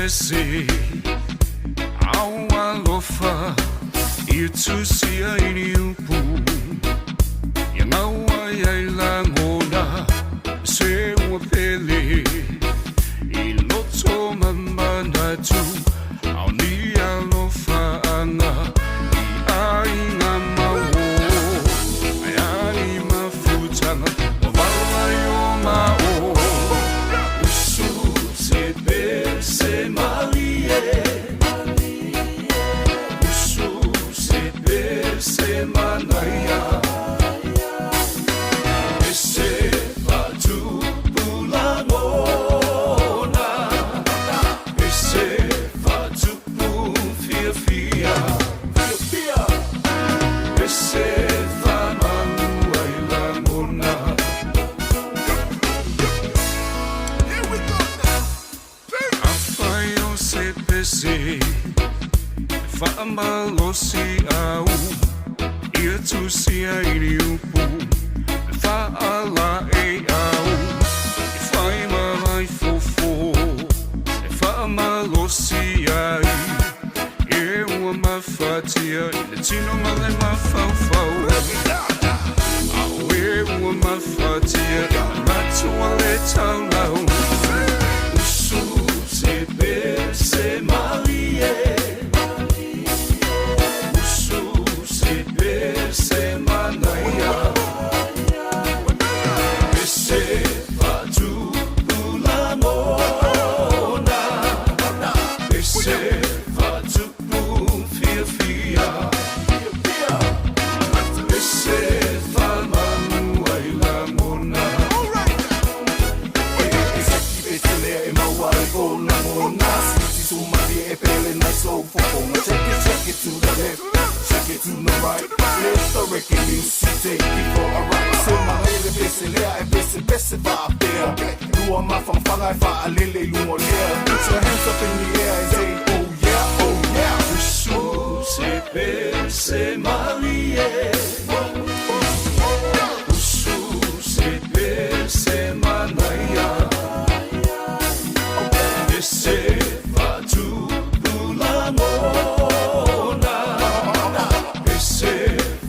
pese Au alofa I tusia i ni upu Ia ngaua ia i langona Se ua pele I loto ma manatu Ao ni alofa anga I aiga mauo Ai ani mafutanga Ua vala i o mao Usu se pese malie Usu se pese manaia Pese fatupu lagona Pese fatupu fiafia Pese famalua i lagona. Afai o se pese faamalosi au ia tusia i ni upu faalaei au e fai ma ai fofo e faamalosi ai e ua mafatia i le tino ma le mafaufau Ao e ua mafatia i manatu a le taulau Usu se pese malie Usu se pese manaia Pese fatupu lagona Pese fatupu fiafia Pese famalua i lagona. Check it to the left, check it to the right. Let the reggae music take you for a ride. Se malele pese lea e pese pese faapea. Lua mafamafaga e faalele i luga o lea. Put your hands up in the air and say oh yeah, oh yeah. Usu se pese malie Usu se pese manaia Pese fatupu lagona Pese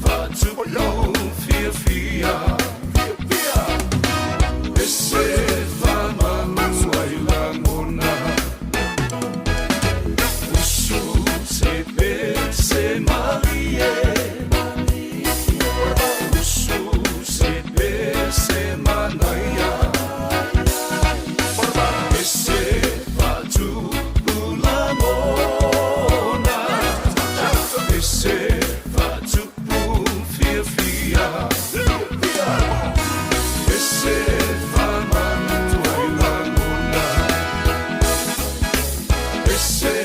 fatupu fiafia Pese famalua i lagona Usu se pese malie Usu se pese manaia Pese fatupu lagona Pese fatupu fiafia Pese famalua i lagona Pese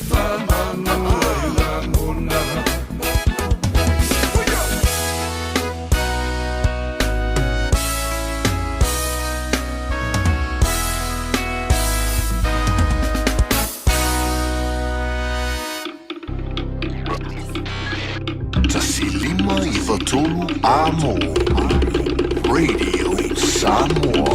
famalua i lagona. 153 Amo Radio Samoa.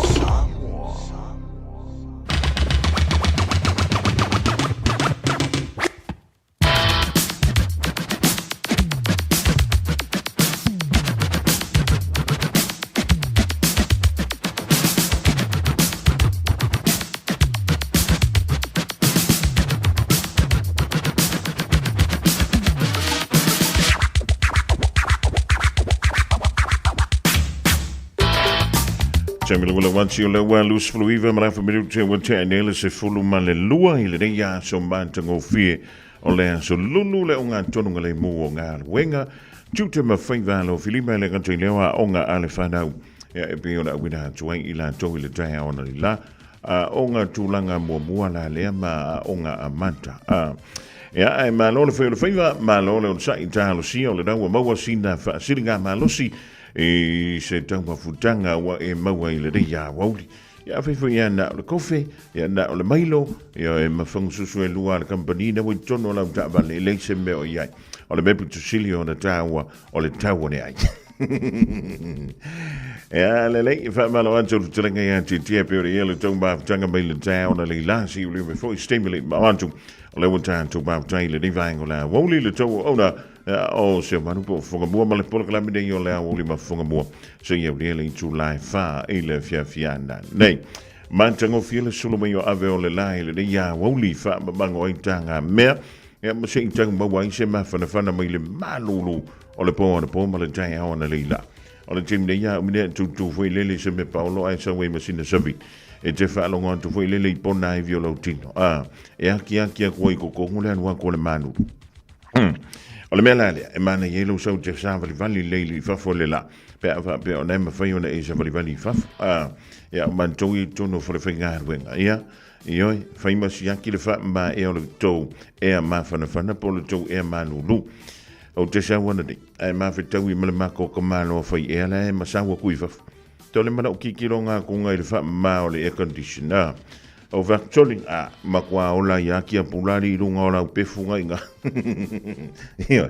Taimi le wala o le ua 29 ma le afa minute ua tea nei le 12 i lenei aso matagofie o le aso lulu le ogatonu le mu o galuega tiute ma faiva alofilima e le gata i lea aoga a le fanau ia e pei ona auina atu ai i latou i le taeao ona le la aoga tulaga muamua la lea ma aoga amata. Ia, ae malo le fai o le faiva, malo le onosai talosia o lena ua maua sina faasiliga malosi i se taumafutaga ua e maua i lenei aoauli. Ia, afai foi ia na o le kofe, ia na o le mailo, ia e mafagususu e lua a le kamupani na ua i totonu o lau taavale, e leai se mea o i ai. O le mea pito sili ona taua, o le tau o le ai. Ia, lelei, faamalo atu le fetalaiga ia Tietie pei ona i ai le tou mafutaga mai le taeao na lei lasi o le foi se taimi le i mao atu. O lea ua tatou mafuta i lenei vaega o le aoauli le tou auauna o Seumanu po o Fofogamua ma le polokalame nei o le aoauli ma Fofogamua seia aulia le itula e 4 i le afiafi nei. Matagofie le sulu mai o ave o le la i lenei aoauli faamamago ai tagamea ia ma se i tau maua ai se mafanafana mai le malulu o le po anapo ma le taeao analeila. O le taimi nei a umine tutu foi lele se me paolo ae sau ai ma sina savi. E te faalogo atu foi lele i pona ai vio lau tino. A, e akiaki aku ai kokongo le alu aku o le manulu. O le mea la lea, e manaia ai lou sau te savalivali lelei i fafo le la. Pe a faapea o na e mafai ona e savalivali i fafo. A, ia, o matou i totonu o fale faigaluega. Ia, ioe, fai ma siaki le faamamae o le tou ea mafanafana po o le tou ea malulu. Ou te sau ana nei, ae mafetaui ma le mako ka malo fai ea la e masau aku i fafo. Tole mana o kikilo ngā kunga i le whaamā o le air conditioner. O Victoria, a, makua ola i aki a pulari i runga o lau pefu ngai ngā. Ioe,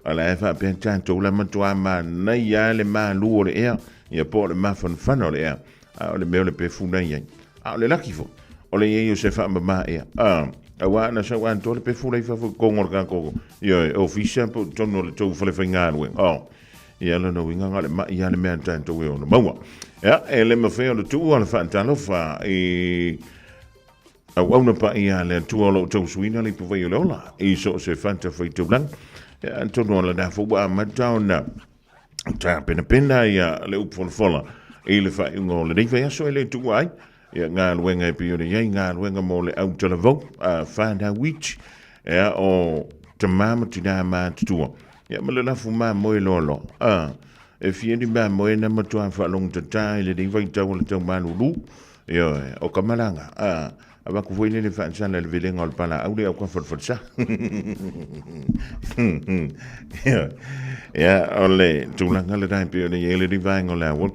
o la e whaapea tātou la matua mānai a le mālu o le ea, ia po o le mafanafana o le ea, a o le mea o le pefu nei ai. A o le laki fo, o le iei o se whaamamā ea. A, auā na sau antoa le pefu lei fafo i kongo o le kākoko. Ioe, ofisa po tonu o le tou whale whaingaluenga. Oh. Ia lona uiga na o le ma'i lava le mea a tatou e ono maua. Ia, e le mafai ona tuua le faatalofa i auauna paia a le Atua o lo o tausuina le ipuvai o le ola i so o se fatafaitaulaga. Ia, atonu o lena foi ua amata ona tapenapena ia le upu folafola i le faaiuga o lenei vaiaso e le tuua ai ia galuega e pei ona i ai galuega mo le autalavou a whānau iti ia o tamā ma tinā matutua ia ma le lafu mamoe loaloa a e fia ni mamoe na matua faalogotatā i lenei vaitau o le tau malūlū ioe o ka malaga a avatu foi lele faasala i le velega o le palaau le au ka falefalesa ia o le tulaga lena e pei ona i ai lenei vaega o le auala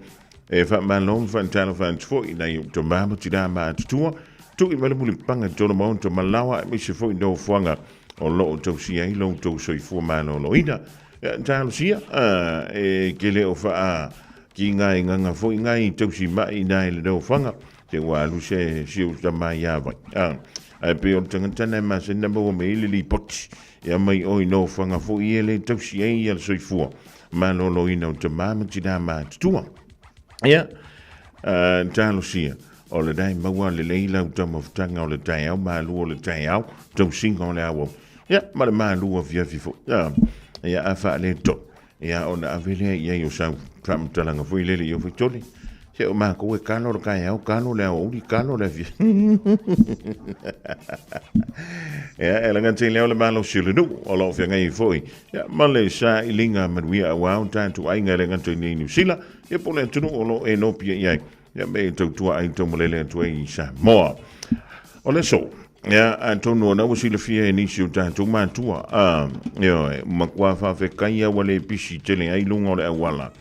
E faamalo ma faatalofa atu foi i nai ou tama ma tinā matutua, tui mai le mulipapaga i tona maota malaoa aemaise foi nofoaga o lo o tausia ai lo outou soifua maloloina. Ia, talosia, e ke le o faa ki ngai nganga foi ngai tausi mai nai le nofoaga, te ua alu se si ou tama ia vai. Ae pei o le tagata na e masani na maua mai ai le lipoti, ia mai o i nofoaga foi e le tausi ai ia le soifua maloloina o tamā ma tinā matutua. Ia, talosia, o le dai maua lelei lau taumafataga o le taeao, malu o le taeao, tausiga o le auau. Ia, ma le malu afiafi foi. Ia, a faaletonu. Ia, ona ave lea i ai o sau faamatalaga foi lele i o faitoli. Se o makou e kalo le taeao, kalo le aoauli, kalo le afiafi. Ia, e laga tele o le malosi o le nuu o lo o feagai ai foi. Ia, ma le sailiga manuia auā o tatou aiga e le gata i nei Niu Sila, ia po o le atunuu o lo o e nopia i ai. Ia, me e tautua ai taumalele atu ai i Samoa. O le aso, ia, atonu ona ua silafia e nisi o tatou matua, a, ioe, matua faafetai a ua le pisi tele ai luga o le auala.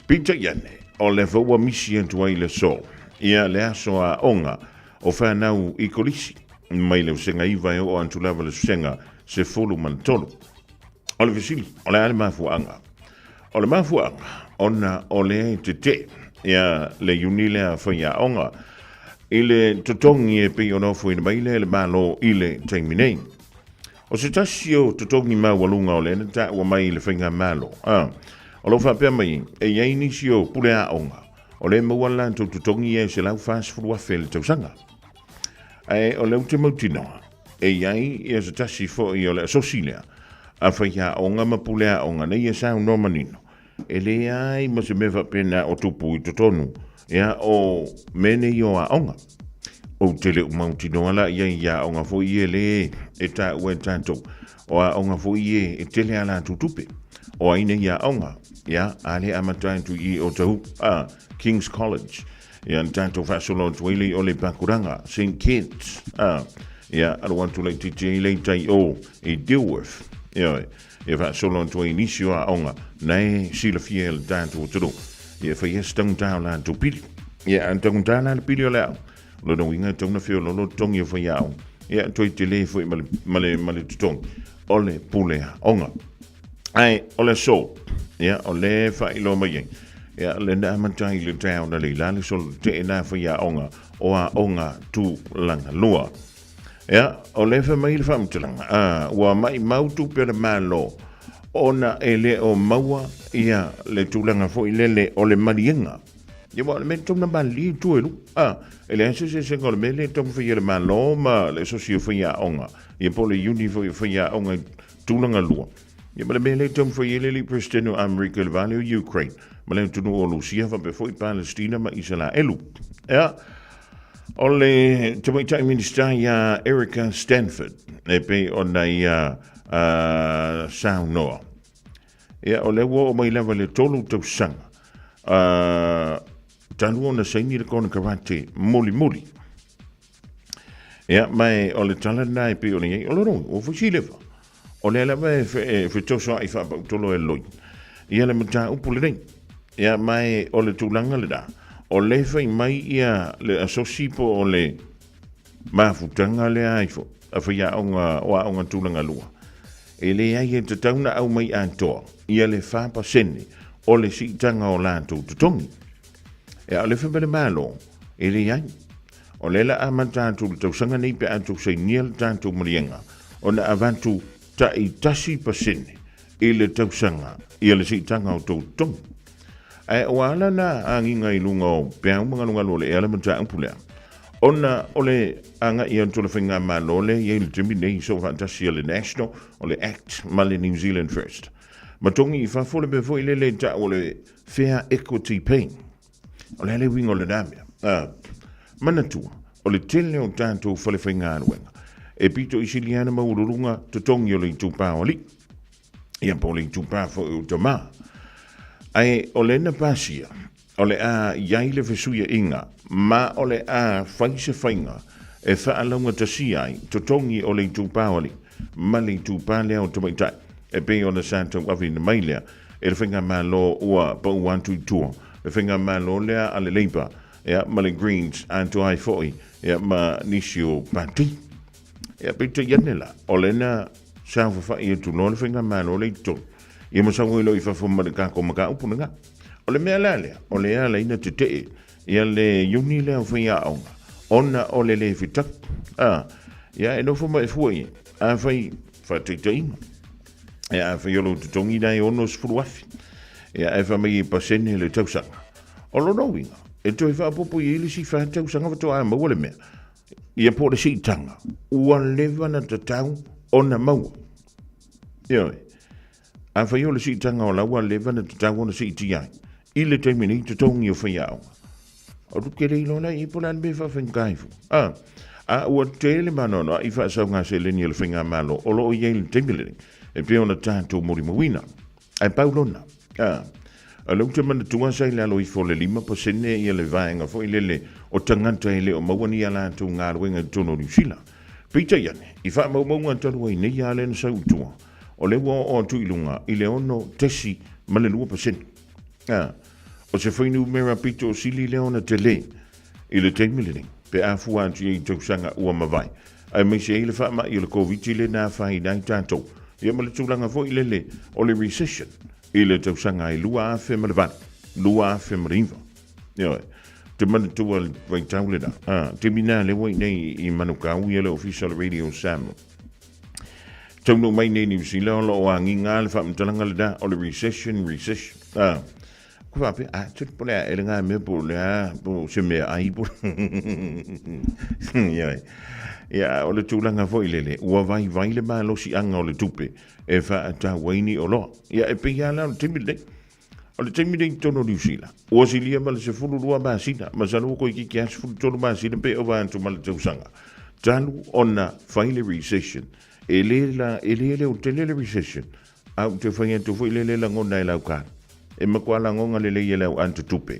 Peitai ane, o lea foi ua misi atu ai le aso, ia le aso aoga o fanau i Kolisi, mai le vasega 9 e oo atu lava le vasega 13. O le fesili, o le a le mafuaaga? O le mafuaaga, ona o lea e tetee ia le iuni lea faiaoga i le totogi e pei ona ofoina mai lea e le Malo i le taimi nei. O se tasi o totogi maualuga o lea na taua mai i le faigamalo, a, o lo o faapea mai e i ai nisi o pule aoga o lea e maua le latou totogi e $140,000 i le tausaga. Ae o lea ou te mautinoa, e i ai ia se tasi foi o le asosi lea a faiaoga ma pule aoga nei e saunoa manino, e leai ma se mea faapena o tupu i totonu ia o mea nei o aoga. Ou te le o mautinoa la i ai i aoga foi ia le e taua e tatou, o aoga foi ia e tele a latou tupe. O ai nei aoga, ia, a le amata atu i Otahuhu, a, King's College, ia na tatou faasolo atu ai le o le Pakuranga, St. Kitts, a, ia, alo atu laitiiti ai le tai o i Dilworth, ioe, ia faasolo atu ai nisi o aoga na e silafia e le tatou atunuu, ia fai se taugata o latou pili. Ia, a taugata la le pili o le aoga, o lona uiga e tatau ona feoloolo totogi o faiaoga, ia, toe tele foi ma le, ma le, ma le totogi o le pule aoga. Ae o le aso, ia, o le faailoa mai ai. Ia, le na amata i le taeao na leila le solo tetee na faiaoga o aoga tulaga lua. Ia, o le fai mai le faamatalaga, a, ua maimau tupe a le Malo ona e le o maua ia le tulaga foi lele o le maliega. Ia, aua o le mea e tatau ona malilie i tua i luga. A, e leai se eseesega o le mea lea e taumafai e le Malo ma le asosi o faiaoga, ia po o le iuni foi o faiaoga i tulaga lua. Ia ma le mea lea e taumafai ai le alii Peresetene o Amerika i le va lea o Ukraine ma le atunuu o Lusia faapea foi Palestina ma Isalaelu. Ia, o le tamaitai Minisita ia Erica Stanford e pei ona ia saunoa. Ia, o lea ua oo mai lava i le 3 tausaga talu ona saini le konekarate mulimuli. Ia, ma e, o le tala lena e pei ona i ai, o lona uiga, ua foi silefa. O lea lava e, e fetosoa'i faapautolo e loi ia le mataupu lenei. Ia, ma e, o le tulaga lena, o le fai mai ia le asosi po o le mafutaga lea ai fo, a faiaoga o aoga tulaga lua, e leai e tatau na aumai atoa ia le 4% o le siitaga o latou totogi. Ia, o le fai mai le Malo, e leai. O lea la amata atu le tausaga nei pe a tou sainia le tatou maliega ona avatu tai 1% i le tausaga ia le siitaga o tou totogi. Ae ua ala na agiga i luga o peau ma galugalu o le ea le mataupu lea, ona o le agai atu o le Faigamalo lea e i ai i le taimi nei i soofaatasi a le National, o le Act ma le New Zealand First. Ma togi i fafo le mea foi lele e tau o le Fair Equity Pay. O le a le uiga o lena mea? Manatua, o le tele o tatou fale faigaluega e pito i sili lava ona maualuluga totogi o le itupa o alii, ia po o le itupa foi o tama. Ae o lea na pasia, o le a i ai le fesuiaiga ma o le a fai se faiga e faalaugatasia ai totogi o le itupa o alii ma le itupa lea o tamaitai e pei ona sa tauaveina mai lea e le Faigamalo ua pau atu i tua le Faigamalo lea a le Labour ia, ma le Greens atoa ai foi ia, ma nisi o pati. Ia, peitai ane la, o lea na saofafai atu loa le Faigamalo lea i totonu, ia ma sau ai loa i fafo ma le tatou mataupu lena. O le mea la lea, o lea ala ai na tetee ia le iuni lea o faiaoga, ona o le le fetau. A, ia e nofo ma e fua i ai, afai faataitaiga, Ia, afai o lou totogi la e 60,000, ia, ae fai mai e pasene le tausaga. O lona uiga, e toe faaopoopo i ai le isi fa tausaga faatoa maua le mea. Ia po o le siitaga, ua leva na tatau ona maua. Ioe. Afai o le siitaga o la ua leva na tatau ona siitia ai, i le taimi nei totogi o faiaoga. Ou te le iloa la i po o le a le mea e faafaigata ai foi. A, a ua tele maanoanoa i faasauga seleni a le Faigamalo o lo o i ai i le taimi lenei, e pei ona tatou molimauina. Ae pau lona, a, o lea ou te manatua sa i lalo ifo o le 5% ia le vaega foi lele o tagata e le o maua ni a latou galuega i totonu o Niu Sila. Peitai ane, i faamaumauga talu ai nei lava lea na sau i tua, o lea ua oo atu i luga i le 6.2%. A, o se fuainumera pito sili lea ona tele i le taimi lenei, pe a fua atu i ai i tausaga ua mavae, aemaise ai le faamai o le Koviti lea na afaina ai tatou, ia ma le tulaga foi lele o le recession i le tausaga e 2008, 2009. Ioe, te manatua le vaitau lena, a, taimi na lea ua i inei i Manukau ia le ofisa o le Radio Samoa. Taunuu mai nei Niu Sila o lo o agiga le faamatalaga lena o le recession, recession. Ah, ko faapea, ah, tuli po le a ele ngā mea po le a, po se mea ai po. Ia, ia, o le tulaga foi lele, ua vaivai le malosiaga o le tupe e faatau ai ni oloa. Ia, e pei lava la o le taimi lenei. O le taimi nei i totonu o Niu Sila, ua silia ma le 12 masina, masalo ua toeitiiti lava 13 masina pe ova atu ma le tausaga, talu ona fai le recession. E le la, e le leotele le recession, a ou te fai atu foi lea le lagona e lau card. E matua lagona lelei e le au atotupe.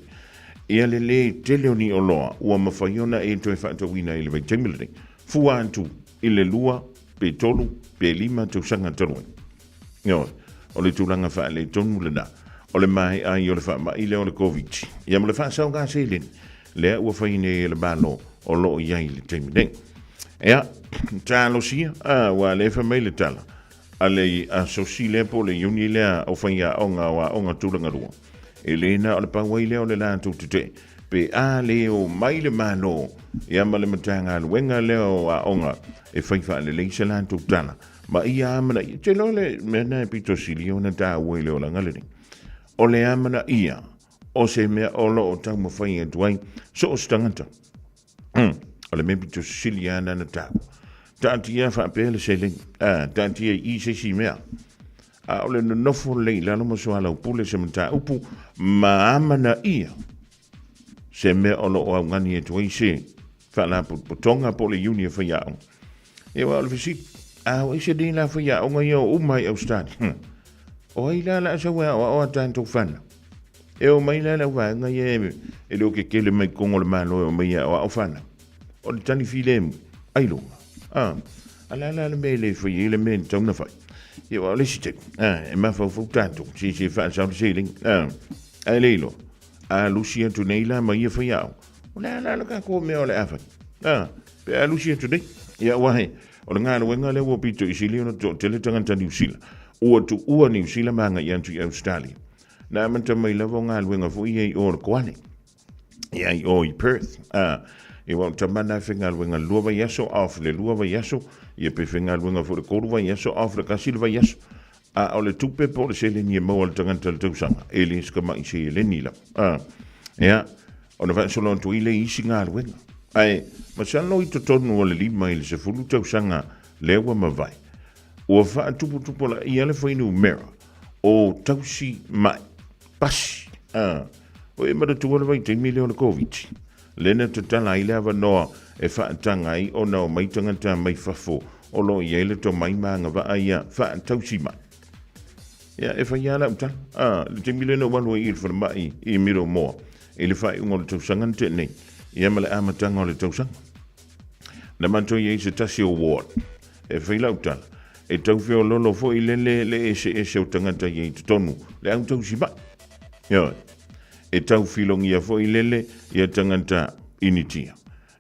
Ia le le tele o ni oloa ua mafai ona e toe faatauina i le vaitaimi lenei. Fua atu i le lua pe tolu pe lima tausaga talu ai. Ioe, o le tulaga faaletonu lena, o le maea ai o le faamai lea o le Koviti, ia ma le faasaoga seleni lea ua fai nei e le Malo o lo o i ai i le taimi nei. Ia, talosia, a, ua lea fai mai le tala a le asosi lea po o le iuni lea o faiaoga o aoga tulaga lua. E le na o le pau ai lea o le latou tetee, pe a le omai le Malo ia ma le Matagaluega lea o Aoga e fai faalelei se latou tala ma ia amanaia. Ou te iloa le mea lena e pito sili ona taua i le olaga lenei, o le amanaia o se mea o lo o taumafai atu ai so o se tagata. O le mea pito sili lava lena na taua. Taatia faapea le seleni, taatia i i se isi mea. A o le nonofo lelei i lalo ma soalaupule se mataupu ma amanaia se mea o lo o augani atu ai se faalapotopotoga po o le iuni e faiaoga. Ia aua o le fesili, a o ai se nei la faiaoga ia o uma i Australia? O ai la la sau e aoao a tatou fanau? E o mai la le auvaega ia e le o kekele mai totonu o le Malo e o mai e aoao fanau. O le tali filemu, ailoga. A, a la la le mea e le fai ai le mea e tatau ona fai. Ia aua o le isi taimi, a, e mafaufau tatou, se se faasao le seleni, a, ae le iloa. A lusi atu nei la ma ia faiaoga, o le a la le tatou mea o le a fai? A, pe a lusi atu nei. Ia aua he, o le galuega lea ua pito i sili ona toatele tagata Niu Sila. Ua tuua Niu Sila ma agai atu i Australia. Na amata mai lava o galuega foi ia i o le Koale. Ia i o i Perth. A, ia ua tama na faigaluega le lua vaiaso off le lua vaiaso, ia pe faigaluega foi le tolu vaiaso off le tasi le vaiaso. A o le tupe po o le seleni e maua e le tagata i le tausaga, e le se tamai seleni lava. A, ia, ona faasolo atu ai lea i isi galuega. Ae, masalo i totonu o le 5 i le 10 tausaga lea ua mavae, ua faatuputupulaia le fuainumera o tausi mai, pasi, a, o e manatua le vaitaimi lea o le Koviti, lea na tatala ai le avanoa e faataga ai ona omai tagata mai fafo o lo o i ai le tomai ma agavaa ia faatausi mai. Ia, e fai lava lau tala, a, le taimi lea na ou alu ai i le falemai i Miromoa i le faaiuga o le tausaga na tea nei, ia ma le amataga o le tausaga. Na matou i ai se tasi o ward, e fai lau tala, e tau feololo foi lele le eseese o tagata i ai i totonu, le au tausi mai. Ioe. E tau filogia foi lele ia tagata Initia,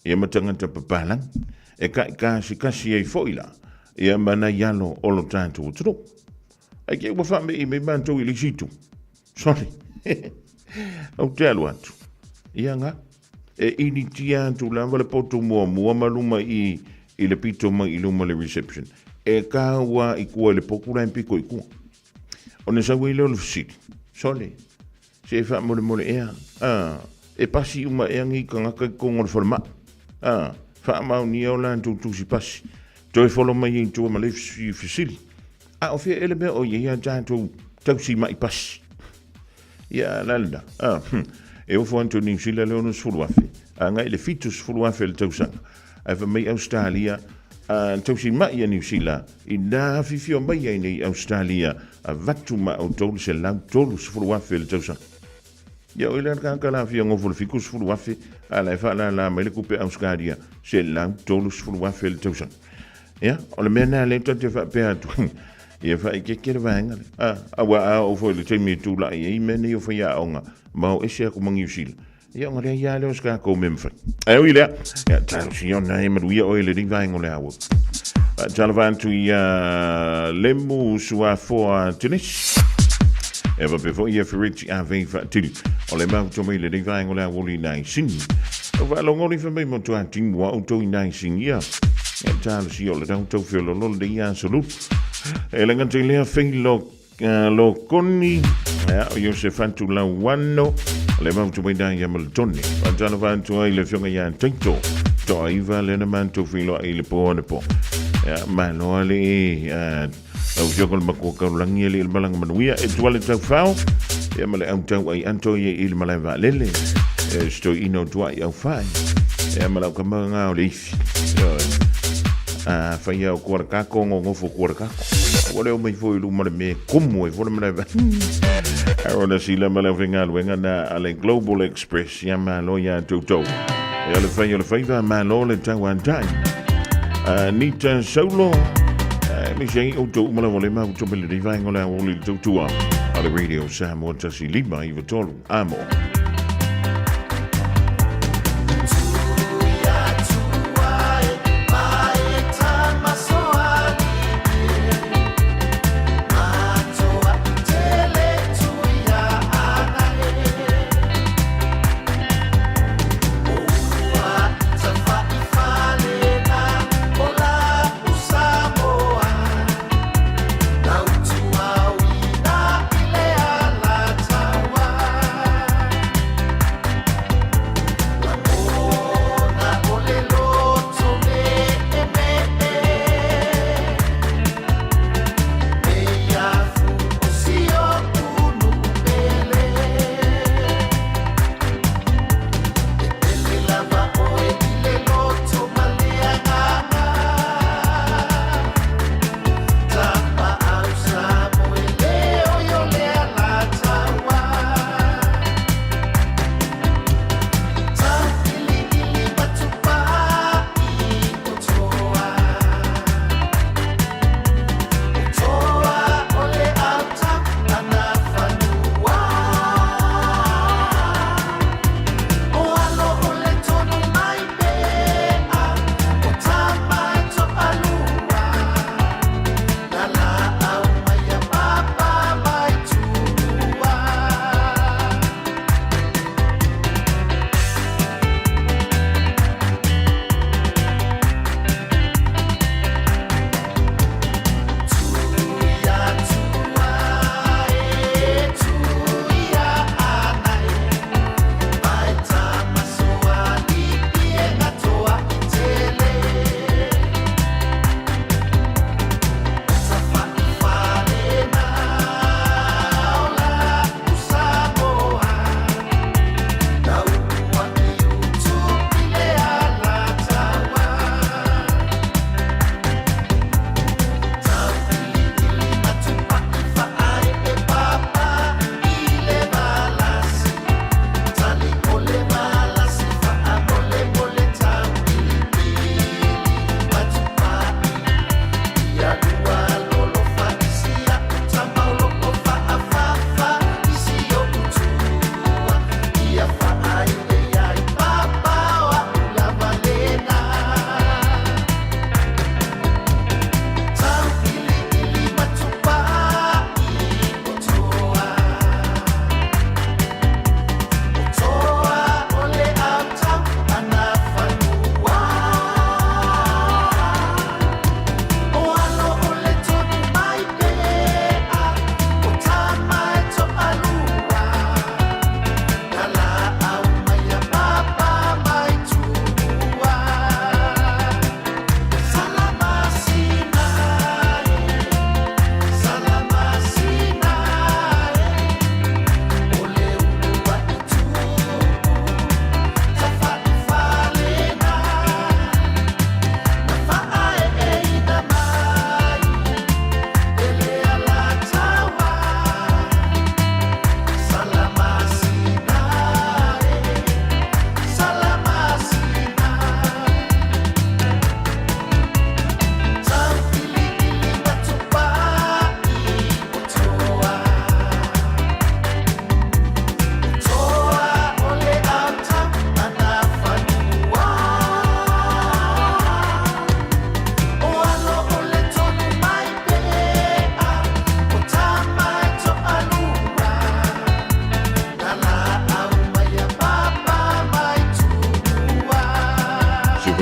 ia ma tagata papalangi, e kaikasikasi ai foi la, ia ma nai alo o lo tatou atunuu. Ai ke ua faamei mai matou i le isi itu. Sorry. Ou te alu atu. Ia nga. E initia atu lava le poto muamua ma luma i i le pito mai i luma le reception. E kāua i kua i le poku la e piko i kua. Ona sau ai lea o le fesili. Sole, se e faamolemole ea. Ah, e pasi uma ea nei tagata i totonu o le falemai. Ah, faamaonia o latou tusi pasi. Toe folo mai ai i tua ma le fesili. A o fea ea le mea o i ai a tatou tausi mai pasi? Ia, la lena. Ah, e ofo atu Niu Sila le 60,000, agai le 70,000 le tausaga. Ae fai mai Ausetalia, a tausi mai a Niu Sila, ina afifio mai ai nei Ausetalia, avatu ma outou le 130,000 le tausaga. Ia oi lea le tagata la fia gofo le 70,000, a la e faalala mai le tupe Ausetalia, 130,000 le tausaga. Ia, o le mea lena lea ta te faapea atu ai, ia faaeteete le vaega lea. A, aua a oo foi i le taimi e tulai ai mea nei o faiaoga ma o ese atu ma Niu Sila, ia ona leai lava lea o se tatou mea mafai. Ae ui lea, ia talosia ona e manuia oe i lenei vaega o le aua. Faatalofa atu ia Lemu Suafoa Tenesi. E faapea foi ia Fereti Ave Faatili. O le mafuta mai lenei vaega o le aua i nai sini. O faalogoli fai mai mo tua timu a outou i nai sini ia. E talosia o le rau tau feololo lenei aso lulu. E le gata i lea fei lo, lo koni, ia, o Joseph Atu Lauano, o le mafuta mai nai ia Maletone. Faatalofa atu ai le afioga ia Taito. Toaiva lena matou feiloai i le po anapo. Ia, malo alii, Lau Afioga le Matua Kaulagi e le malaga manuia e tua le taufao ia ma le au tau ai anto ia i le malae vaalele e se toeaina o tuai au fai ia ma lau kama ngā o le ifi. A fai au kuara kako ngongofo kuara kako. Ua leo mai foi luma le me kumu e fo le malae vaalele. Aaron Asila ma le aufaigaluega na a le Global Express ia malo ia toutou. E o le fai o le faiva malo le tauatai. Anita Saulo, aemaise ai outou uma lava o le mafuta mai lenei vaega o le aoauli i le tautua a le Radio Samoa 105 93 Amo.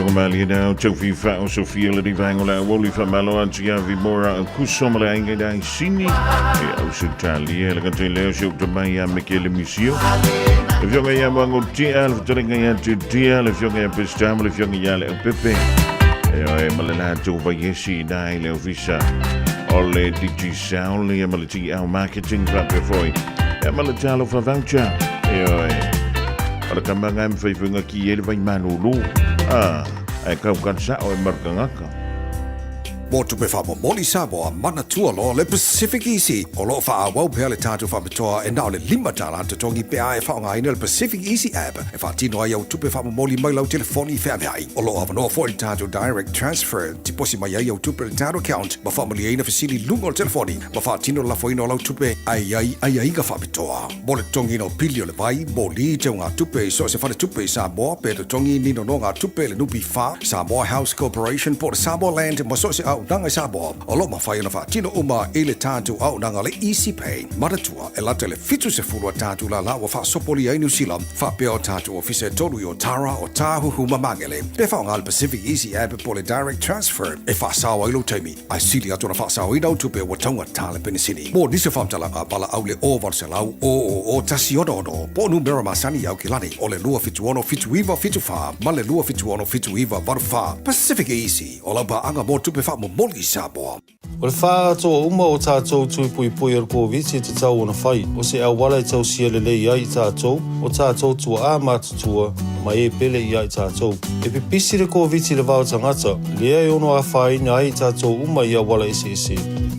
Faatofogamalie au taufifa o Sofia le Vaega o le Auauli Faamalo atu ia Vimora Aukuso ma le aiga i le Aisini e Ausetalia le gata i lea o si ou tamai ia Mekele Misio le afioga ia Magotia le fetalaiga ia Tutia le afioga ia Pesita ma le afioga ia Le Aupepe e oe ma le latou vaiesi i na i le ofisa o le Digicel ia ma le TL Marketing faapea foi ia ma le Talofa Voucher e oe o le tamaga e mawhaiwhainga ki e le vai malulu ah ae kau ka sao e marukangaka. Mo tupe faamomoli Samoa, manatua loa le Pacific Easy. O lo o faaauau pea le tatou faapitoa e na o le $5 totogi pe a e faaaogaina le Pacific Easy app e faatino ai au tupe faamomoli mai lau telefoni feaveai. O lo o avanoa foi le tatou Direct Transfer, tiposi mai ai au tupe i le tatou account ma faamalieina fesili i luga o le telefoni ma faatino le lafoina o lau tupe ae i ai aiaiga faapitoa. Mo le totogiina o pili o le vai, moli, teugatupe i so o se faletupe i Samoa pe totogi ni nonogatupe i le NPF, Samoa House Corporation po o le Samoa Land ma so o se auaunaga i Samoa, o lo o mafai ona faatino uma i le tatou auaunaga le Easy Pay. Manatua, e lata i le 70 a tatou lala ua faasopolia ai Niu Sila, faapea o tatou ofisa e tolu i Otara, Otāhuhu ma Magele. Pe faaaoga le Pacific Easy App po o le Direct Transfer e faasao ai lou taimi, ae sili atu ona faasaoina au tupe ua taugata le penisini. Mo nisi o faamatalaga, valaau le 0800 000 166 po o numera masani i Aukilani o le 276 7974 ma le 276 7984. Pacific Easy, o lau paaga mo tupe faamomoli i Samoa. O le faaatoa uma o tatou tui puipui o le Koviti e tatau ona fai, o se auala e tausia lelei ai i tatou, o tatou tuaa matutua, ma e pele ia i tatou. E pipisi le Koviti i le vao tagata, lea e ono afaina ai i tatou uma i auala eseese.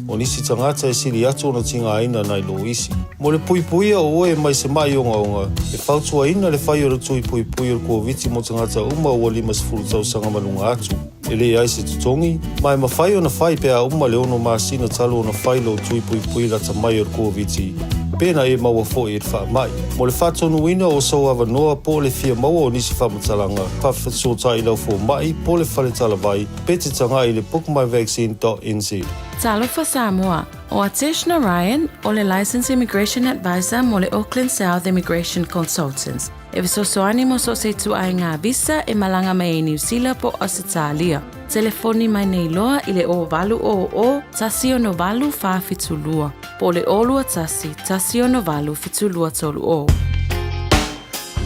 O nisi tagata e sili atu ona tigaina nai lo isi. Mo le puipuia o oe mai se maʻi ogaoga, e fautuaina le fai o le tui puipui o le Koviti mo tagata uma ua 50 tausaga ma luga atu. E leai se totogi, ma e mafai ona fai pe a uma le ono masina talu ona fai lou tui puipui lata mai o le Koviti, pe na e maua foi i le faamai. Mo le faatonuina o sou avanoa po o le fia maua o nisi faamatalaga, faafesootai i lau fomai po o le fale talavai pe te tagai i le bookmyvaccine.nz. Talofa Samoa, O Atesh Narayan, o le Licensed Immigration Advisor mo le Auckland South Immigration Consultants. E fesoasoani mo so o se ituaiga visa e malaga mai ai Niu Sila po o Ausetalia. Telefoni mai nei loa i le 0800 168 472 po o le 021 168 7230.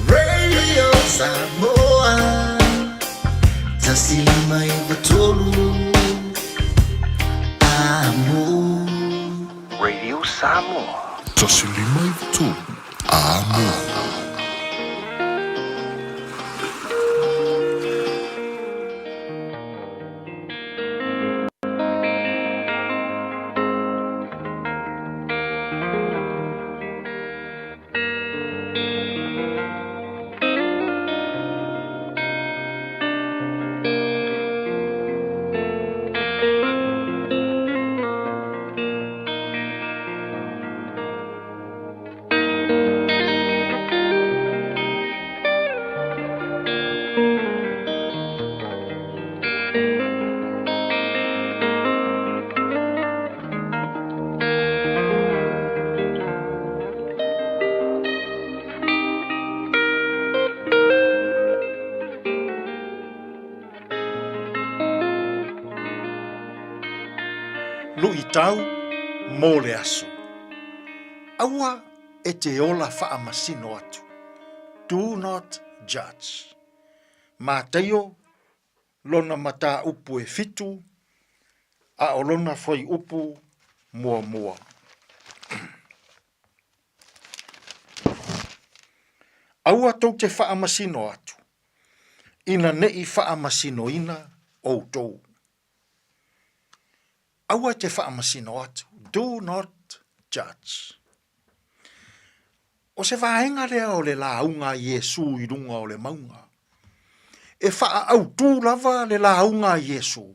Radio Samoa 153 Amo. Radio Samoa. 153 Amo. Luitau mō le aso. Aua e te ola faamasino atu. Do not judge. Mataio lona mataupu e fitu, a o lona fuaiupu muamua. Aua tou te faamasino atu, ina neʻi faamasinoina outou. Aua te faamasino atu, do not judge. O se vaega lea o le lauga a Iesū i luga o le mauga. E faaautu lava le lauga a Iesū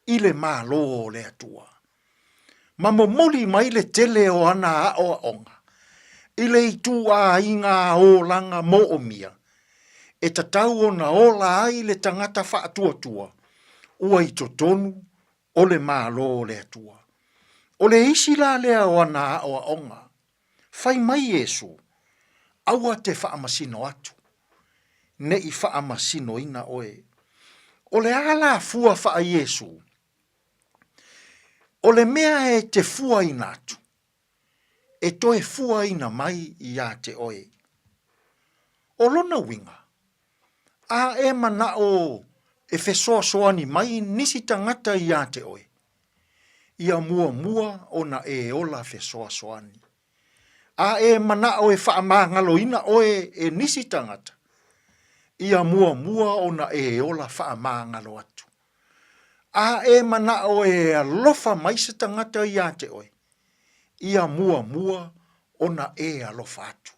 i le Malo o le Atua. Ma momoli mai le tele o ana aoaoga i le ituaiga olaga moomia e tatau ona ola ai le tagata faatuatua ua i totonu o le Malo o le Atua. O le isi la lea o ana aoaoga, fai mai Iesu, Aua te faamasino atu, ne i faamasinoina oe. O le a la fua faa-Iesu? O le mea e te fuaina atu, e toe fuaina mai iā te oe. O lona uiga, a e manaʻo e fesoasoani mai nisi tagata iā te oe, ia muamua ona e ola fesoasoani. A e manaʻo e faamagaloina ʻoe e nisi tagata, ia muamua ona e ola faamagalo atu. A e manaʻo e alofa mai se tagata iā te ʻoe, ia muamua ona e alofa atu.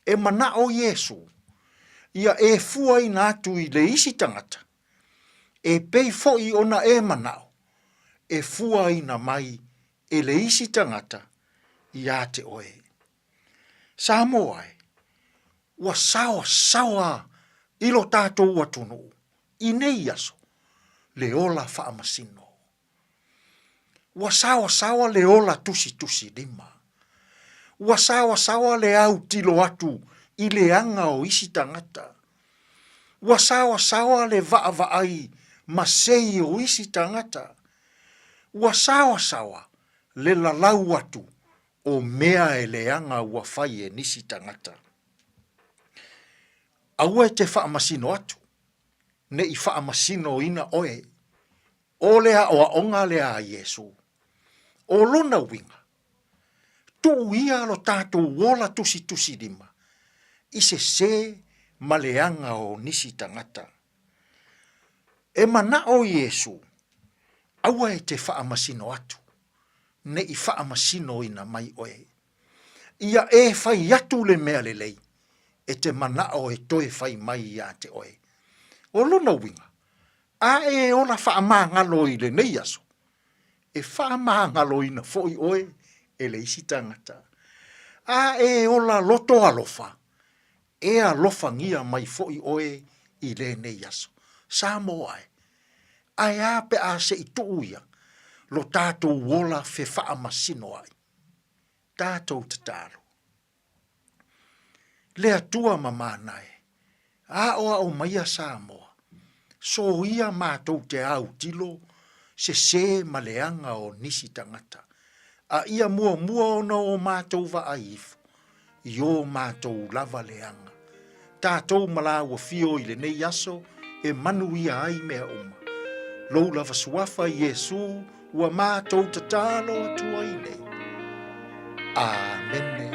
E manaʻo Iesū, ia e fuaina atu i le isi tagata, e pei foʻi ona e manaʻo e fuaina mai e le isi tagata iā te ʻoe. Samoa e, ua saoasaoa i lo tātou atunuu i nei aso le ola faamasino. Ua saoasaoa le ola tusitusi lima. Ua saoasaoa le autilo atu i leaga o isi tagata. Ua saoasaoa le vaavaai masei o isi tagata. Ua saoasaoa le lalau atu o mea e leaga ua fai e nisi tagata. Aua e te faamasino atu, ne i faamasinoina oe. O le aʻoaʻoga lea a Iesū. ʻO lona uiga, tuu ia lo tatou ola tusitusilima i sesē ma leaga o nisi tagata. E manaʻo Iesū, aua e te faamasino atu, ne i faamasinoina mai oe. Ia e fai atu le mea lelei, e te manaʻo e toe fai mai iā te oe. ʻO lona uiga, a e ola faamagalo i lenei aso, e faamagaloina foʻi oe e le isi tagata. A e ola loto alofa, e alofagia mai foʻi oe i lenei aso. Samoa e, ae a pe a se i tuu ia lo tatou ola fefaamasino ai? Tatou tatalo. Le Atua ma Manae, aʻoaʻo maia Samoa, soia matou te autilo sesē ma leaga o nisi tagata, a ia muamua ona o matou vaai ifo i o matou lava leaga. Tatou ma lāua fio i lenei aso e manuia ai mea uma. Lou lava suafa Iesū ua matou tatalo atu ai nei. Āmene.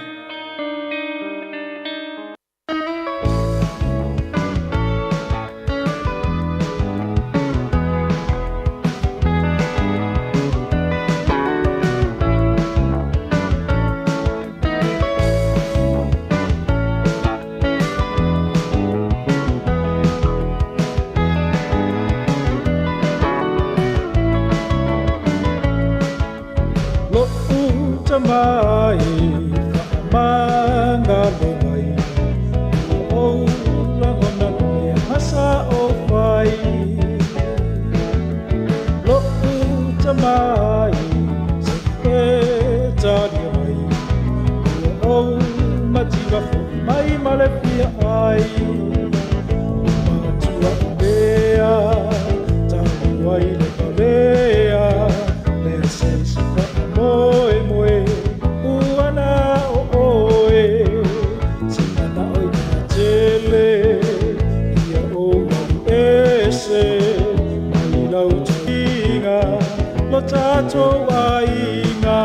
Loʻu tama e faamagalo mai, Ua ou lagona le gasa o fai. Loʻu tama e se e talia mai, Ua ou mativa foʻi mai ma le fia ai. Matua mea, talu ai le palea, le se se faamoemoe, ua na o oe. Se manaʻo i ka tele, ia ou alu ese, mai lau tauiga, lo tatou aiga.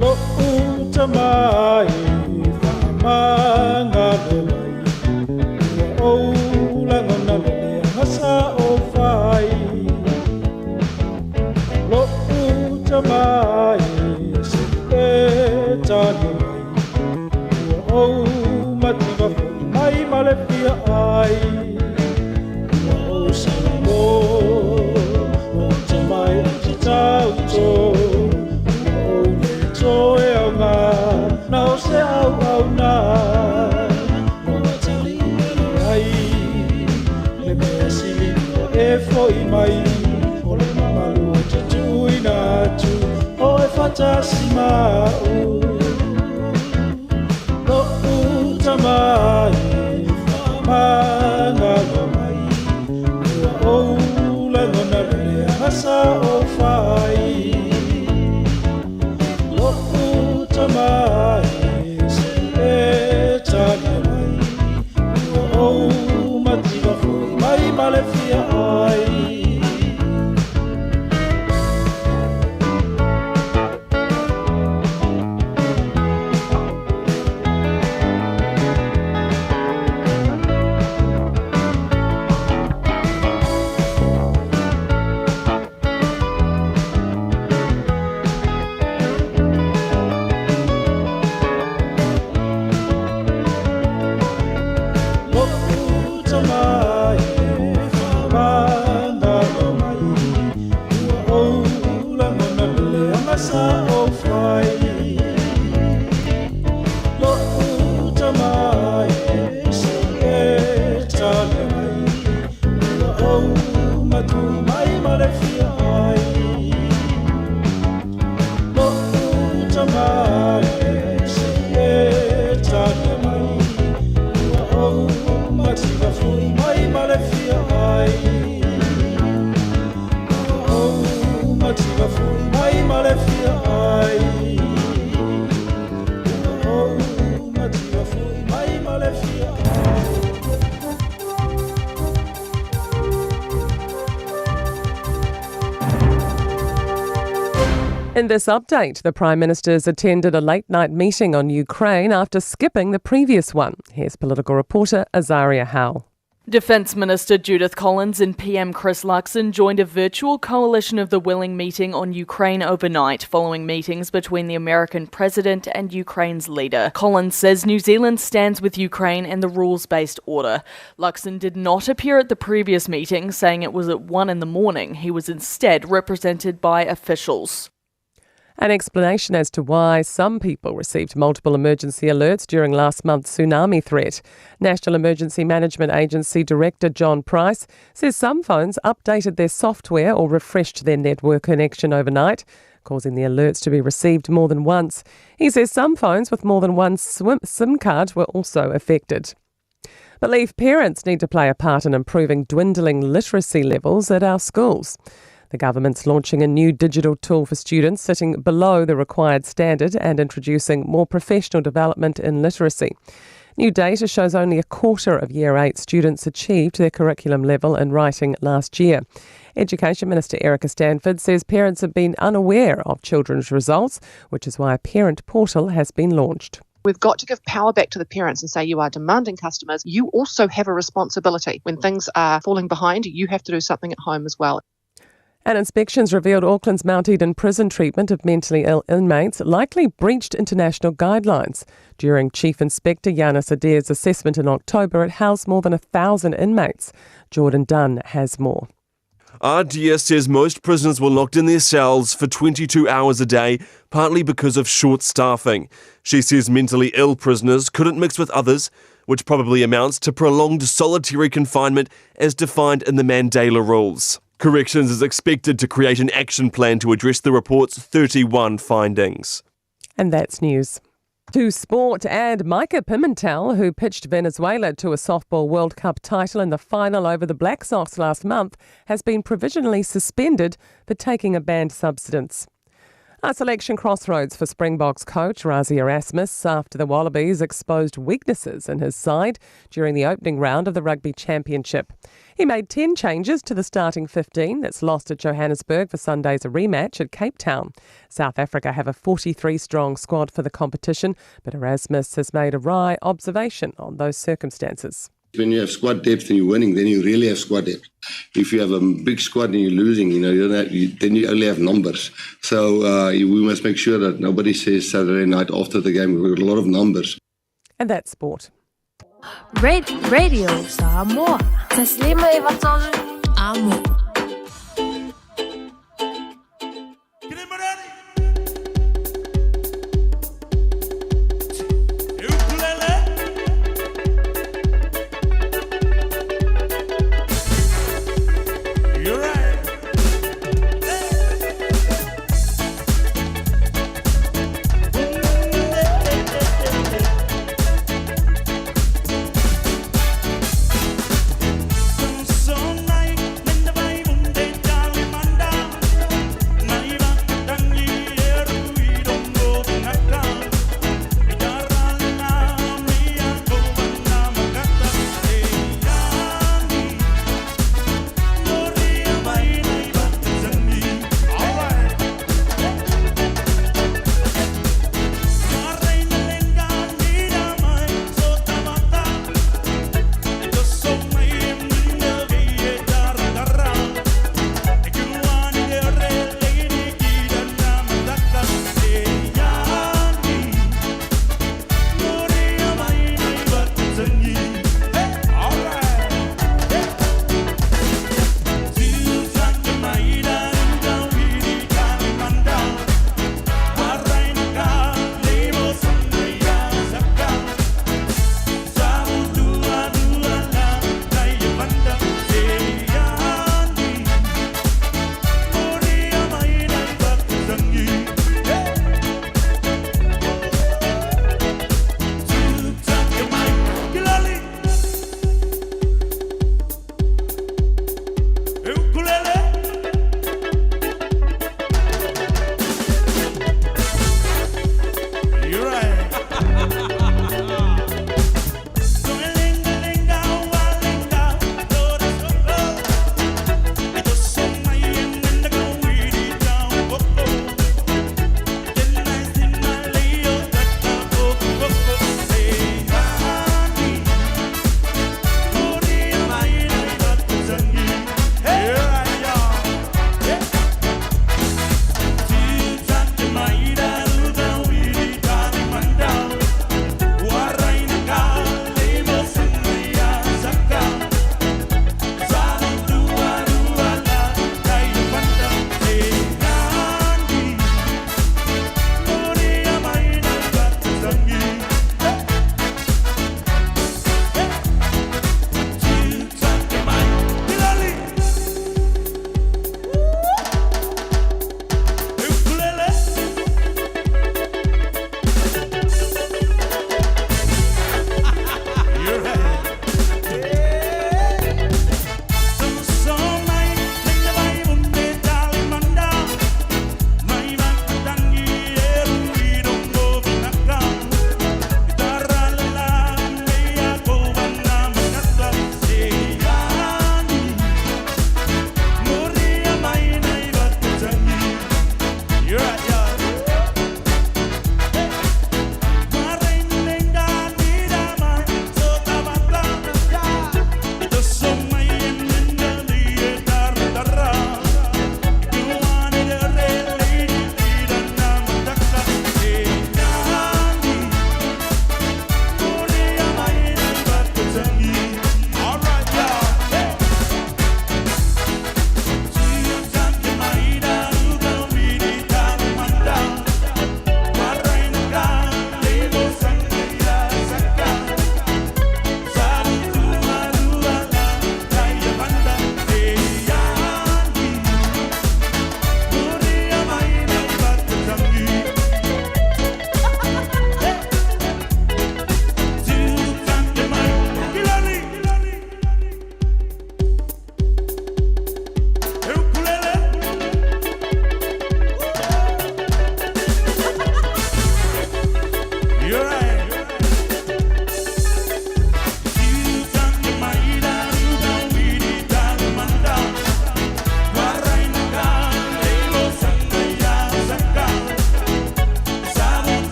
Loʻu tama e faamagalo mai, Ua ou lagona le leaga sa o fai. Loʻu tama e se e talia mai, Ua ou mativa foʻi mai ma le fia ai. Ua ou Salamo, o tama e o te tauto, Ua ou le toe aoga, na o se auauna. Ua tali ai le mea sili ua e foʻi mai, O le mamalu o te tuuina atu, o e faatasi ma au. Loʻu tama e faamagalo mai. In this update, the Prime Minister's attended a late night meeting on Ukraine after skipping the previous one. Here's political reporter Azaria Howe. Defence Minister Judith Collins and PM Chris Luxon joined a virtual coalition of the willing meeting on Ukraine overnight, following meetings between the American president and Ukraine's leader. Collins says New Zealand stands with Ukraine and the rules based order. Luxon did not appear at the previous meeting, saying it was at 1 in the morning. He was instead represented by officials. An explanation as to why some people received multiple emergency alerts during last month's tsunami threat. National Emergency Management Agency Director John Price says some phones updated their software or refreshed their network connection overnight, causing the alerts to be received more than once. He says some phones with more than one SIM card were also affected. Believe parents need to play a part in improving dwindling literacy levels at our schools. The government's launching a new digital tool for students sitting below the required standard and introducing more professional development in literacy. New data shows only a quarter of Year 8 students achieved their curriculum level in writing last year. Education Minister Erica Stanford says parents have been unaware of children's results, which is why a parent portal has been launched. We've got to give power back to the parents and say, you are demanding customers. You also have a responsibility. When things are falling behind, you have to do something at home as well. And inspections revealed Auckland's Mount Eden prison treatment of mentally ill inmates likely breached international guidelines. During Chief Inspector Yanis Adair's assessment in October, it housed more than a thousand inmates. Jordan Dunn has more. RDS says most prisoners were locked in their cells for 22 hours a day, partly because of short staffing. She says mentally ill prisoners couldn't mix with others, which probably amounts to prolonged solitary confinement as defined in the Mandela Rules. Corrections is expected to create an action plan to address the report's 31 findings. And that's news. To sport and Micah Pimentel, who pitched Venezuela to a softball World Cup title in the final over the Black Sox last month, has been provisionally suspended for taking a banned substance. A selection crossroads for Springboks coach Rassie Erasmus after the Wallabies exposed weaknesses in his side during the opening round of the Rugby Championship. He made 10 changes to the starting 15 that's lost at Johannesburg for Sunday's rematch at Cape Town. South Africa have a 43 strong squad for the competition, but Erasmus has made a wry observation on those circumstances. When you have squad depth and you're winning, then you really have squad depth. If you have a big squad and you're losing, you know, you don't have, you, then you only have numbers. So uh, we must make sure that nobody says Saturday night after the game, we've got a lot of numbers. And that's sport. Red Radio Samoa. Taslima Amo.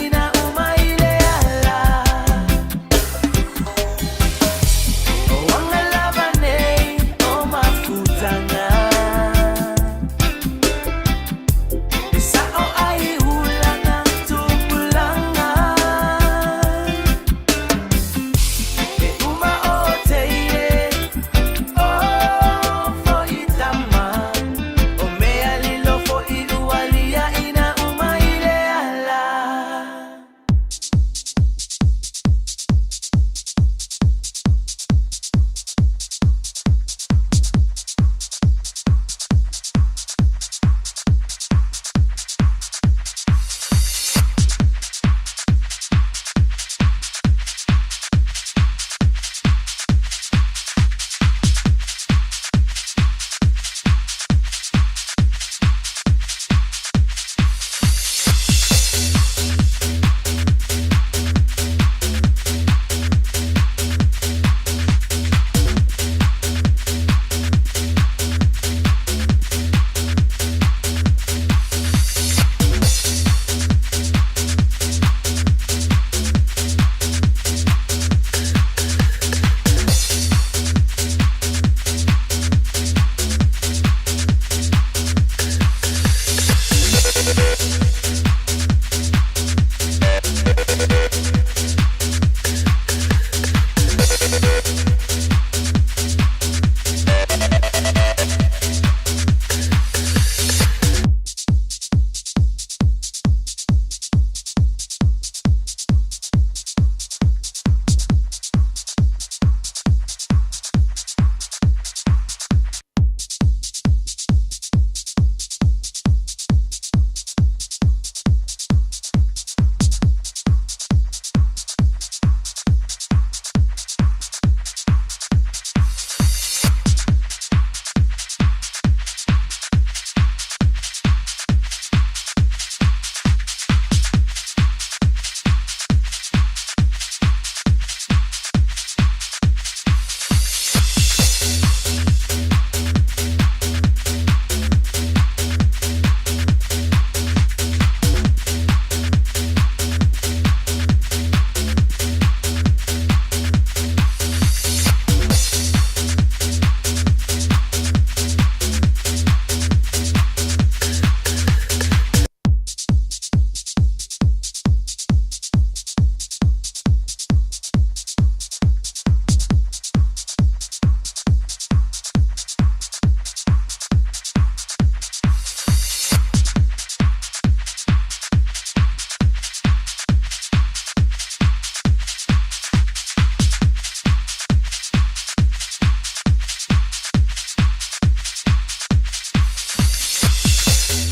Ina uma ile ala.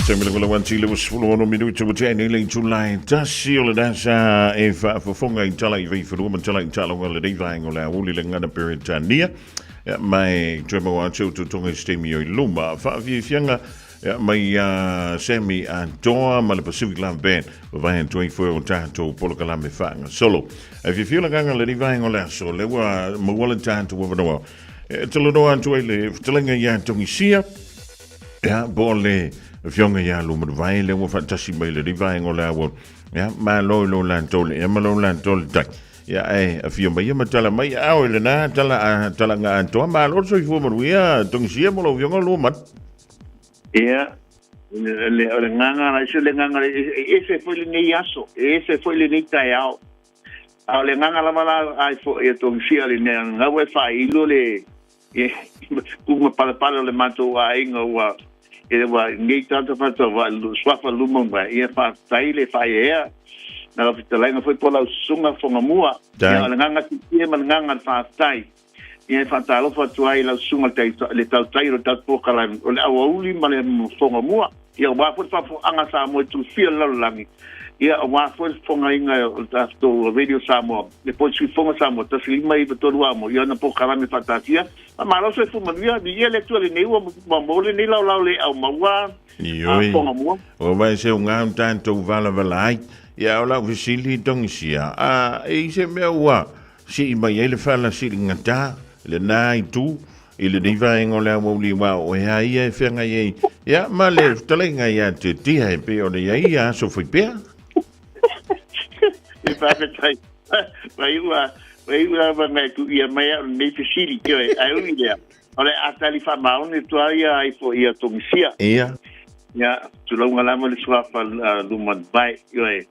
Taimi le wan tile ua 16 minuta ua tea nei le itula e tasi o le dasa e faafofoga i tala i vaifanua ma tala i taaloga o lenei vaega o le aoauli le gagana Peretania. Ia, ma e toe maua atu au tutoga i se taimi o i luma. Faafiafiaga ia, mai ia Sammy Atoa ma le Pacific Love Band vavae atu ai foi o tatou polokalame faagasolo. Ae fiafia le agaga o lenei vaega o le aso, lea ua maua le tatou avanoa e talanoa atu ai le fetalaiga ia Togisia, ia, po o le afioga ia Lumanuvae, lea ua faatasi mai lenei vaega o le aoauli. Ia, malo i lo latou le ea ma lo latou le tai. Ia, ae afio mai ia ma tala mai, ao i lena tala, a, talaga atoa, malo le soifua manuia, Togisia mo lau afioga Lumanu. Ia, le, o le gagana, la ese le gagana, e ese foi lenei aso, e ese foi lenei taeao. A o le agaga lava la ai foi e Togisia lenei, gau e faailo le kuga palepale o le matou aiga ua e ua nei tagata faatauvaa suafa luma mai ia faafetai le faaeaea na lau fetalaiga foi po o lau susuga Fogamua. Ia o le agaga fiafia ma le agaga faafetai. Ia e faatalofa atu ai i lau susuga le tautai o le tatou polokalame o le Aoauli ma le Fogamua. Ia aua foi le faafofogaaga a Samoa i tulufia o le lalolagi. Ia aua foi le fofogaina o le tatou Radio Samoa, le po o le Sui Fofoga Samoa 1593 Amo i ana polokalame faataatia. Faamalo soifua manuia, viia le Atua i lenei ua maua lenei laolao le aumaua a Fogamua. Ua vai se unga o tatou valavala ai. Ia o lau fesili Togisia, a e i se mea ua Sii mai ai le fala siligata, lena itu, i lenei vaega o le aoauli aua o oe a ia e feagai ai ia ma le fetalaiga ia te Tia e pei ona i ai ia aso fai pea. E faafetai. Vai ua, vai ua lava ngai tuuia mai au lenei fesili, ioe, ae ui lea, o le a tali faamaoni atu lava ia ai foi ia Togisia. Ia. Ia, tulauga lava le suafa Lumanuvae, ioe.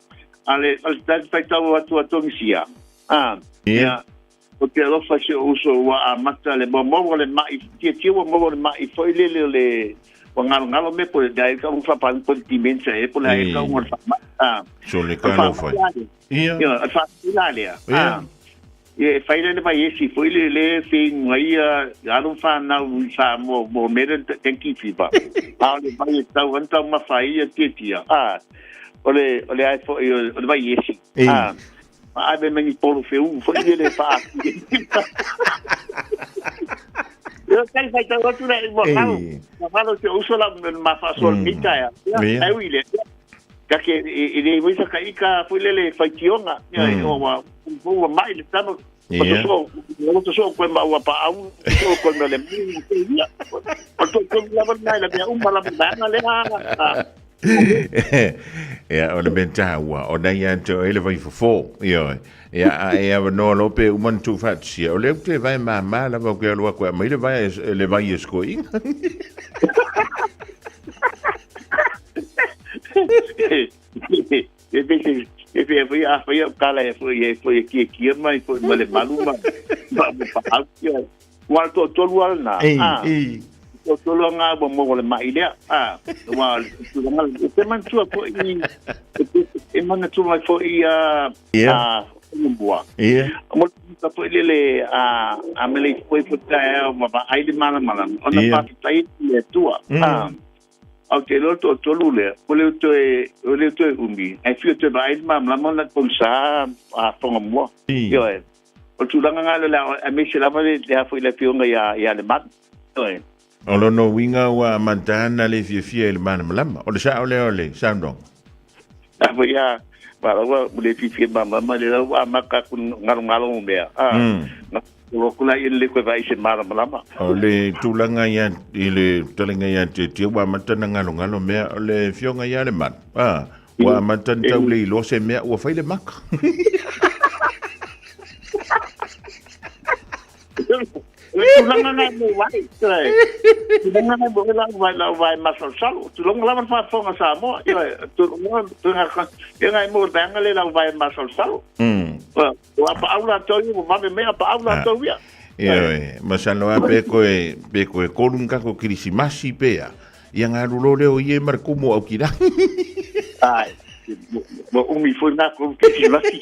A le, o le tali faitau atu a Togisia, A, ia, ou te alofa i si ou uso ua amata le ua maua le ma'i, tiatia ua maua le ma'i foi lele o le ua ngalongalo mea po o le ai ka ufa pa po le dementia e po le ai ka unga faama'i. A, So le ka lo fai. Ia. Ia, o le faama'i la lea. A, ia e fai le vai esi foi le le feinu ai ia alo whanau i Samoa mo mere dengue fever. A o le vai e tau ana taumafa ai ia tiatia. A, o le o le ai foi o le vai esi. A, Ave mai ni polo feuu foi ia le whaaki. Ia kai whai tau atu le ua ngalo. Ua ngalo te uso la ma whaasoa mm. mita ya. Ia ai ui le. Ka ke i le wisa ka ika foi lele whai tionga. Ia o wa ua mai le tano. Ia. O to so koe ma ua pa au. So koe ma le mai. Ia. O to koe lava mai la mea uma la mea le ha. Ia, o le mea taua, o nai ia te oe le vai fofo, ioe. Ia, a e avanoa loa pe uma ona tuufaatasia, o lea ou te vae māmā lava ou ke alu aku e aumai le vae, le vai e sikoiga. E pese, e pese foi a foi a kala e foi e foi e kia kia mai foi ma le malu ma ma ma pa au kia. Ua to tolu ala na. Ei, Ah. ei. To tolu nga ua mo le mai lea. Ah, ua tulaga e te manatua foi e manatua mai foi a Ia. a mua. Ia. Mo le foi lele a a mele foi foi taeao ma vaai le malamalama ona Ia. faafetai i le Atua. Ah. Au te iloa toatolu lea, ua le toe, ua le toe umi, ae fia toe vaai le malamalama ona pogisa a Whangamua. Ioe. O le tulaga nga lea, aemaise lava le, le a foi le afioga ia, ia Lemanu. Ioe. O lona uiga ua amata ana le fiafia i le malamalama. O le sao lea o le saunoaga. A foi a, ma ua le fiafia malamalama, lea ua amata atu ngalongalo mea. A, Ua kula i le koe vai se malamalama. O le tulaga ia i le talenga ia te tia ua amata na ngalongalo mea o le fioga ia le manu. Ah, ua amata na tau le iloa se mea ua fai le maka. Le tulaga na mo vai. Tulaga na mo la vai la vai masalosalo. Tulaga lava le faafofoga Samoa. Tulaga tulaga e mo le le la vai masalosalo. Ua paau latou ia, ua vave mai a paau latou ia. Ioe, masalo a pe koe, pe koe kolu ni kako kirisimasi pea. Ia ngā rulo leo i e mara kumu au ki rangi. Ai, ua umi foi ngā kolu kirisimasi.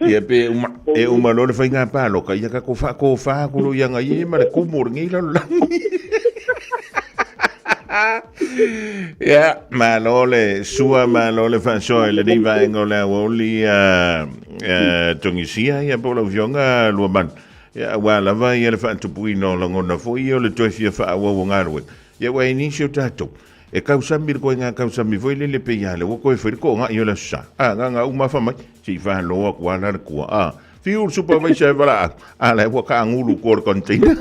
Ia pe uma, e uma loa le whainga pāloka, ia kako whaakōwhā kolo ia ngā i e mara kumu o le ngei lalo langi. Ia, malo le sua, malo le faasoa i lenei vaega o le aoauli Togisia, ia po o lau Afioga Luamanu. Ia, aua lava ia le faatupuina o lagona foi ia o le toe fia faaauau o galuega. Ia, ua i ai nisi o tatou, e tausami le koiga tausami foi lele pei lava lea ua toe fai le toagai o le Aso Sa. A, na ona uma fai mai, se i falo atu lava la le tua. A, fiu le supervisor e valaau, a la e ua taagulu i tua o le container.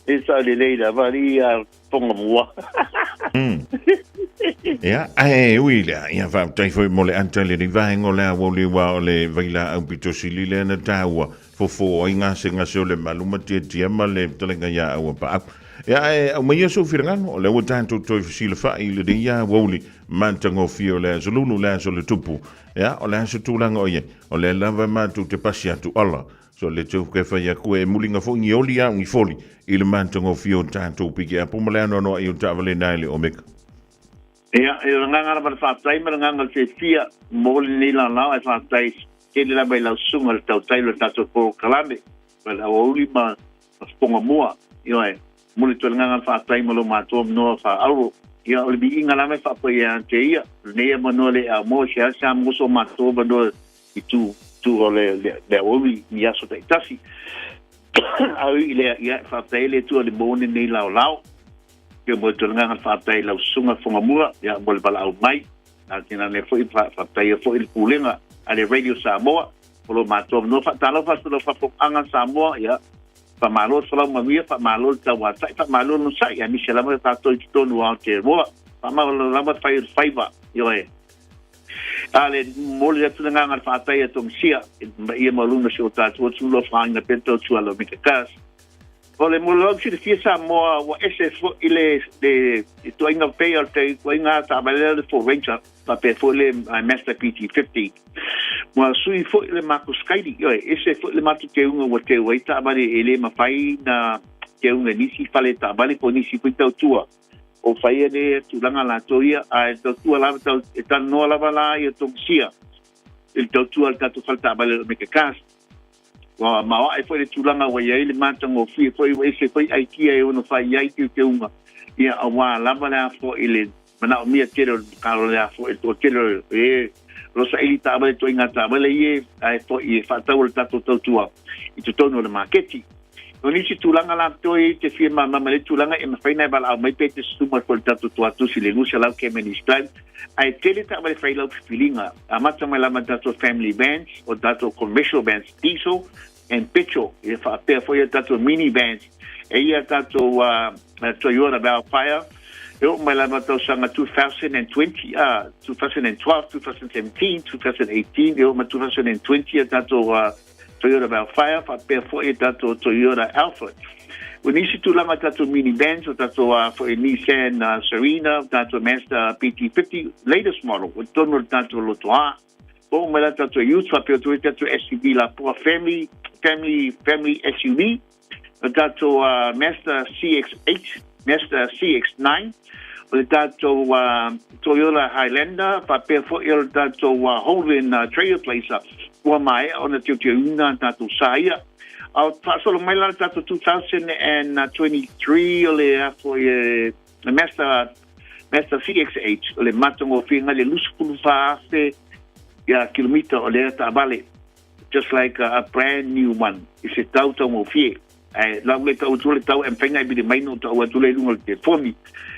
E sao lelei lava alii a Tonga mua. Ia, ae ui lea, ia faafetai foi mo le ata i lenei vaega o le aoauli aua o le vailaau pito sili lea na taua fofo ai gasegase o le malu ma tiatia ma le fetalaiga ia Auapaau. Ia, ae aumaia sou finagalo, o lea ua tatou toe fesilafai i lenei aoauli matagofie o le Aso Lulu, le Aso o le Tupu. Ia, o le a se tulaga o i ai? O lea lava matou te pasi atu ala So le tau ke whai aku e mulinga fo ni oli au ni foli i le matagofie o tatou piki apu ma le anoanoai o taavale na i le Omega. Ia, e o le agaga lava le faafetai ma le agaga o le fiafia mo lenei laolao ae faafetai tele lava i lau susuga i le tautai o le tatou polokalame ma le aoauli ma fofoga mua. Ioe, momoli atu ai le agaga o le faafetai mo lo matou avanoa faaauuro. Ia, o le viiga lava e faapaia ia te ia, o lenei avanoa le amoa, seasea mo so matou avanoa i tu tu o le le le aoauli i aso taitasi. A ui i lea, ia, faafetai ai le Atua i le maua lenei laolao. Ia mo le tulaga le faafetai i lau susuga Fogamua, ia mo le valaau mai. A tinane foi faafetaia foi le pulega a le Radio Samoa o lo matou avanoa. Faatalofa atu i lau faafofogaaga Samoa, ia faamalo le folau manuia, faamalo le tauatai, faamalo le onosai, aemaise lava tatou i totonu o Aotearoa. Faamalo lava le fai o le faiva, ioe. A le momoli atu le agaga o le faafetai a Tongisia i le paia maualuga o si o tatou atunuu o lo o faaaogaina pea le tautua a lau Meka Cars. O le mo lau silafia Samoa ua ese foi le le ituaiga pei o le ituaiga taavale lea o le Ford Ranger faapea foi le Mazda BT50. Ua sui foi le matou skaili, ioe, ese foi le matou teuga ua teu ai taavale e le mafai na teuga e nisi fale taavale po o nisi foi tautua. O faia le tulaga latou ia, ae tautua lava tau, e talanoa lava la ia Tongisia i le tautua a le tatou fale taavale o le Mega Cars. Ua maoae foi le tulaga ua i ai le matagofie foi ua ese foi aikia e ono fai ai teuteuga, ia aua lava le a foi le manaomia tele o le a foi le toatele o e o lo saili taavale ituaiga taavale ia ae foi e faatau le tatou tautua i totonu o le maketi. O nisi tulaga la toe te fia malamalama i le tulaga e mafai ona e valaau mai pe e te susu mai foi i le tatou tuatusi i le 200 km Drive ae tele taavale fai lau filifiliga amata mai lava i tatou family vans o tatou commercial vans diesel and petrol e faapea foi a tatou mini vans e ia tatou Toyota Vellfire e oo mai lava tausaga 2020 2012 2017 2018 e oo mai 2020 a tatou Toyota Vellfire, faapea foi e tatou Toyota Alphard. O nisi tulaga o tatou minivans, o tatou foi Nissan Serena, o tatou Mazda BT50, latest model, o totonu o le tatou loto A. Oo mai la tatou Ute, faapea foi tatou SUV lapoa family, family, family SUV, o tatou Mazda CX-8, Mazda CX-9, o le tatou Toyota Highlander, faapea foi o le tatou Holden Trailblazer, ua maea ona teuteuina tatou sa ia. A o faasolo mai la le tatou 2023 o le a foi e Mazda Mazda CX-8 o le matagofie nai le 24,000 ia kilomita o lea taavale just like a brand new one i se tau taugofie. Ae lau le tau atu le tau e mafai ona e vili mai ona ou tau atu lea i luga o le telefoni.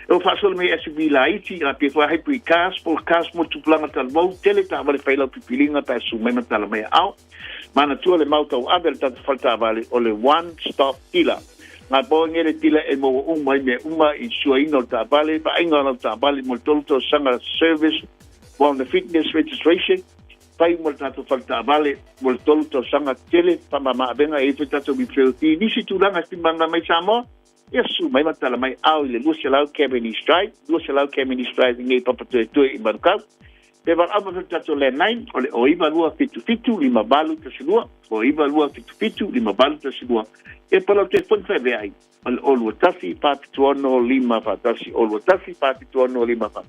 E o faasolo mai SUV laiti, a pia foi hybrid cars, sport cars mo tupulaga talavou, tele taavale fai lau pipiliga pe a susu mai ma tala mai aao. Manatua le mau tauave a le tatou fale taavale o le one stop dealer. Ngā poa nge le dealer e maua uma ai mea uma i suaina o le taavale, vaaiga o lau taavale mo le tolu tausaga service, mo le fitness registration, Fai mo le tatou fale taavale mo le tolu tausaga tele faamama-avega e i ai foi tatou referral fee. Nisi tulaga e fimana mai Samoa, ia susu mai ma tala mai ao i le 200 Cavendish Drive, 200 Cavendish Drive i nei Papatoetoe i Manukau. Pe valaau mai foi le tatou landline o le 09277 5812, 09277 5812. E palau telefoni fai avea ai o le 021 476 541, 021 476 541.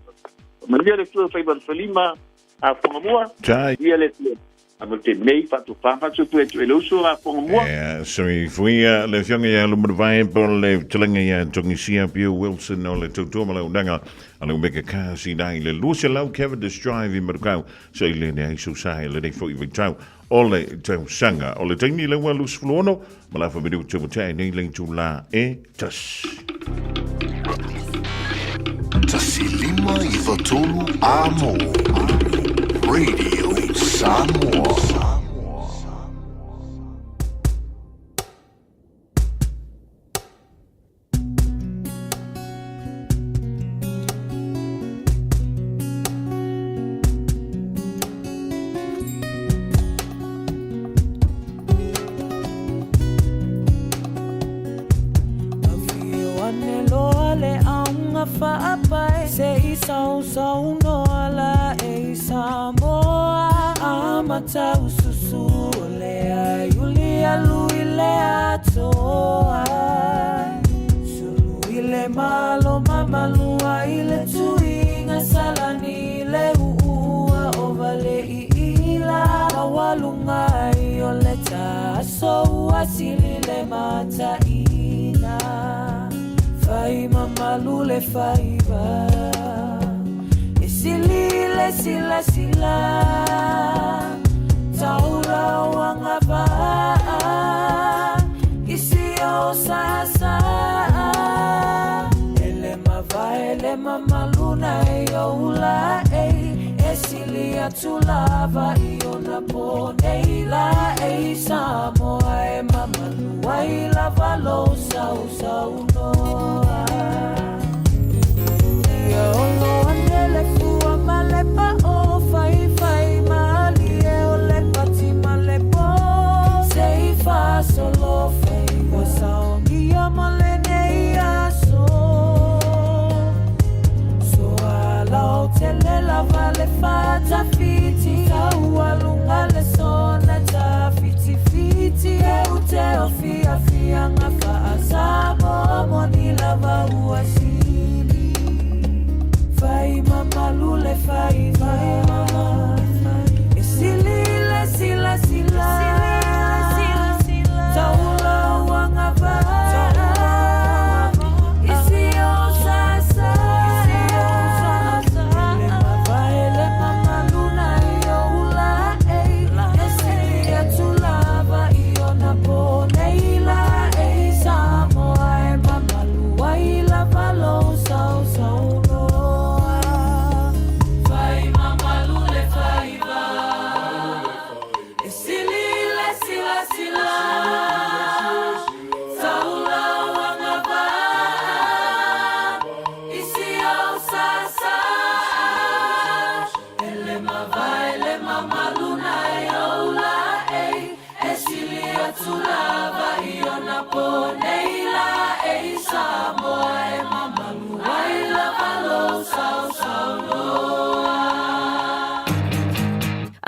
Manuia le Atua fai ma le falima. A Whangamua, Chai. ia le Atua. A ma te mei faatofa faatupu e tu e le uso la fonga mua. Ia, soifua le Afioga ia Lumanuvai po o le fetalaiga ia Togisia Bill Wilson o le tautua ma le auaunaga a le Omega Cars i ina i le 200 Cavendish Drive i Manukau se i lene ai sou sa i lenei foi vaitau o le tausaga. O le taimi lea ua 26 ma le afa minute ua tea ai nei le itulā e tasi. 1593 Amo Radio Samoa.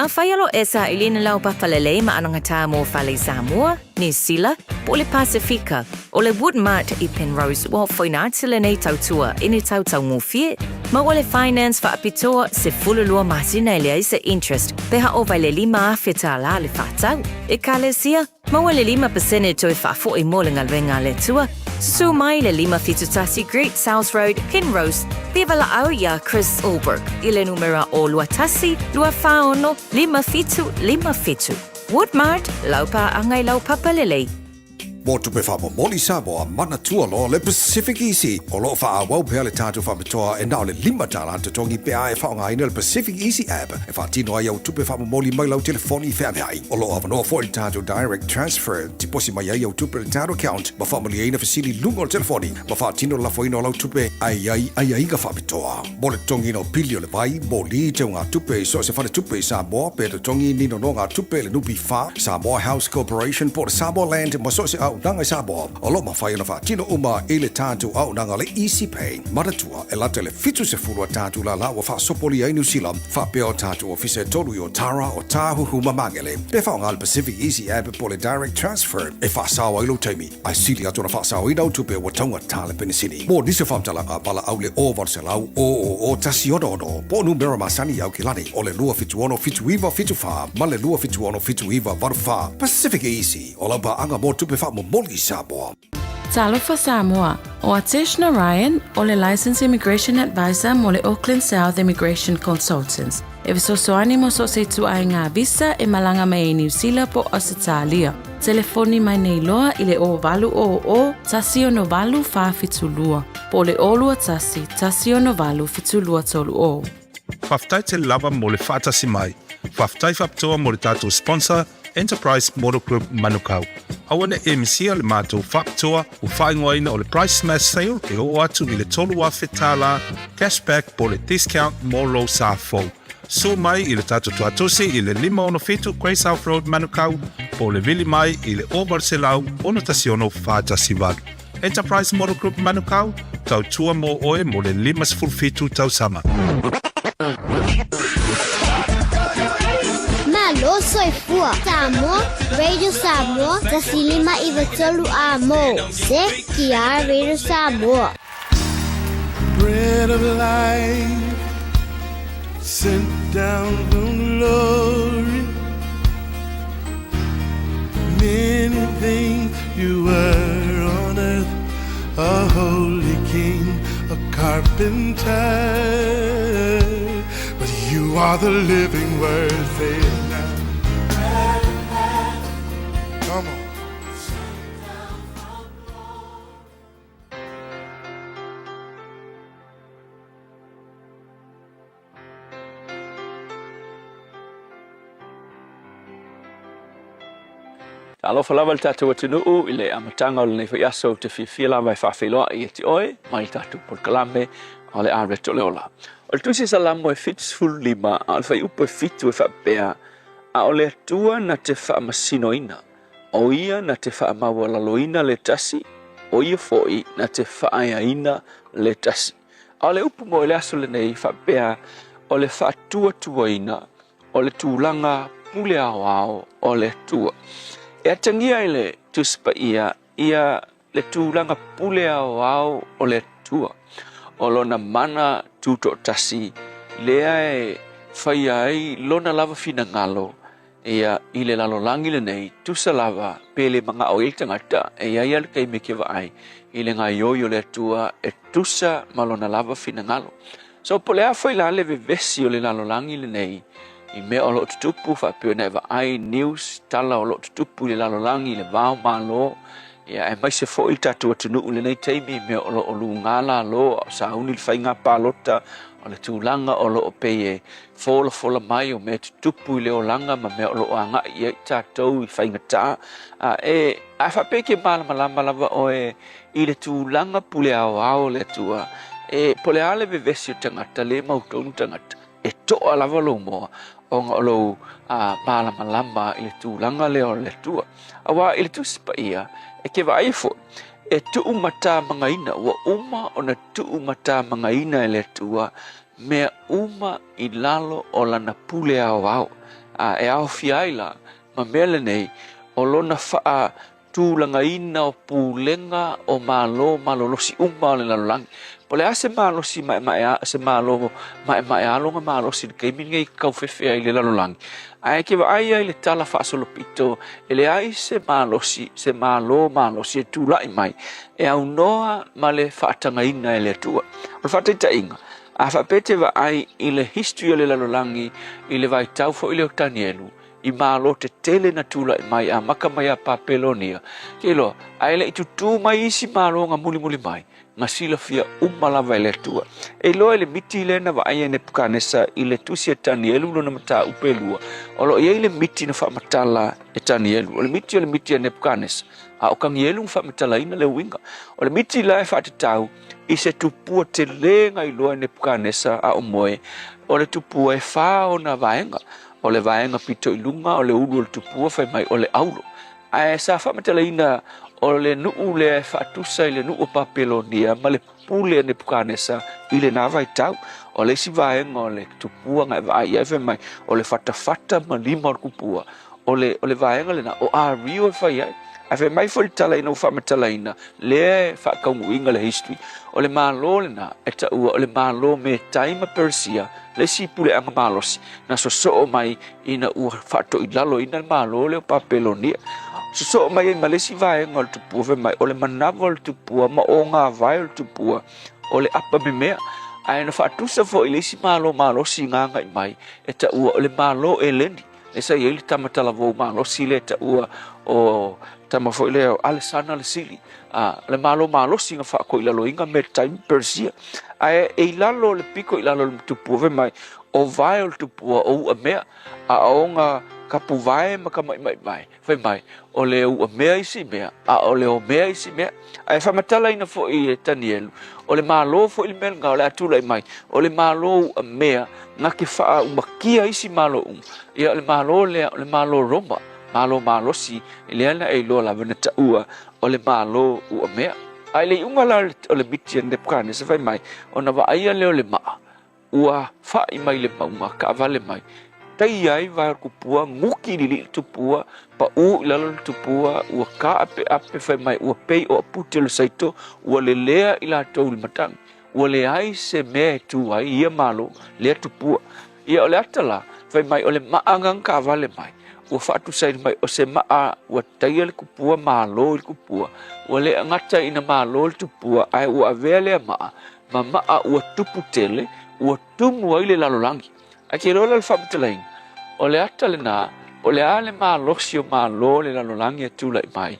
Afai o lo o e saili i ni laupapa lelei ma anagatā mo fale i Samoa, Niu Sila, po o le Pasifika, o le Woodmart i Penrose ua foina atu lenei tautua i ni tautaugofie ma ua le finance faapitoa 12 masina e leai se interest pe ha ova i le $5,000 tālā le faatau. Ekalesia, Maua le 5% toe faafoi mo le galuega a le Atua. Susū mai le 571 Great South Road, Penrose, pe valaau iā Chris Allbrook i le numera o 21 26 57 57. Woodmart, lau paaga i lau papa lelei. Mo tupe faamomoli Samoa, manatua loa le Pacific Easy. O lo o faaauau pea le tatou faapitoa e na o le $5 totogi pe a e faaaogaina le Pacific Easy app e faatino ai au tupe faamomoli mai lau telefoni feaveai. O lo o avanoa foi le tatou direct transfer, tiposi mai ai au tupe i le tatou account ma faamalieina fesili i luga o le telefoni ma faatino le lafoina o lau tupe ae i ai aiaiga faapitoa. Mo le totogiina o pili o le vai, moli, teugatupe i so o se faletupe i Samoa pe totogi ni nonogatupe i le NPF, Samoa House Corporation po o le Samoa Land ma so o se auaunaga i Samoa, o lo o mafai ona faatino uma i le tatou auaunaga o le Easy Pay. Manatua, e lata i le 70 a tatou lala ua faasopolia i Niu Sila, faapea o tatou ofisa e tolu i Otara, Otāhuhu ma Magele. Pe faaaoga le Pacific Easy App po o le Direct Transfer e faasao ai lou taimi, ae sili atu ona faasaoina au tupe ua taugata le penisini. Mo nisi o faamatalaga, valaau le 0800 000 166 po o numera masani i Aukilani o le 276 7974 ma le 276 7984. Pacific Easy, o lau paaga mo tupe faamomoli i Samoa. Talofa Samoa, ʻO Atesh Narayan, o le Licensed Immigration Advisor mo le Auckland South Immigration Consultants, e fesoasoani mo so o se ituaiga visa e malaga mai ai Niu Sila po o Ausetalia. Telefoni mai nei loa i le 0800 168 472 po o le 021 168 7230. Faafetai tele lava mo le faatasi mai. Faafetai faapitoa mo le tatou sponsor Enterprise Motor Group Manukau. Aua ne i misia le matou faapitoa ua faaigoaina o le Price Smash Sale e oo atu i le $3,000 cashback po o le discount mo lou sa fou. Sue mai i le tatou tuatosi i le 567 Grey South Road Manukau po o le vili mai i le 0800 616 418. Enterprise Motor Group Manukau, tautua mō oe mō le 57 tausaga. Malo soifua Samoa Radio Samoa 105 93 amo CKR Radio Samoa. Bread of life sent down from glory. Many things you were on earth, a holy king, a carpenter. But you are the living word, say it now. Come on. Talofa lava le tatou atunuu i le amataga o lenei foi aso ou te fiafia lava e faafeiloai ia te oe mai le tatou polokalame o le Areto o le Ola. O le tusi Salamo e 75 a o le fuaiupu e 7 e faapea, A o le Atua na te faamasinoina, o ia na te faamaualaloina le tasi, o ia foi na te faaeaina le tasi. A o le upu mo le aso lenei faapea, o le faatuatuaina o le tulaga pule aoao o le Atua. E atagia i le Tusi Paia ia le tulaga pule aoao o le Atua, o lona mana tutoatasi lea e faia ai lona lava finagalo ia i le lalolagi lenei, tusa lava pe le manao i ai le tagata, e i ai lava le taimi e ke vaai i le gaoioi o le Atua e tusa ma lona lava finagalo. So po o le a foi la le vevesi o le lalolagi lenei i mea o lo o tutupu faapea ona e vaai news, tala o lo o tutupu i le lalolagi i le va o Malo, ia aemaise foi le tatou atunuu i lenei taimi i mea o lo o luga lalo a o sauni le faiga palota, o le tulaga o lo o pei e folafola mai o mea tutupu i le olaga ma mea o lo o agai i ai tatou i faigata. A e, a faapea e ke malamalama lava oe i le tulaga pule aoao o le Atua, e, po o le a le vevesi o tagata, le mautonu tagata, e toa lava lou moa, ona o lou a, malamalama i le tulaga lea o le Atua. Aua i le Tusi Paia, e ke vaai foi, e tuumatamagaina, ua uma ona tuumatamagaina e le Atua mea uma i lalo o lana pule aoao, a e aofia ai la ma mea lenei o lona faatulagaina o pulega o malo malolosi uma o le lalolagi. Po o le a se malosi maemae, se malo maemaealo na malosi i le taimi lenei e taufefe ai i le lalolagi, ae e te vaai ai i le tala faasolopito, e leai se malosi, se malo malosi e tulai mai e aunoa ma le faatagaina e le Atua. O le faataitaiga, a faapea e te vaai i le history o le lalolagi i le vaitau foi lea o Tanielu, i malo tetele na tulai mai amata mai ia Papelonia, te iloa, ae le i tutū mai isi malo na mulimuli mai, na silafia uma lava e le Atua. E iloa i le miti lea na vaai e Nepukanesa i le tusi a Tanielu lona mataupu e lua, o lo o i ai le miti na faamatala e Tanielu. O le miti o le miti a Nepukanesa, a o Tanielu na faamatalaina le uiga. O le miti la e faatatau i se tupua tele na iloa e Nepukanesa a o moe, o le tupua e fā ona vaega. O le vaega pito i luga o le ulu o le tupua fai mai o le aulo. Ae sa faamatalaina O le nuu lea e faatusa i le nuu o Papelonia ma le pule a Nepukanesa i lena vaitau. O le isi vaega o le tupua na e vaai i ai fai mai, o le fatafata ma lima o le kupua. O le, o le vaega lena, o Ario e fai ai. Ae fai mai foi le tala ina ua faamatalaina, lea e faataunuuina le history, o le Malo lena e taua o le Malo Metai ma Peresia, le isi puleaga malosi na sosoo mai ina ua faatoilaloina le Malo lea o Papelonia. Sosoo mai ai ma le isi vaega o le tupua fai mai, o le manava o le tupua ma ogavae o le tupua, o le apa memea. Ae na faatusa foi i le isi Malo malosi na agai mai, e taua o le Malo Eleni. Lea sa i ai le tama talavou malosi lea e taua o tama foi lea o Alesana le Sili. A, le Malo malosi na faatoilaloina Metai ma Peresia. Ae e i lalo o le pito i lalo o le tupua fai mai, o vae o le tupua o uamea, a o ona kapuvae ma kamaimaivae, fai mai, o le uamea isi mea, a o le omea isi mea. Ae faamatalaina foi e Tanielu, o le Malo foi le mea lena o le a tulai mai, o le Malo uamea na te faaumatia isi Malo uma. Ia, o le Malo lea, o le Malo Roma, Malo malosi, lea na e iloa lava na taua o le Malo uamea. A i le iuga la o le miti a Nepukanesa fai mai, ona vaaia lea o le maa, ua fa'i mai le mauga, taavale mai, taia ai vae o le tupua, guti lilii le tupua, paʻū i lalo le tupua, ua tāʻapeʻape, fai mai ua pei o apute o le saito, ua lelea i latou i le matagi. Ua leai se mea e tū ai ia Malo, lea tupua. Ia o le ata la, fai mai o le maa na taavale mai, ua faatusaina mai o se maa ua taia le tupua malo i le tupua, ua le gata ina malo le tupua, ae ua avea lea maa ma maa ua tupu tele, ua tumu ai le lalolagi. Ae ke iloa la le faamatalaina, o le ata lena, po o le a le malosi o Malo o le lalolagi e tulai mai,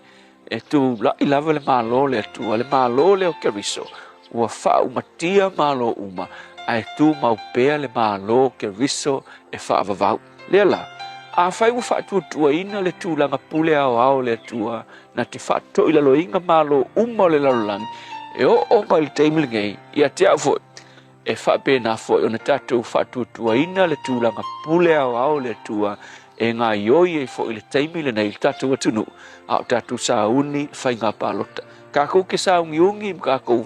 e tulai lava le Malo o le Atua, le Malo lea o Keriso, ua faaumatia Malo uma, ae tumau pea le Malo o Keriso e faavavau. Lea la, afai ua faatuatuaina le tulaga pule aoao o le Atua na te faatoilaloina Malo uma o le lalolagi, e oo mai le taimi lenei, ia te au foi, e faapena foi ona tatou faatuatuaina le tulaga pule aoao o le Atua e gaoioi ai foi le taimi lenei i le tatou atunuu, a o tatou sauni le faiga palota. Tatou te sauniuni ma tatou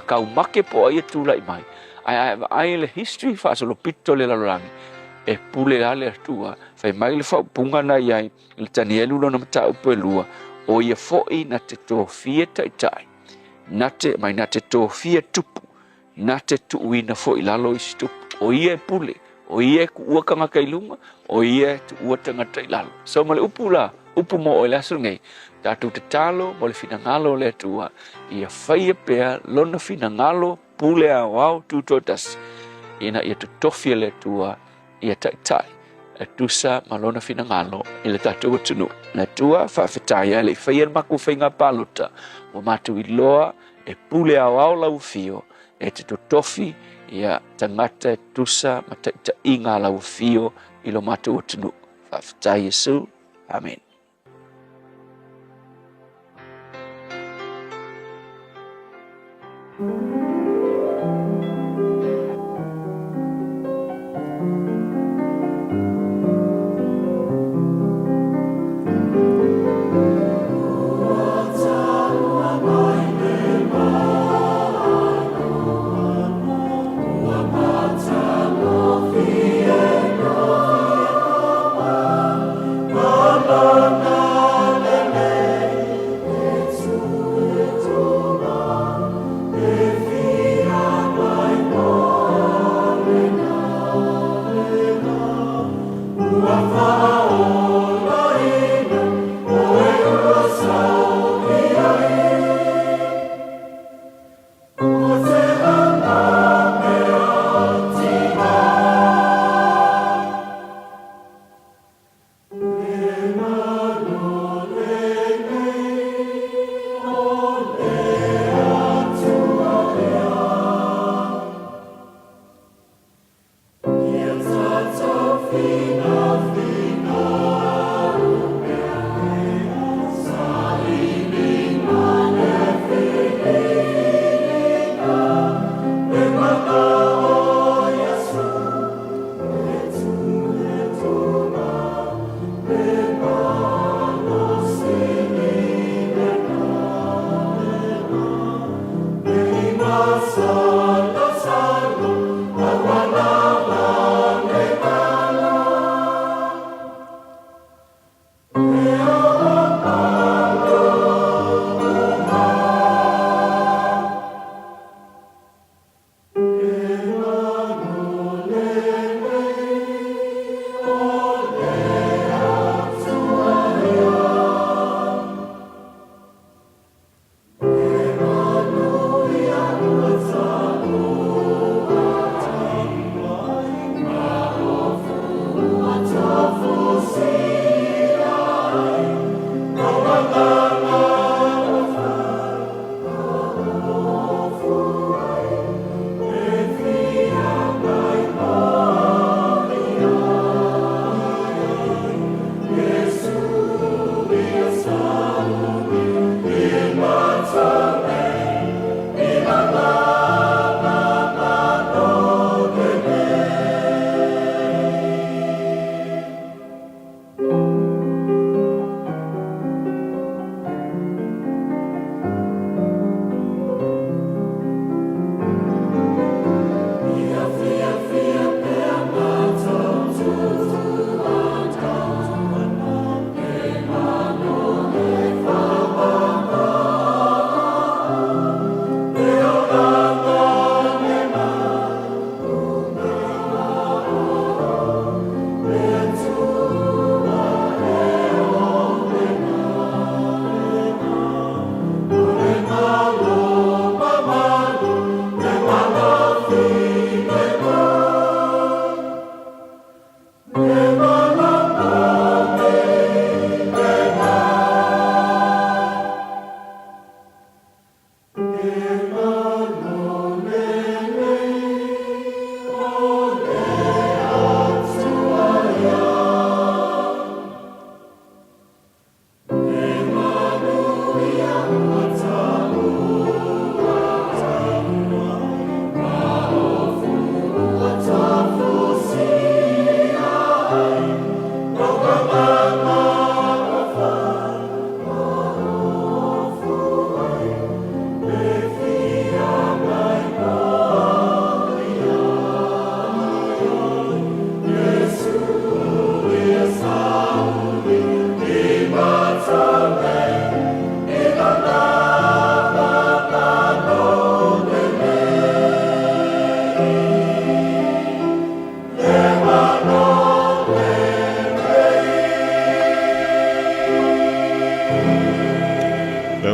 taumate po o ai e tulai mai, ae a e vaai i le history faasolopito le lalolagi, e pule lava le Atua. Fai mai le faaupuga na i ai i le Tanielu lona mataupu e lua, o ia foi na te tofia taitai, na te, mai na te tofia tupu, na te tuuina foi i lalo isi tupu. O ia e pule, o ia e tuua tagata i luga, o ia e tuua tagata i lalo. So ma le upu la, upu mo oe le aso lenei, tatou tatalo mo le finagalo o le Atua, ia faia pea lona finagalo pule aoao tutoatasi, ina ia totofi e le Atua ia taitai e tusa ma lona finagalo i le tatou atunuu. Le Atua, faafetai ae le i faia le matou faiga palota, ua matou iloa e pule aoao lau afio e te totofi ia tagata e tusa ma taitaiga a lau afio i lo matou atunuu. Faafetai Iesu. Amen.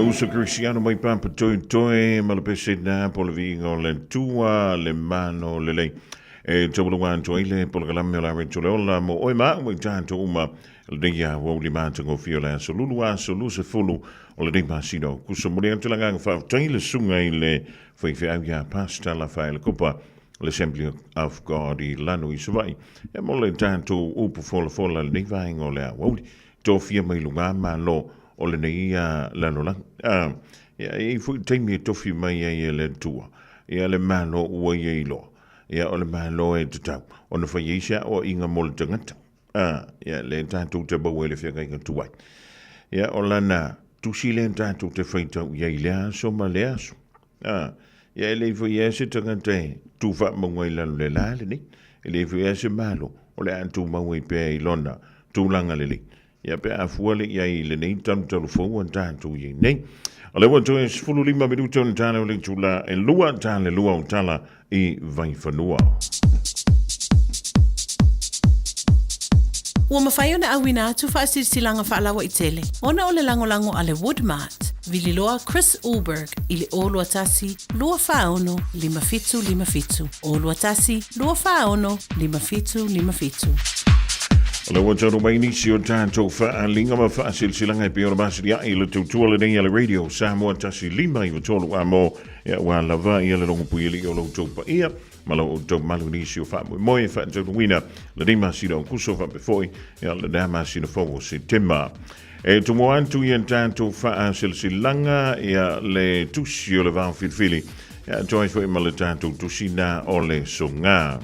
Uso Kerisiano mai Papa Toetoe ma le pese na po le viiga o le Atua le malo lelei. E taualaga atu ai le polokalame o le Areto le Ola mo oe ma au ma i tatou uma lenei aoauli matagofie o le aso Lulu aso 20 o lenei masina o Kuso. Momoli atu le agaga faafetai i le susuga i le faifeau ia Pastor Lafaele Kopa o le Assembly of God i Lano i Savaii. E mo le tatou upu folafola i lenei vaega o le aoauli. Tofia mai luga malo o lenei lalolagi. Ia, e i ai foi taimi e tofi mai ai e le Atua ia le malo ua ia iloa. Ia, o le malo e tatau ona fai ai se aoaiga mo le tagata. Ia, lea tatou te maua i le feagaiga tuai. Ia, o lana tusi lea tatou te faitau i ai i lea aso ma lea aso. Ia, e le foi lava se tagata e tu faamauga i lalo o le la lenei. E le foi lava se malo o le a tumau ai pea i lona tulaga lelei. Ia pe a fua le i ai i lenei talutalu fou a tatou i ai nei. O lea ua toe 15 minute ona tala o le itula e lua, tala e lua o tala i Vaifanua. Ua mafai ona auina atu faasilasilaga faalauaitele ona o le lagolago a le Woodmart, Vililoa Chris Ulberg i le 021 246 5757, 021 246 5757. O lea ua taunuu mai nisi o tatou faaaliga ma faasilasilaga e pei ona masilia'i i le tautua lenei a le Radio Samoa 1 5 9 3 a mo Ia ua lava ia le logopui alii o lo outou paia ma lo outou malu i nisi o faamoemoe e faataunuuina lenei masina o Kuso faapea foi ia lena masina fou o Setema. E tumu atu ia tatou faasilasilaga ia le tusi o le vao filifili ia atoa ai foi ma le tatou tusi na o le soga.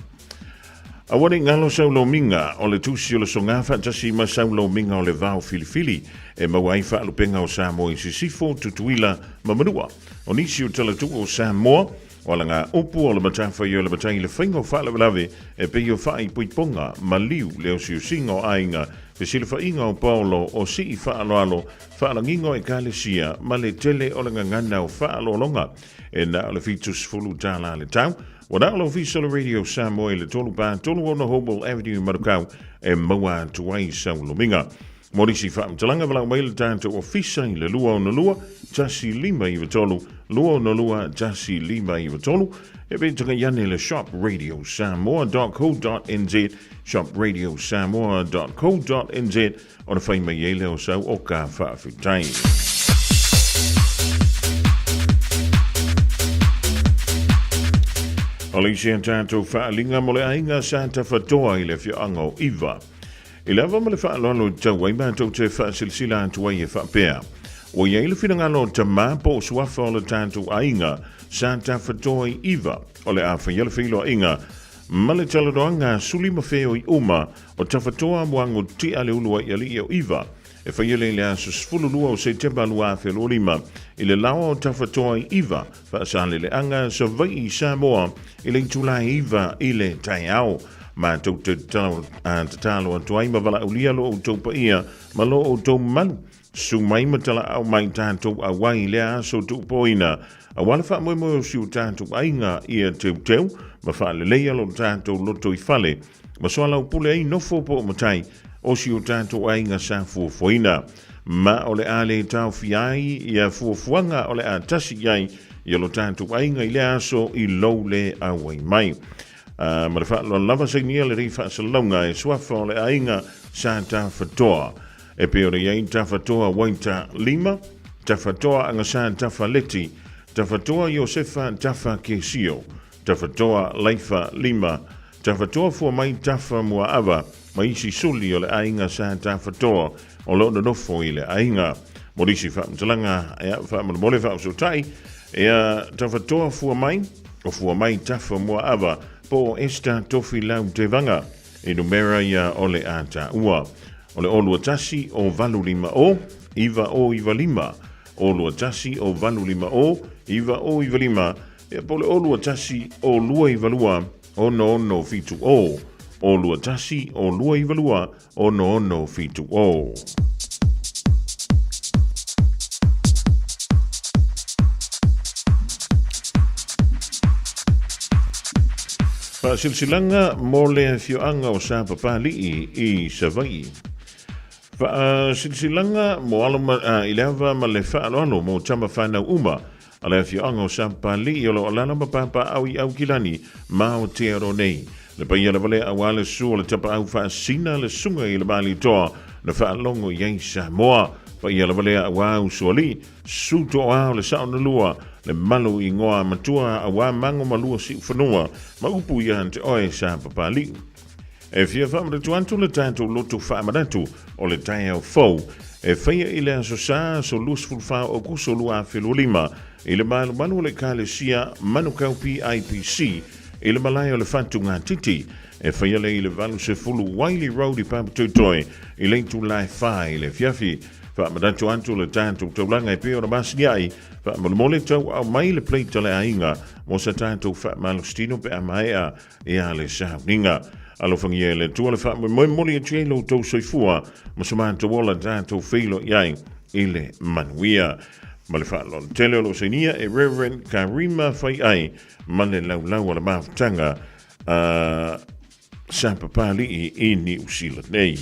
Aua ne i galo sau lomiga o le tusi o le soga faatasi ma sau lomiga o le vao filifili e maua ai faalupega o Samoa i Sisifo, Tutuila ma Manua. O nisi o talatuu o Samoa, o alaga upu o le matafaioi o le matai i le faiga o faalavelave e pei o faaipoipoga, maliu, le osiosiga o aiga, fesilafaiga o paolo, o sii faaaloalo, faalagiga o ekalesia ma le tele o le gagana o faaaloaloga. E na o le $70 le tau. Ua na o le Ofisa o le Radio Samoa i le 3 3 6 Hobel Avenue i Manukau e maua atu ai sau lomiga. Mo nisi faamatalaga, valaau mai le tatou ofisa i le 262 1593, 262 1593, e pe tagai ane le shopradiosamoa.co.nz, shopradiosamoa.co.nz ona fai mai ai lea o sau o ka faafetai. O le isi a tatou faaaliga mo le aiga sa tafatoa i le afioaga o Iva. I le ava ma le faaaloalo i tau ai matou te faasilasila atu ai e faapea, ua i ai le finagalo o tamā po o suafa o le tatou aiga sa tafatoa i Iva, o le a faia le feiloaiga ma le talanoaga a suli ma feoi uma o Tafatoa Moango Tia le Uluai Alii o Iva, e faia lea i le aso 12 o Setema 2025 i le laoa o Tafatoa i Iva, Faasaleleaga, Savaii, Samoa, i le itula e 9 i le taeao. Matou te tatalo atu ai ma valaaulia lo outou paia ma lo outou mamalu. Susu mai ma talaau mai tatou auai i lea aso tuupoina, aua le faamoemoe o si o tatou aiga ia teuteu ma faaleleia lo tatou loto i fale ma soalaupule ai nofo po o matai o si o tatou aiga sa fuafuaina. Ma o le a le taofia ai ia fuafuaga o le a tasi i ai ia lo tatou aiga i lea aso i lou le auai mai. Ma le faaaloalo lava sainia lenei faasalalauga e suafa o le aiga sa tafatoa. E pei ona i ai Tafatoa Waita Lima, Tafatoa Agasā Tafa Leti, Tafatoa Iosefa Tafa Kesio, Tafatoa Laifa Lima, Tafatoa Fuamai Tafa Muaava ma isi suli o le aiga sa Tafatoa o lo o nonofo i le aiga. Mo nisi faamatalaga, ia, faamolemole faafesootai, ia, Tafatoa Fuamai, o Fuamai Tafa Muaava, po o Esther Tofilau Tevaga. I numera ia o le a taua. O le 0 21 o 8 5 o, 9 o 9 5, 0 21 o 8 5 o, 9 o 9 5, ia po o le 0 21 o 2 9 2, 6 6 7 o, 0 21 o 2 9 2, 6 6 7 o. Faasilasilaga mo le afioaga o Sapapalii i Savaii. Faasilasilaga mo alo ma, i le ava ma le faaaloalo mo tama whanau uma a le afioaga o Sapapalii o lo o alaala ma papaaao i Aukilani ma Aotearoa nei. Le paia lava lea aua le susu o le tapaau faasina le susuga i le Malietoa na faalogo i ai Samoa. Paia lava lea aua usoalii, susu toa o le sao na lua, le malu igoa matua aua mago ma lua siufanua ma upu ia te oe Sapapalii. E fia faamanatu atu le tatou loto faamanatu o le taeao fou e faia i le Aso Sa, aso 24 o Aokuso 2025, i le malumalu o le Ekalesia Manukau PIPC i le malae o le Fatu Ngatiti. E faia lea i le 80 Wiley Road i Papatoetoe i le itula e 4 i le afiafi. Faamanatu atu le tatou taulaga e pei ona masiniai, faamolemole tauaao mai le plate a le aiga mo sa tatou faamalositino pe a maea Ia le sauniga. Alofagia e le Atua le faamoemoe momoli atu ai lo outou soifua ma so matou ola tatou feiloai ai i le manuia. Ma le faaaloalo tele o lo o sainia e Reverend Karima Faiai ma le laulau a le mafutaga a Sapapalii i Niu Sila nei.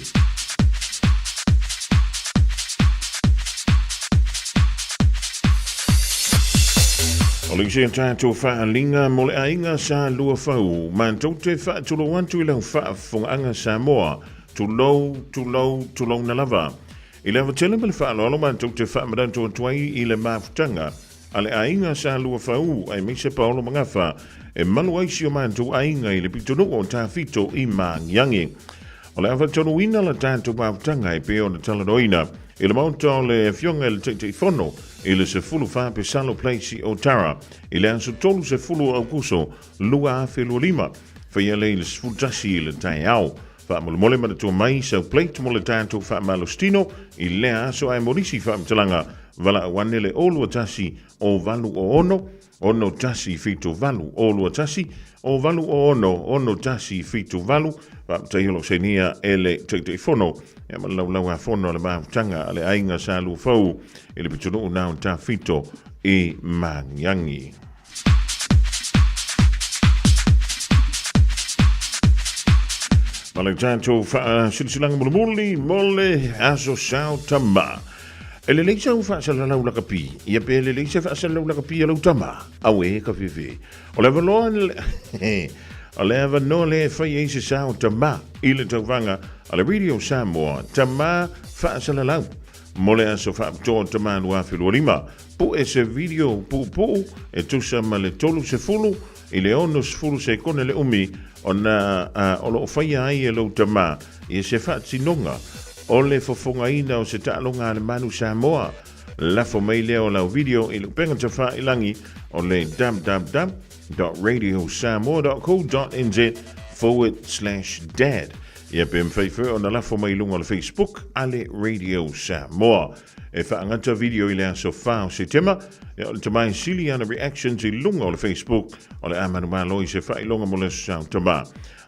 O le isi a tatou faaaliga mo le aiga sa lua fau, matou te faatulou atu i lau faafofogaaga Samoa, tulou, tulou, tulouna lava. I le ava tele ma le faaaloalo matou te faamanatu atu ai i le mafutaga a le aiga sa lua fau aemaise Paolo Magafa e malu ai si o matou aiga i le pitonuu o Tafito i Magiagi. O le a faatonuina la tatou mafutaga e pei ona talanoaina i le Maota o le Afioga i le Taitaifono i le 14 Pesalo Place i Otara i le aso 30 o Aokuso 2025, faia lea i le 11 i le taeao. Faamolemole manatua mai sau plate mo le tatou faamalositino i lea aso ae mo nisi faamatalaga valaau ane le 021 o 8 06 6 1 7 8 0 2 1 o 8 6 6 1 7 8 faafetai o lo o sainia e le Taitaifono ia ma le Laulau-a-Fono a le Mafutaga a le Aiga Sa Lufau i le pitonuu na o Tafito i Magiagi. Ma le tatou faasilasilaga mulimuli mo le aso sao tama. E lelei sau faasalalau lakapi, ia pe lelei se faasalalau lakapi a lau tama. Auē ka fefe. O le avanoa o le avanoa lea e fai ai se sao tama i le tauvaga a le Radio Samoa Tama Faasalalau mo le aso faapitoa Tama 2025. Pue se video puupuu e tusa ma le 30 i le 60 sekone le umi ona o lo o faia ai e lou tama ia se faatinoga o le fofogaina o se taaloga a le Manu Samoa. Lafo mai lea o lau video i le upega tafailangi o le www.radiosamoa.co.nz/dad. Ia pe mafai foi ona lafo mai i luga o le Facebook a le Radio Samoa. E faagata video i le aso 4 o Setema, ia o le tamai sili ana reactions i luga o le Facebook o le a manumalo i se faailoga mo le aso sao tama.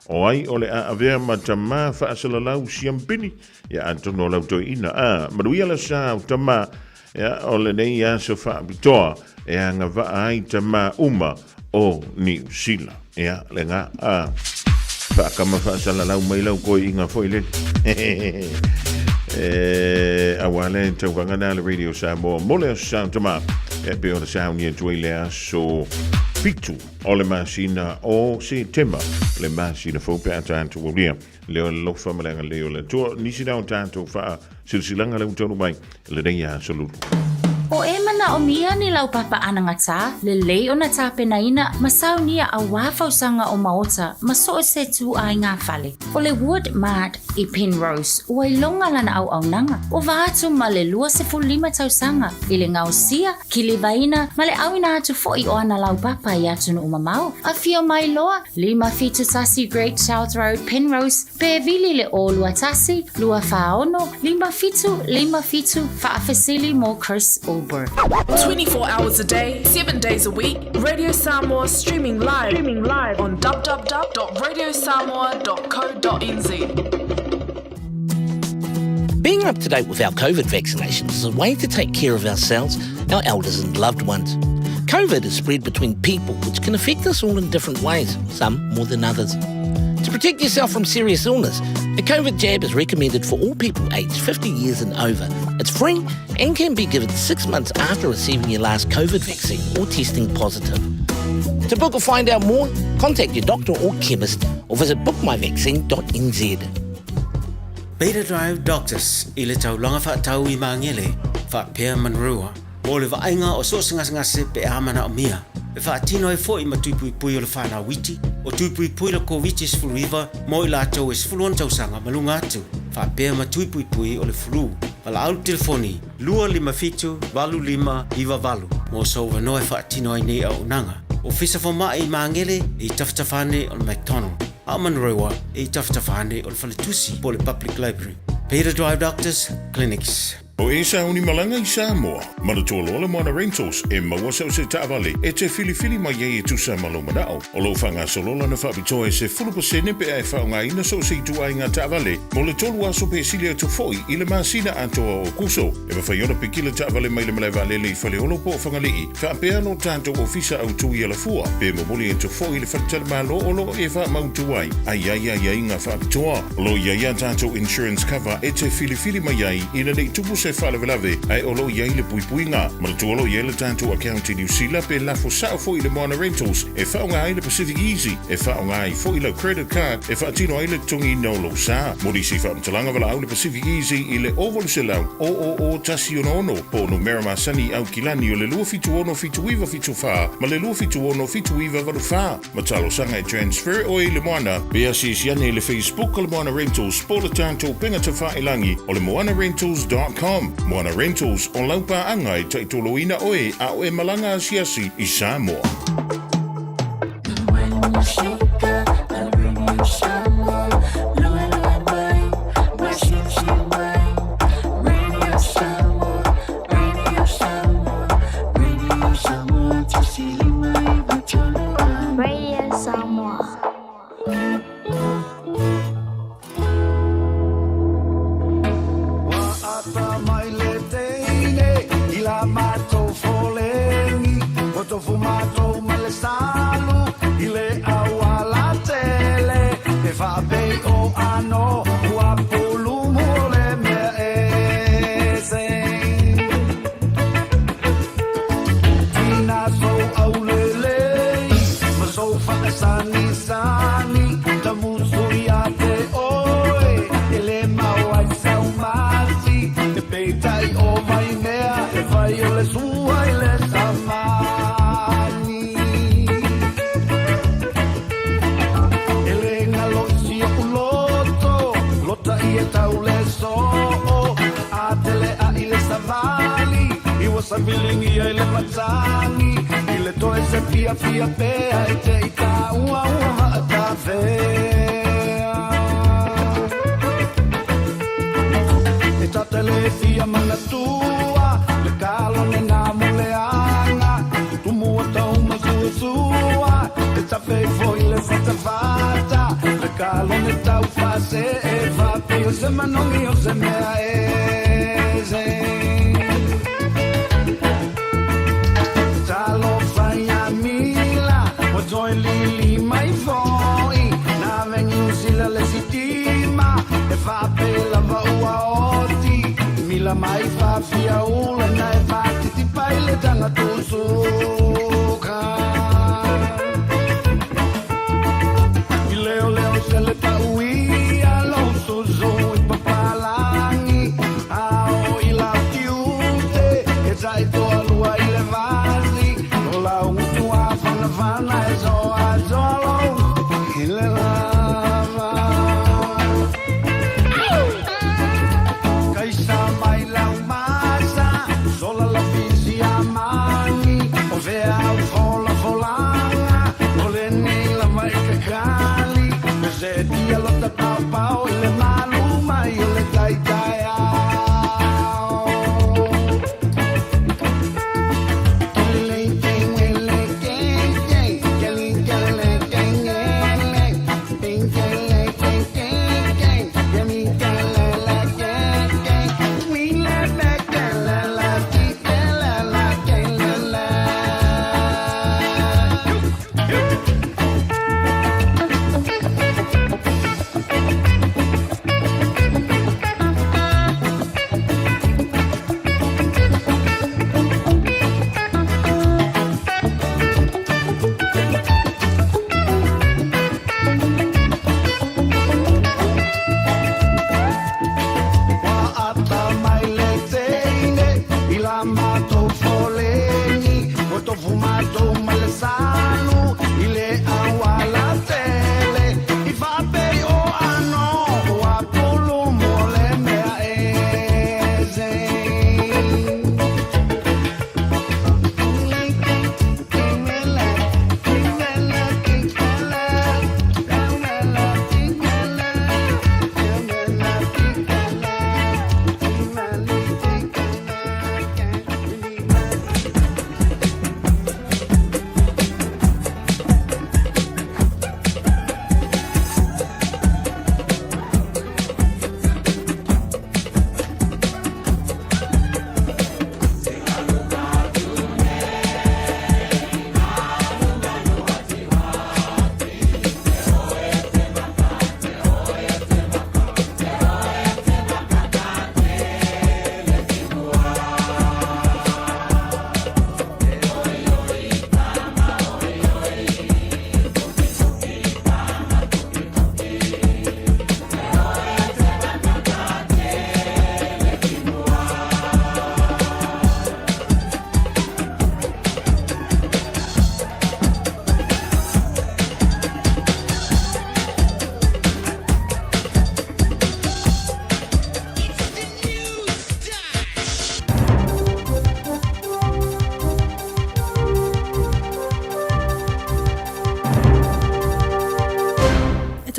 O ai o le a avea ma tama faasalalau siampini, ia atonu o lau toeaina a manuia le sao tama, ia o lenei aso faapitoa e agavaa ai tama uma o Niu Sila. Ia, le ga a faakama faasalalau mai lau koiiga foi lele. E, aua le tauvaga na le Radio Samoa mo le aso sao tama. E pe o le sauni atu ai le aso 7 o le masina o Setema, le masina fou pe a tatou aulia le o le alofa ma le agalelei o le Atua. Nisi na o tatou faasilasilaga lea ua taunuu mai lenei aso lulu. O e manaomia ni laupapa anagatā, lelei ona tapenaina ma saunia auā fausaga o maota ma so o se tūāiga fale. O le Wood Mart i Penrose ua iloga lana auaunaga, ova atu ma le 25 tausaga i le gaosia, kilivaina ma le ʻauina atu foʻi o ana laupapa i atunuu mamao. Afio mai loa, 571 Great South Road, Penrose, Pe vili le 0 2 1 2 4 6 5 7 5 7 faafesili mo Chris Ulber. 24 hours a day, 7 days a week, Radio Samoa streaming live, streaming live on www.radiosamoa.co.nz. Being up to date with our COVID vaccinations is a way to take care of ourselves, our elders, and loved ones. COVID is spread between people, which can affect us all in different ways, some more than others. To protect yourself from serious illness, the COVID jab is recommended for all people aged 50 years and over. It's free and can be given six months after receiving your last COVID vaccine or testing positive. To book or find out more, contact your doctor or chemist or visit bookmyvaccine.nz. Beta Drive Doctors i le taulaga faatau i Magele faapea Manurewa mo le vaaiga o so o se gasegase pe a manaomia e faatino ai foi ma tui puipui o le fanau iti, o tui puipui le Koviti-19 mo i latou e 16 tausaga ma luga atu, faapea ma tui puipui o le flu. Valaau le telefoni 257 8598 mo sou avanoa e faatino ai nei auaunaga. Ofisa Fomai i Magele e i tafatafa ane o le McDonald, a o Manurewa e i tafatafa ane o le Faletusi po o le Public Library. Beta Drive Doctors Clinics. O e sauni malaga i Samoa, manatua loa le Moana Rentals e maua sau se taavale e te filifili mai ai e tusa ma lou manao. O lou faagasolo lana faapitoa e 10% pe a e faaaogaina so o se ituaiga taavale mo le tolu aso pe sili atu foi i le masina atoa o Akuso. E mafai ona piki le taavale mai le malae vaalele i Faleolo po o Fagalii, faapea lo tatou ofisa autu i Alafua, pe momoli atu foi i le faletalimalo o lo o e faamautu ai, a i ai aiaiga faapitoa. O lo o i ai a tatou insurance cover e te filifili mai ai ina nei tupu se faalavelave, ae o lo o i ai le puipuiga. Manatua o lo o i ai le tatou account i Niu Sila pe lafo sao foi i le Moana Rentals e faaaoga ai le Pacific Easy, e faaaoga ai foi lau credit card e faatino ai le totogiina o lou sa. Mo nisi faamatalaga valaau le Pacific Easy i le 0800 000 166 po o numera masani i Aukilani o le 276 7974 ma le 276 7984. Ma talosaga e transfer oe i le Moana, pe asiasi ane i le Facebook o le Moana Rentals po o le tatou upega tafailangi o le moanarentals.com. Moana Rentals, o lau paaga e taitoloina oe a o e malaga asiasi i Samoa. Radio Samoa. Ua mai le teine i la matou foleni Ua tofu matou ma le salu i le auala tele E faapei o ano ua pulumu o le mea ese Tina sou aulelei ma sou whakasanisani Tamusu ia te oe e le mau ai sau mati E peitai o vai mea e fai o le sua i le samani E le ngalo i si oʻu loto Lota i e tau le soo A tele a i le savali I ua savilingia i le matagi I le toe se fiafia pea E te i tā ua ua haatafea E tatele fia manatua Le kalone nā muleanga Tumua tau masuasua E tafei foi le fatafata Le kalone tau fase E faapei o se manogi o se mea ese Talofa ia Mila Ua toe lili mai foi Na vengi usila le sitima E faapei lava ua oti Mila mai faafia ula Na e faatitipa i le taga tusuka I leoleo se le pauia Lou susu i papalagi Ao i lau tiute E taitoalua i le vasi O lau gutu afanafana E soasoa lou i le lava Kaisa mai lau masa.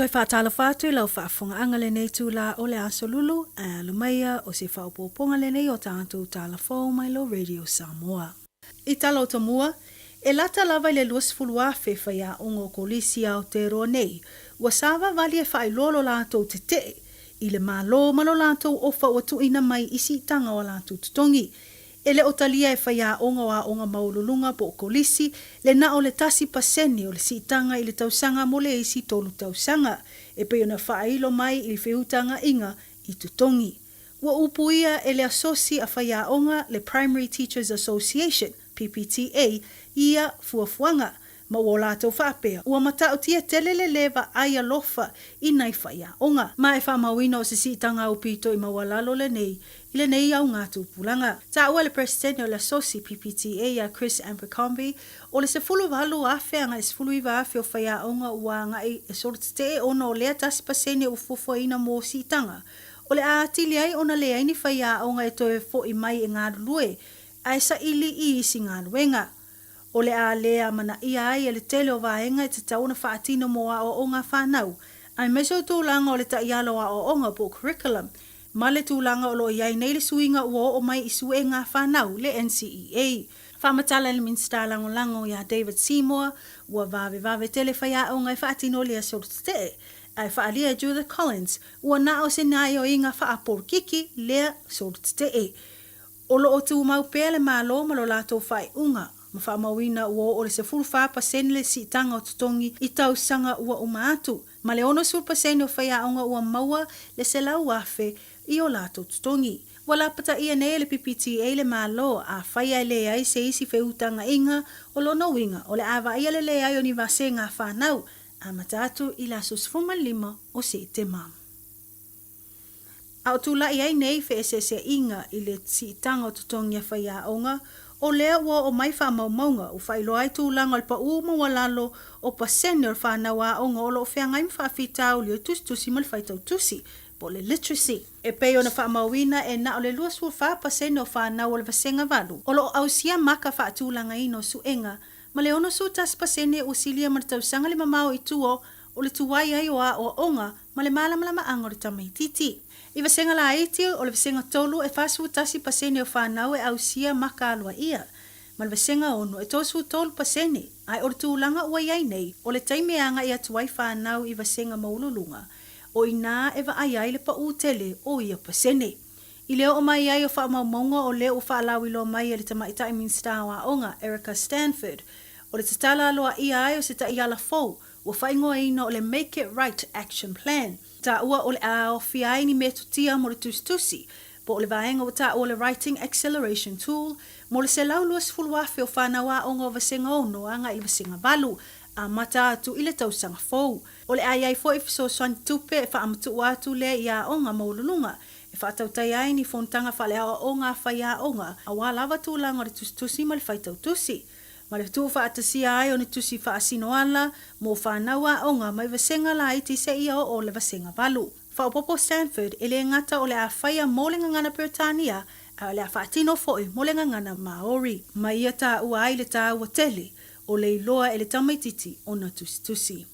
Toe faatalofa atu i lau faafofogaaga lenei itula o le Aso Lulu, ae alo maia o se faaopoopoga lenei o tatou tala fou mai lo Radio Samoa. I tala o tomua, e lata lava i le 20,000 faiaoga o Kolisi Aotearoa nei ua savavali e faailoa lo latou tetee i le Malo ma lo latou ofa ua tuuina mai i siitaga o a latou totogi. E le o talia e faiaoga o aoga maualuluga po o kolisi le na o le 1% o le siitaga i le tausaga mo le isi tolu tausaga, e pei ona faailo mai i feutagaiga i totogi. Ua upuia e le Asosi a Faiaoga le Primary Teachers Association, PPTA, ia fuafuaga, ma ua o latou faapea, ua matautia tele le lē vaai alofa i nai faiaoga. Ma e faamauina o se siitaga aupito i maualalo lenei i lenei augatupulaga. Taua le Peresetene o le Asosi, PPTA, ia Chris Abercrombie, o le 18,000 agai 19,000 o faiaoga ua agai e solotetee ona o lea 1% ua fuafuaina mo siitaga, o le a atili ai ona leai ni faiaoga e toe fo'i mai e galulue ae saili i isi galuega. O le a le amanaia ai e le tele o vaega e tatau ona faatino mo aoaoga a fanau, aemaise o tulaga o le taiala o aoaoga po o curriculum, ma le tulaga o lo o i ai nei le suiga ua oo mai i suega a fanau, le NCEA. Faamatala e le Minisita Lagolago ia David Seymour, ua vavevave tele faiaoga e faatino lea solotetee, ae faaalia e Judith Collins, ua na o se gaoioiga faapolokiki lea solotetee. O lo o tumau pea le Malo ma lo latou faaiuga, ma faamauina ua oo le 14% le siitaga o totogi i tausaga ua uma atu, ma le 60% o faiaoga ua maua le 100,000 i o latou totogi. Ua lapataia nei e le PPTA le Malo, afai ae leai se isi feutagaiga, o lona uiga, o le a vaaia le leai o ni vasega a fanau, amata atu i le aso 15 o Setema. A o tulai ai nei feeseeseaiga i le siitaga o totogi a faiaoga, o lea ua oo mai faamaumauga ua faailoa ai tulaga o le paū maualalo o pasene o le fanau aoga o lo o feagai ma faafitauli o le tusitusi ma le faitautusi, po o le literacy. E pei ona faamauina e na o le 24% o fanau o le Vasega 8 o lo o ausia maka faatulagaina o suega, ma le 61% ua silia ma le tausaga le mamao i tua o le tuai ai o aoaoga ma le malamalamaaga o le tamaitiiti. I vasega laiti, o le vasega 3 e 41% o fanau e ausia maka aloaia, ma le vasega 6 e 33%, ae o le tulaga ua i ai nei, o le taimi e agai atu ai fanau i vasega maualuluga, o i ina e vaai ai le paū tele o ia pasene. I le oo mai ai o faamaumauga o lea ua faalauiloa mai e le Tamaitai Minisita o Aoga, Erica Stanford, o le tatala aloaia ai o se taiala fou ua faaigoaina o le Make It Right Action Plan, taua o le a aofia ai ni metotia mo le tusitusi, po o le vaega ua taua o le Writing Acceleration Tool, mo le 120,000 o fanau aoga o Vasega 6 agai i le Vasega 8, amata atu i le tausaga fou. O le a i ai foi fesoasoani tupe e faamatuu atu lea i aoga maualuluga e faatautaia ai ni fonotaga faaleaoaoga a faiaoga aua lava tulaga o le tusitusi ma le faitautusi, ma le tuufaatasia ai o ni tusi faasinoala mo fanau aoga mai vasega laiti seia oo le vasega 8. Faaopoopo Stanford, e le gata o le a faia mo le gagana Peretania, ae o le a faatino foi mo le gagana Māori. Ma ia taua ai le taua tele o le iloa e le tamaititi ona tusitusi.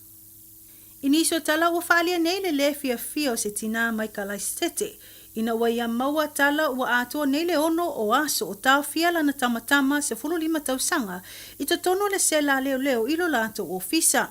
I nisi o tala ua faaalia nei le lē fiafia o se tinā mai Kalaisitete, ina ua ia maua tala ua atoa nei le ono o aso o taofia lana tamatama 15 tausaga i totonu o le sela a leoleo i lo latou ofisa.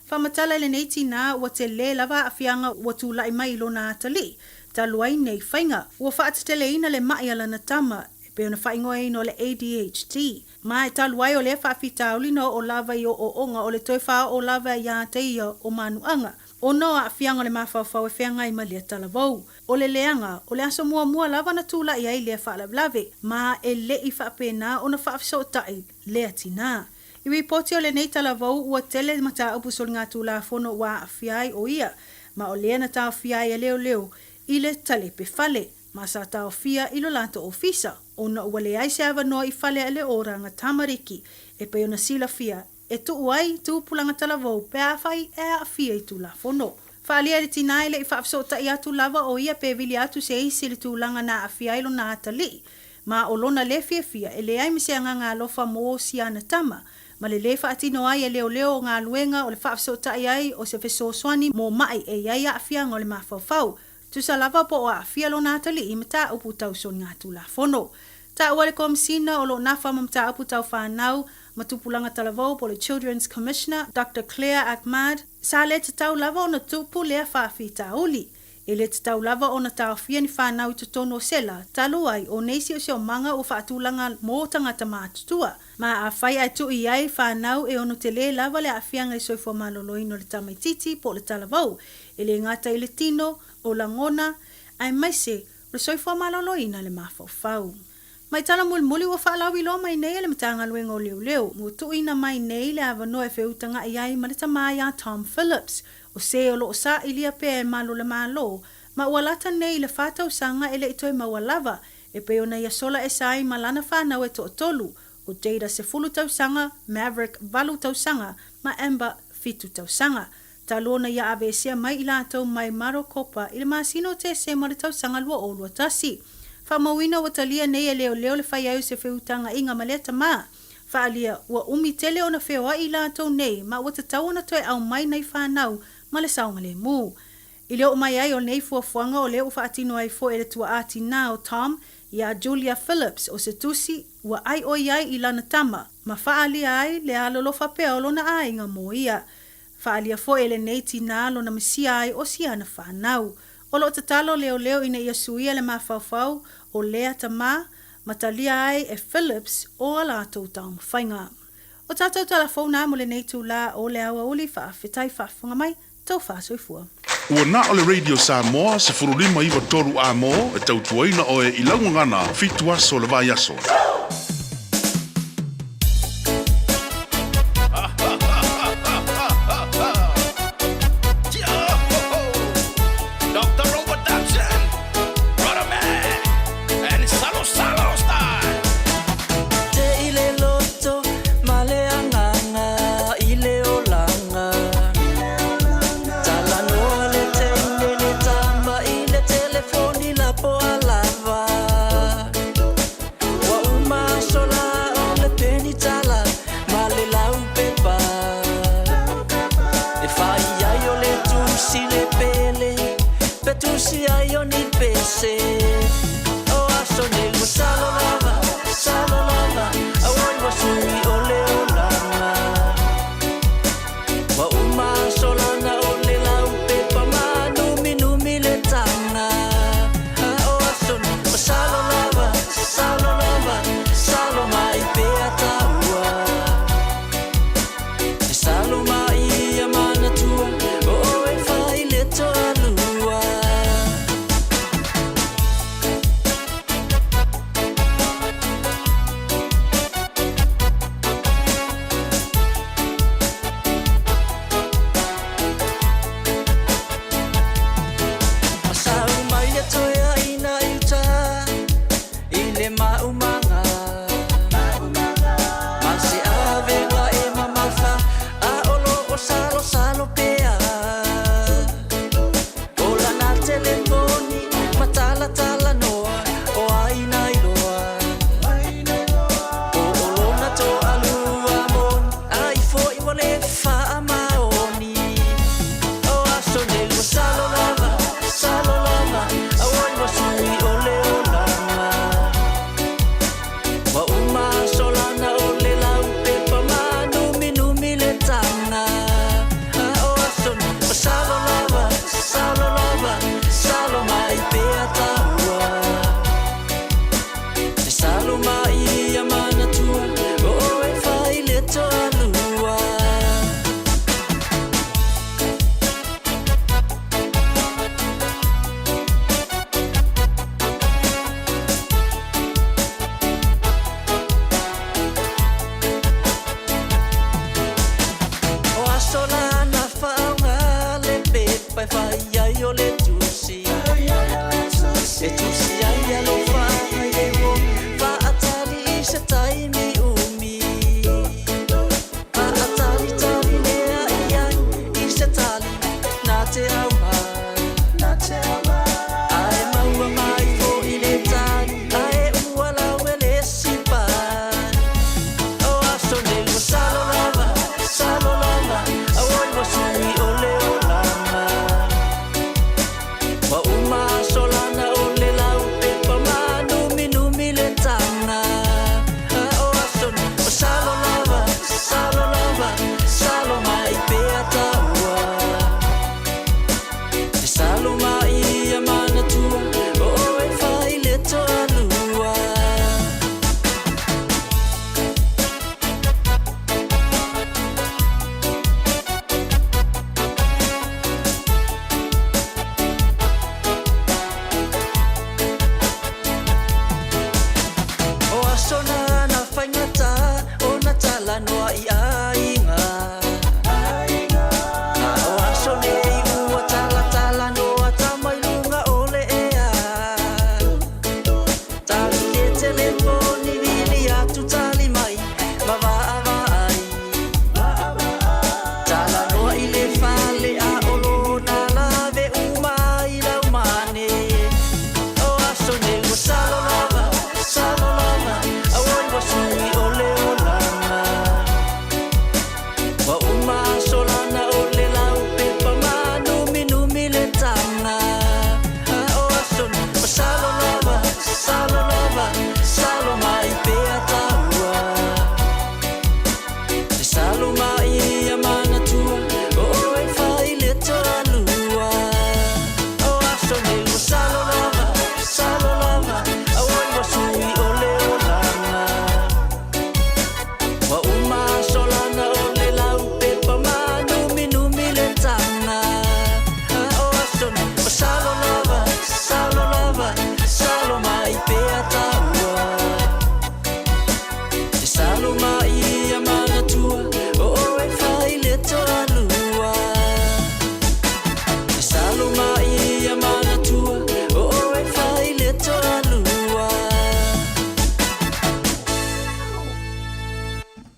Faamatala i lenei tinā ua telē lava aafiaga ua tulai mai i lona atalii talu ai nei faiga. Ua faateteleina le ma'i a lana tama e pei ona faaigoaina o le ADHD. Ma e talu ai o lea faafitauli na oo lava i ooooga o le toe faaoo lava iā te ia o manuaga, ona o aafiaga o le mafaufau e feagai ma lea talavou. O le leaga, o le aso muamua lava na tulai ai lea faalavelave, ma e le i faapena ona faafesootai lea tinā. I ripoti o lenei talavou ua tele mataupu soligatulafono ua aafia ai o ia, ma o lea na taofia ai e leoleo i le talepe fale. Ma sa taofia i lo latou ofisa, ona ua leai se avanoa i fale a le oranga tamariki, e pei ona silafia, e tuu ai tupulaga talavou pe afai e aafia i Tulafono. Faaalia e le tinā e le i faafesootai atu lava o ia pe vili atu se isi i le tulaga na aafia ai lona atalii, ma o lona lē fiafia e leai ma se agaga alofa mo si ana tama. ma le lē faatino ai e leoleo o galuega o le faafesootai ai o se fesoasoani mo ma'i e i ai aafiaga o le mafaufau, tusa lava po o aafia lona atalii i mataupu tau soligatulafono. Taua e le Komesina o lo o nafa ma mataupu tau fanau ma tupulaga talavou po o le Children's Commissioner, Doctor Claire Achmad, sa le tatau lava ona tupu lea faafitauli. E le tatau lava ona taofia ni fanau i totonu o sela, talu ai o nei siosiomaga ua faatulaga mo tagata matutua. Ma afai ae tuu i ai fanau e ono telē lava le aafiaga i le soifua maloloina o le tamaitiiti po o le talavou, e le gata i le tino, o lagona, aemaise o le soifua maloloina le mafaufau. Mai tala mulimuli ua faalauiloa mai nei e le Matagaluega o Leoleo, ua tuuina mai nei le avanoa e feutaga'i ai ma le tamā iā Tom Phillips, o se o lo o sailia pea e malu o le Malo, ma ua lata nei i le 4 tausaga e le i toe maua lava, e pei ona ia sola esa ai ma lana fanau e toatolu, o Jada 10 tausaga, Maverick 8 tausaga, ma Amber 7 tausaga. Talu ona ia aveesea mai i latou mai Marokopa i le masina o Tesema o le tausaga 2021. Faamauina ua talia nei e leoleo le fai ai o se feutaga'iga ma lea tamā. Faaalia ua umi tele ona feoa'i i latou nei ma ua tatau ona toe aumai nai fanau ma le saogalemu. I le oo mai ai o nei fuafuaga o lea ua faatino ai foi e le tua'a tinā o Tom iā Julia Phillips o se tusi ua aioi ai i lana tama ma faaalia ai le alolofa pea o lona aiga mo ia. Faaalia foi e lenei tinā lona misia ai o si ana fanau. O lo o tatalo leoleo ina ia suia le mafaufau o lea tamā ma talia ai e Phillips o a latou taumafaiga. O tatou tala fou na mo lenei itulā o le aoauli faafetai faafofoga mai, tou faasoifua. Ua na o le Radio Samoa 15 93 Amo e tautuaina oe i laugagana 7 aso o le vaiaso. Dr. Robert Dobson, Brother Man, and Salo Salo style. Te i le loto ma le agaga i le olaga. Talanoa le teine le tama i le telefoni lapoa lava. Ua uma aso la o le penitala ma le laupepa. E fai ai o le tusi le pele, pe tusi ai o ni pese. O aso nei ua salo lava, salo lava, auai ua sui o le olaga. Ua uma aso lana o le laupepa ma numinumi le taga. O aso nei ua salo lava, salo lava, salo mai pea taua. E salo mai ia manatua, o oe fai le toalua.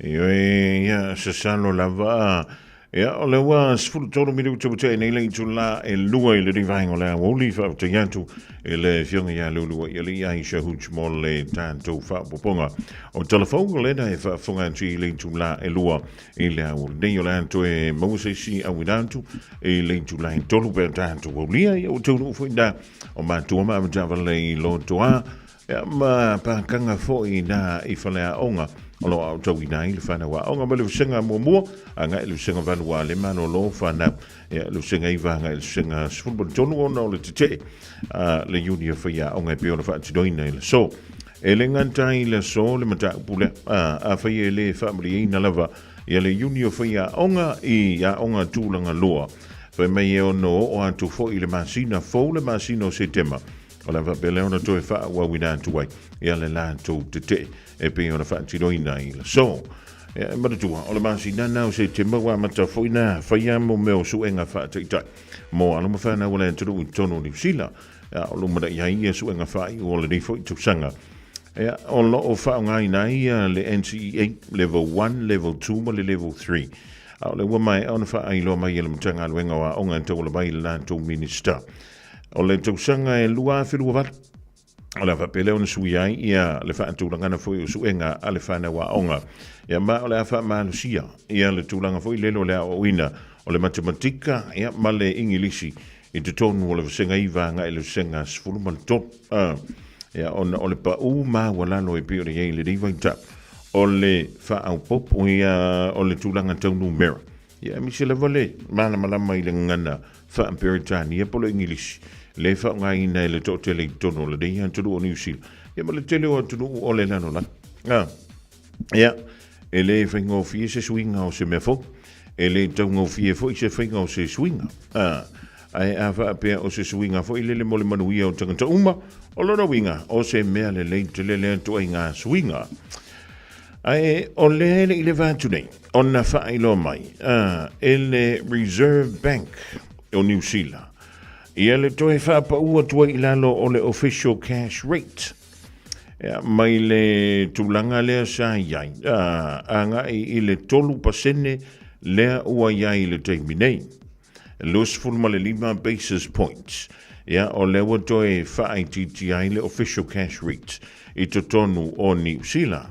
Ioe, ia, sasalo lava. Ia, o le ua 13 minuta ua tea nei le itula e lua i lenei vaega o le aoauli. Faafetai atu i le Afioga ia Leuluai ia le Aisha Hooch mo le tatou faaopoopoga. O Talafou o lena e faafofoga atu i le itula e lua i le aoauli nei. O le a toe maua se isi auina atu i le itula e tolu pe a tatou aulia. Ia, ua taunuu foi na o matua ma avetaavale i Lotoa. Ia, ma pākaga foi na i faleaoga o lo o aotauina ai le fanau aoga mai le vasega muamua agai i le vasega valu a le malolo fanau. Ia, le vasega iva agai i le vasega 13 ona o le tetee a le iuni o faiaoga e pei ona faatinoina i le aso. E le gata i le aso le mataupu lea, a, afai e le faamalieina lava ia le iuni o faiaoga i aoga tulaga loa, fai mai e ono oo atu foi i le masina fou le masina o Setema, O le a faapea lea ona toe faaauauina atu ai ia le latou tetee e pei ona faatinoina i le aso. Ia, e manatua, o le masina na o Setema ua amata foi na faia mo mea o suega faataitai mo alo ma fanau a le atunuu i totonu o Niu Sila. Ia, o lo o manaia ai ia suega faaiu o lenei foi tausaga. Ia, o lo o faaaogaina ai ia le NCEA Level 1, Level 2 ma le Level 3. A o lea ua maea ona faailoa mai e le Matagaluega o Aoga e tauala mai i le latou Minisita. O le tausaga e 2028, o le a faapea lea ona suia ai ia le faatulagana foi o suega a le fanau aoga. Ia ma o le a faamalosia ia le tulaga foi lele o le aoaoina o le matematika ia ma le Igilisi i totonu o le vasega iva agai i le vasega 13. Ia ona o le pau maualalo e pei ona i ai i lenei vaitau o le faaopoopo ia o le tulaga tau numera. Ia aemaise lava le malamalama i le gagana faa-Peretania po o le Igilisi, le faaaogaina e le toatele i totonu o lenei atunuu o Niu Sila, ia ma le tele o atunuu o le lalolagi. A, ia, e le faigofie se suiga o se mea fou, e le taugofie foi se faiga o se suiga. A, ae a faapea o se suiga foi lele mo le manuia o tagata uma, o lona uiga, o se mea lelei tele lea ituaiga suiga. Ae o lea e le i leva atu nei ona faailoa mai e le Reserve Bank o Niu Sila ia le toe faapau atu ai i lalo o le official cash rate ia, mai le tulaga lea sa i ai agai i le 3% lea ua i ai i le taimi nei. 25 basis points. Ia, o lea ua toe faaitiitia ai le official cash rate i totonu o Niu Sila.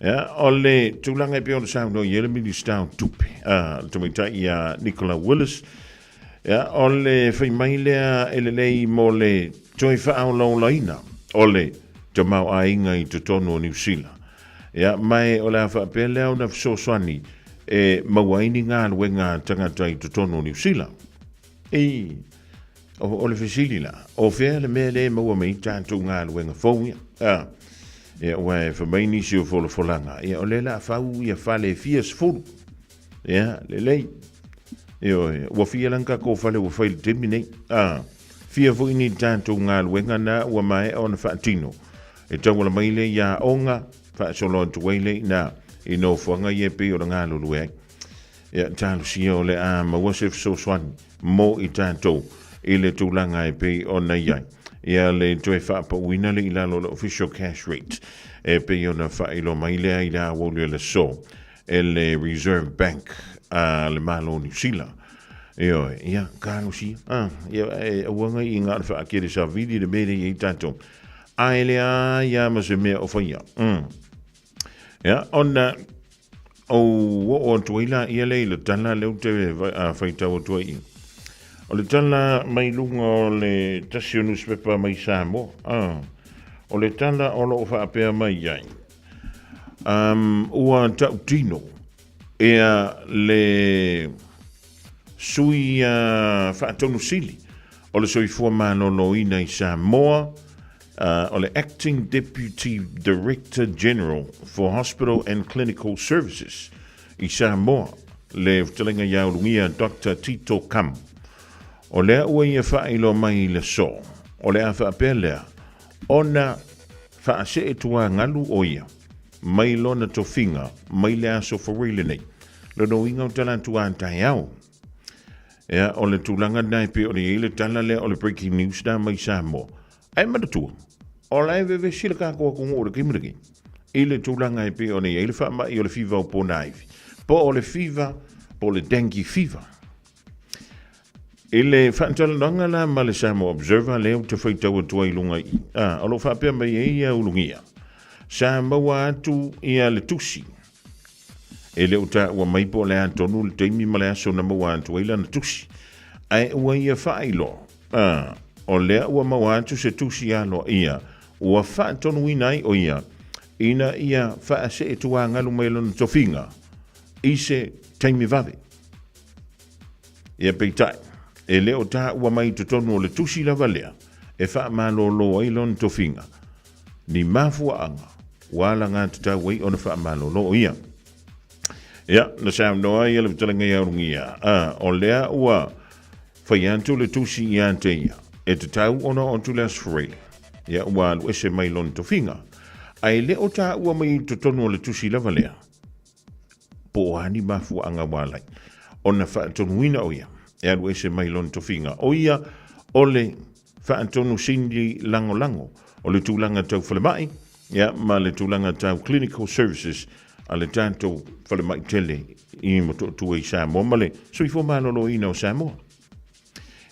Ia, o le tulaga e pei ona saunoa i ai le Minista o Tupe, a le tamaitai ia Nicola Willis, ia, o le fai mai lea e lelei mo le toe faaolaolaina o le tamaoaiga i totonu o Niu Sila. Ia, ma e o le a faapea lea ona fesoasoani e maua ai ni galuega a tagata i totonu o Niu Sila. I, o, o le fesili la, o fea le mea lea e maua mai ai tatou galuega fou ia? A, ia, ua e fai mai nisi o folafolaga, ia, o lea o le a fau ia fale e fia sefulu. Ia, lelei. Ioe, ua fia la ni tatou fale ua fai i le taimi nei. A, fia foi ni tatou galuega na ua maea ona faatino. E tauala mai lea i aoga, faasolo atu ai lea i ina i nofoaga ia e pei ona galulue ai. Ia, talosia o le a maua se fesoasoani mo i tatou i le tulaga e pei ona i ai. Ia le toe faapauina lea i lalo o le official cash rate e pei ona faailoa mai lea i le aoauli o le aso e le Reserve Bank a le Malo o Niu Sila. Ioe, ia, talosia. Ah, ia, e aua ngai i ngā le whaakere sa vili le mere i tātou. Ae le a ia ma se mea o whaia. Ia, ona o o atu ai la ia le i le tala leo te whaitau atu ai. O le tala mai lunga o le tasi o newspaper mai Samoa. Ah, o le tala o loo whaapea mai ai. Um, ua tautino ea le sui faatonu sili o le soifua maloloina i Samoa, o le Acting Deputy Director General for Hospital and Clinical Services i Samoa, le fetalaiga ia Ulugia Doctor Tito Kam. O lea ua ia faailoa mai i le aso, o le a faapea lea ona faasee tuagalu o ia mai lona tofiga mai le aso Fawai lenei. Lona uiga o tala atu a taeao. Ea, o le tulaga lena e pei ona i ai le tala lea o le breaking news na mai Samoa. Ae manatua, o la e vevesi le tatou atunuu i le taimi lenei. i le tulaga e pei ona i ai le faamai o le fiva o ponaivi, po o le fiva, po o le dengue fever. I le faatalanoaga la ma le Samoa Observer lea ou te faitau atu ai i luga i i, a, o lo o faapea mai ai ia Ulugia, sa maua atu ia le tusi, e le o taua mai po o le a tonu le taimi ma le aso na maua atu ai lana tusi, ae ua ia faailoa, a, o lea ua maua atu se tusi aloaia ua faatonuina ai o ia ina ia faaseetuagalu mai lona tofiga i se taimi vave. Ia peitai, e le o taua mai i totonu o le tusi lava lea e faamalolo ai lona tofiga, ni mafuaaga ua alagatatau ai ona faamalolo o ia. Ia, na saunoa ai le fetalaiga ia Ulugia, a, o lea ua fai atu le tusi ia te ia, e tatau ona oo atu le Aso Faraile, ia ua alu ese mai lona tofiga. Ae le o taua mai i totonu o le tusi lava lea, po o a ni mafuaaga ua ala ai ona faatonuina o ia e alu ese mai lona tofiga, o ia o le faatonu sini lagolago o le tulaga tau falemai ia, ma le tulaga tau clinical services a le tatou falemai tele i Motootua i Samoa ma le soifua maloloina o Samoa.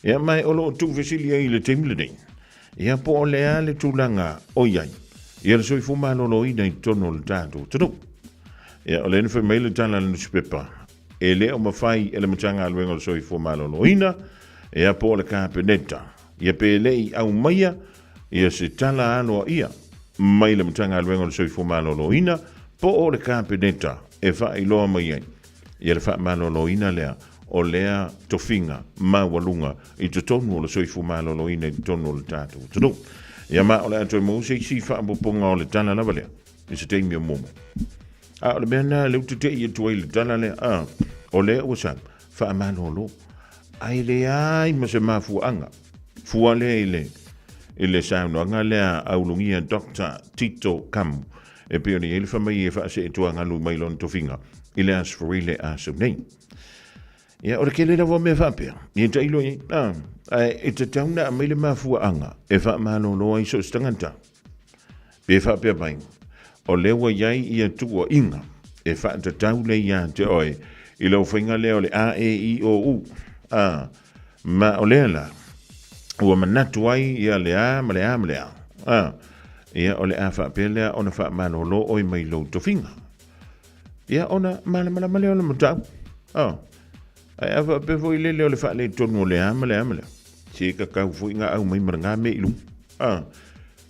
Ia, ma o lo o tuufesili ai i le taimi lenei, ia po o le a le tulaga o i ai ia le soifua maloloina i totonu o le tatou atunuu. Ia, o lea na fai mai le tala a le nusipepa, e le o mafai e le Matagaluega o le Soifua Maloloina, ia po o le Kapeneta, ia pe le i aumaia ia se tala aloaia mai le Matagaluega o le Soifua Maloloina po o le Kapeneta e faailoa mai ai ia le faamaloloina lea o lea tofiga maualuga i totonu o le soifua maloloina i totonu o le tatou atunuu. Ia ma o le a toe maua se isi faaopoopoga o le tala lava lea i se taimi o muamua. A o le mea lena lea ou te tei atu ai i le tala lea, a, o lea ua sau, faamalolo, ae leai ma se mafuaaga fua lea i le i le saunoaga lea a Ulugia Doctor Tito Kamu e pei ona i ai le fai mai e faaseetuagalu mai lona tofiga i le Aso Faraile aso nei. Ia, o le tele lava o mea faapea, ia tailo i ai, a, ae e tatau ona aumai le mafuaaga e faamalolo ai so o se tagata. Pe faapea mai, o lea ua i ai ia tuuaiga e faatatau lea ia te oe i lau faiga lea o le A, E, I, O, U. A, ma o lea la, ua manatu ai ia le A ma le A ma le A. A, ia o le a faapea lea ona faamalolo oe mai lou tofiga. Ia ona malamalama lea o le mataupu. A, ae a faapea foi lele o le faaletonu o le A ma le A ma le A, se kakau foi ngā au mai ma le ngā mea i luga. A,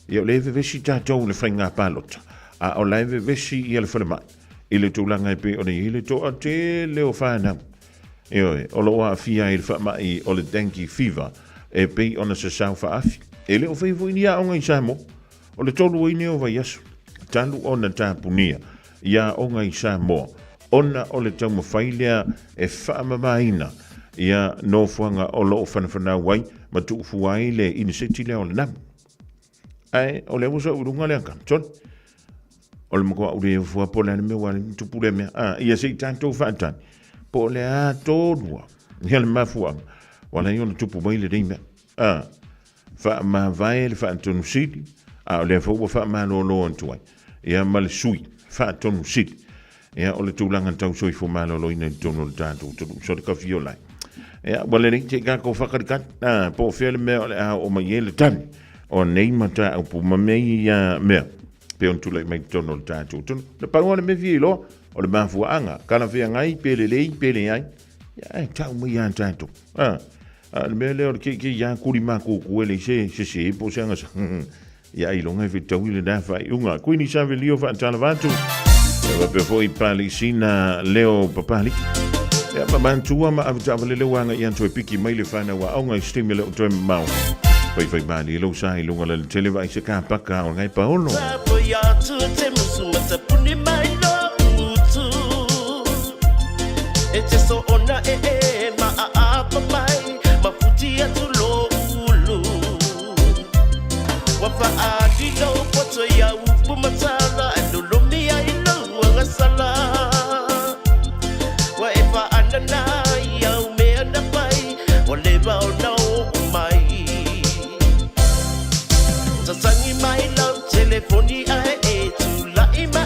ia o lea e vevesi tatou i le faigā palota, a o la e vevesi ia le falemai i le tulaga e pei ona i ai le toatele o fanau. Ioe, o lo o aafia ai i le faamai o le dengue fever e pei ona sasao faaafi. E le o faia foi ni aoga i Samoa. O le tolu ai nei o vaiaso talu ona tapunia i aoga i Samoa ona o le taumafai lea e faamamaina ia nofoaga o lo o fanafanau ai ma tuufua ai le iniseti lea o le namu. Ae o lea ua sau i luga le aka, sole. O le matua ule e fua po le a le mea ua tupu lea mea. A, ia se i tatou faatali. Po o le a tonu ia le mafuaaga ua ala ai ona tupu mai lenei mea. A, faamavae le Faatonu Sili, a o lea foi ua faamalolo atu ai ia ma le Sui Faatonu Sili. Ia, o le tulaga tau soifua maloloina i totonu o le tatou atunuu. So le kafiola ai. Ia, ua lelei se i tatou faakalikali, a, po o fea le mea o le a oo mai ai le tali o nei mataupu ma mea ia mea pei ona tulai mai i totonu o le tatou atunuu. Na pau lava le mea fia iloa, o le mafuaaga, talafeagai pe lelei pe leai, ia, ae tau mai ia tatou. A, a o le mea lea o le keikei ia kuli makuku e leai se sese po o se agasa. Ia ailoga e fetaui lena faaiuga. Kuini Savelio faatalava atu. Ia faapea foi Palisina Leo Papaliki. Ia ma mantua ma avetaavale leo aga i atu e piki mai le whanau aoga i se taimi le o toe mamao. Fai fai malie lou sa i luga la le tele vaai se kapaka o ngai paolo. Tapui atu te musu matapuni mai lo utu. E te so ona e e ma a apa mai ma futi atu lo ulu. Ua faalilo poto ia upu matala e lolomi ai lou agasala. Ua e faanana i au mea na fai, ua leva ona oo mai. Tatangi mai lau telefoni ae e tulai ma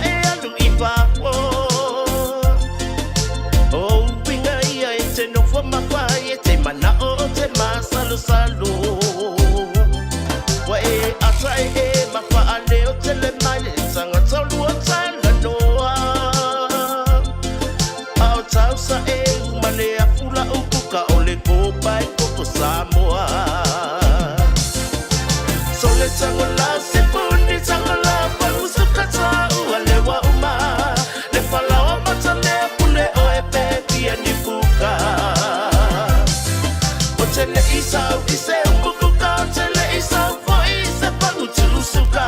tango la se puni tango la pa usuka ta ua lewa uma le falaoa matalea pule oe pe pia ni puka o tele i sau i se umbukuka o tele i sau foi i se pangutusuka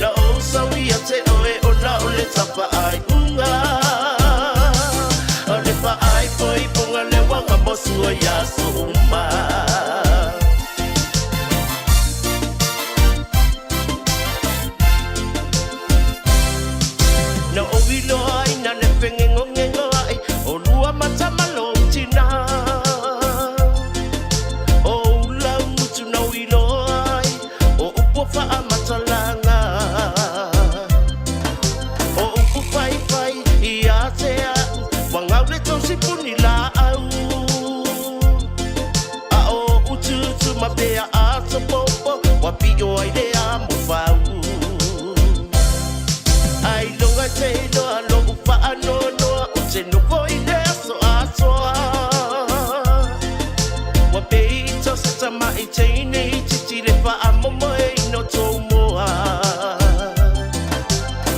na o sau ia te oe o na o le tapa ai unga o le pa ai foi ponga le wanga mosu o ia so uma. Na o wilo ai na le pengengo ngengo ai o lua matama lo tina o ula mutu na wilo ai o upo fa amatalanga o upu pai pai i a te au wangau le tausi puni la au a o ututu ma pea a topopo wa pio ai le a mo fau ai longa te loa lo upa ano noa o te noko i le aso atoa wa pe i tau se tama i te ine i titi le wha a momo e ino tō moa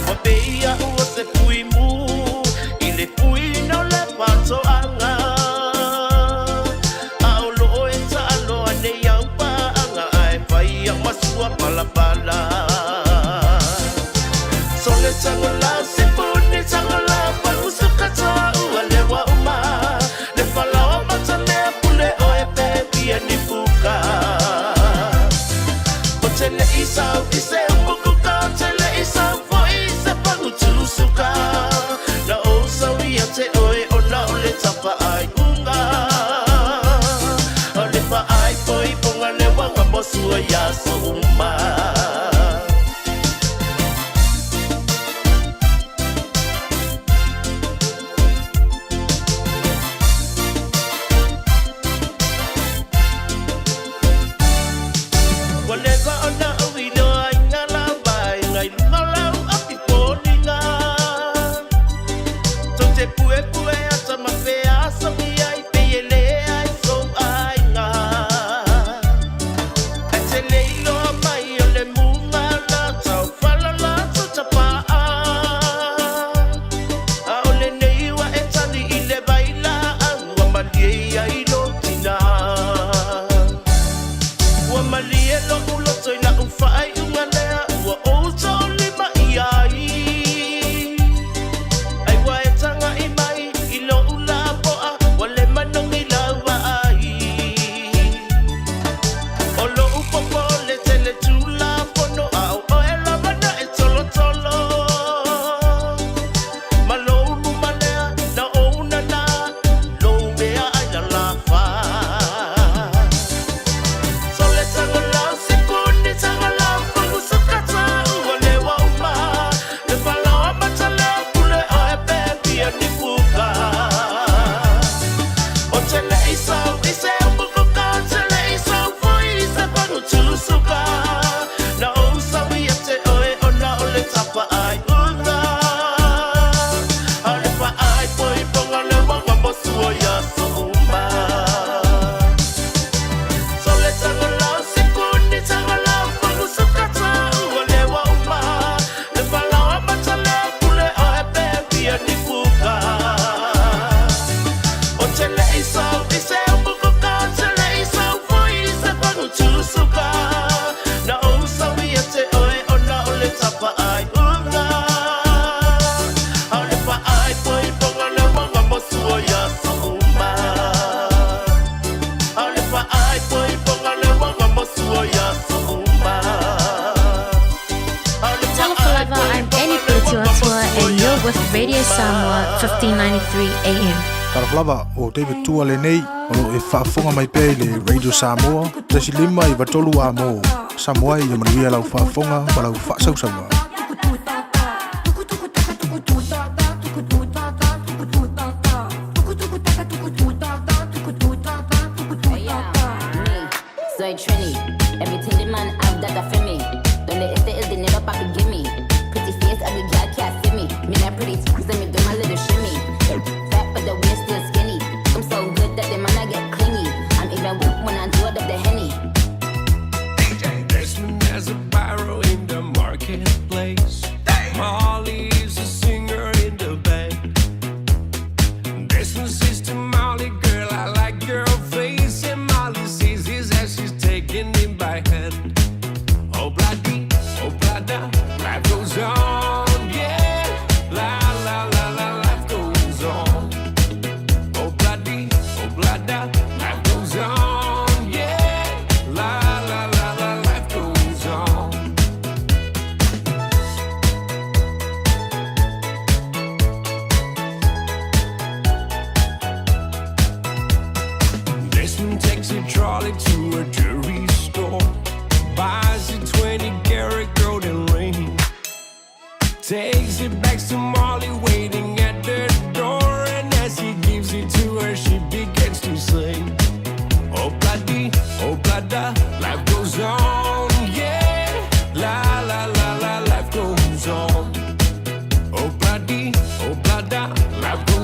wa pe i a ua se pui mū i le pui no le patoanga a o lo e ta aloa nei au paanga ai pai au masua palapala. Sole tango la se puni tango la pa usuka ta ua lewa uma le falaoa matalea pule oe pe pia ni puka o tele i sau i se umbukuka o tele i sau foi i se pangutusuka na o sau ia te oe o na o le tapa ai unga o le pa ai foi ponga le wanga mosu o ia so uma. Ua leva ona o iloa i ngā lava i ngai lunga lau a piponinga. Tau te pue pue ata ma pea sangi ai pe e le ai sou aiga. Ai te le iloa mai o le munga la tau whala la tau tapaa. A o le nei wa e tali i le vai la au ua malie ia i lo tina. Ua malie lo uloto i la uwhaai unga lea ua o tō lima i ai. Ai wa e tanga i mai i lo ula poa wa le manongi lau ai. O lo upopo le tele tula pono a o oe lava na e tolo tolo. Ma lo ulu malea na o una na lo mea ai la la fa. Sole tango la se puni tango la pangu sukata ua lewa uma le falaoa matalea pule oe pe pia ni puka. O tele i sau i se umbukuka o tele i sau foi i se pangu tusuka na o sau ia te oe o na o le tapa ai unga a le pa ai poi ponga le wanga mosu o ia so uma. Sole tango la se puni tango la pangu sukata ua lewa uma le falaoa matalea pule oe pe pia ni puka. O tele i sau i se umbukuka o tele i sau foi i se pangu tusuka na o sau ia te oe o na o le tapa ai unga a le pa ai poi ponga le wanga mosu o ia so uma. A le pa ai poi ponga le wanga mosu o ia so uma. A le pa Talofa ai lava, poi I'm ponga Annie le wanga Peletuatua mosu o and ia you're with so Radio uma. Samoa 1593 AM. Talofa lava o David Tua lenei o lo e faafofoga mai pea i le Radio Samoa 1.5 93 a mō Samoa ia manuia lau faafofoga ma lau faasausauga. Me, soy Trini. Everything the man have that I for me. Donde este el dinero, papi, gimme. Pretty face, ugly girl can't see me. Me not pretty, let me do my little shimmy. Fat, but the waist still skinny. I'm so good that the man I get clingy. I'm even whoop when I do it up the henny. DJ Desmond has a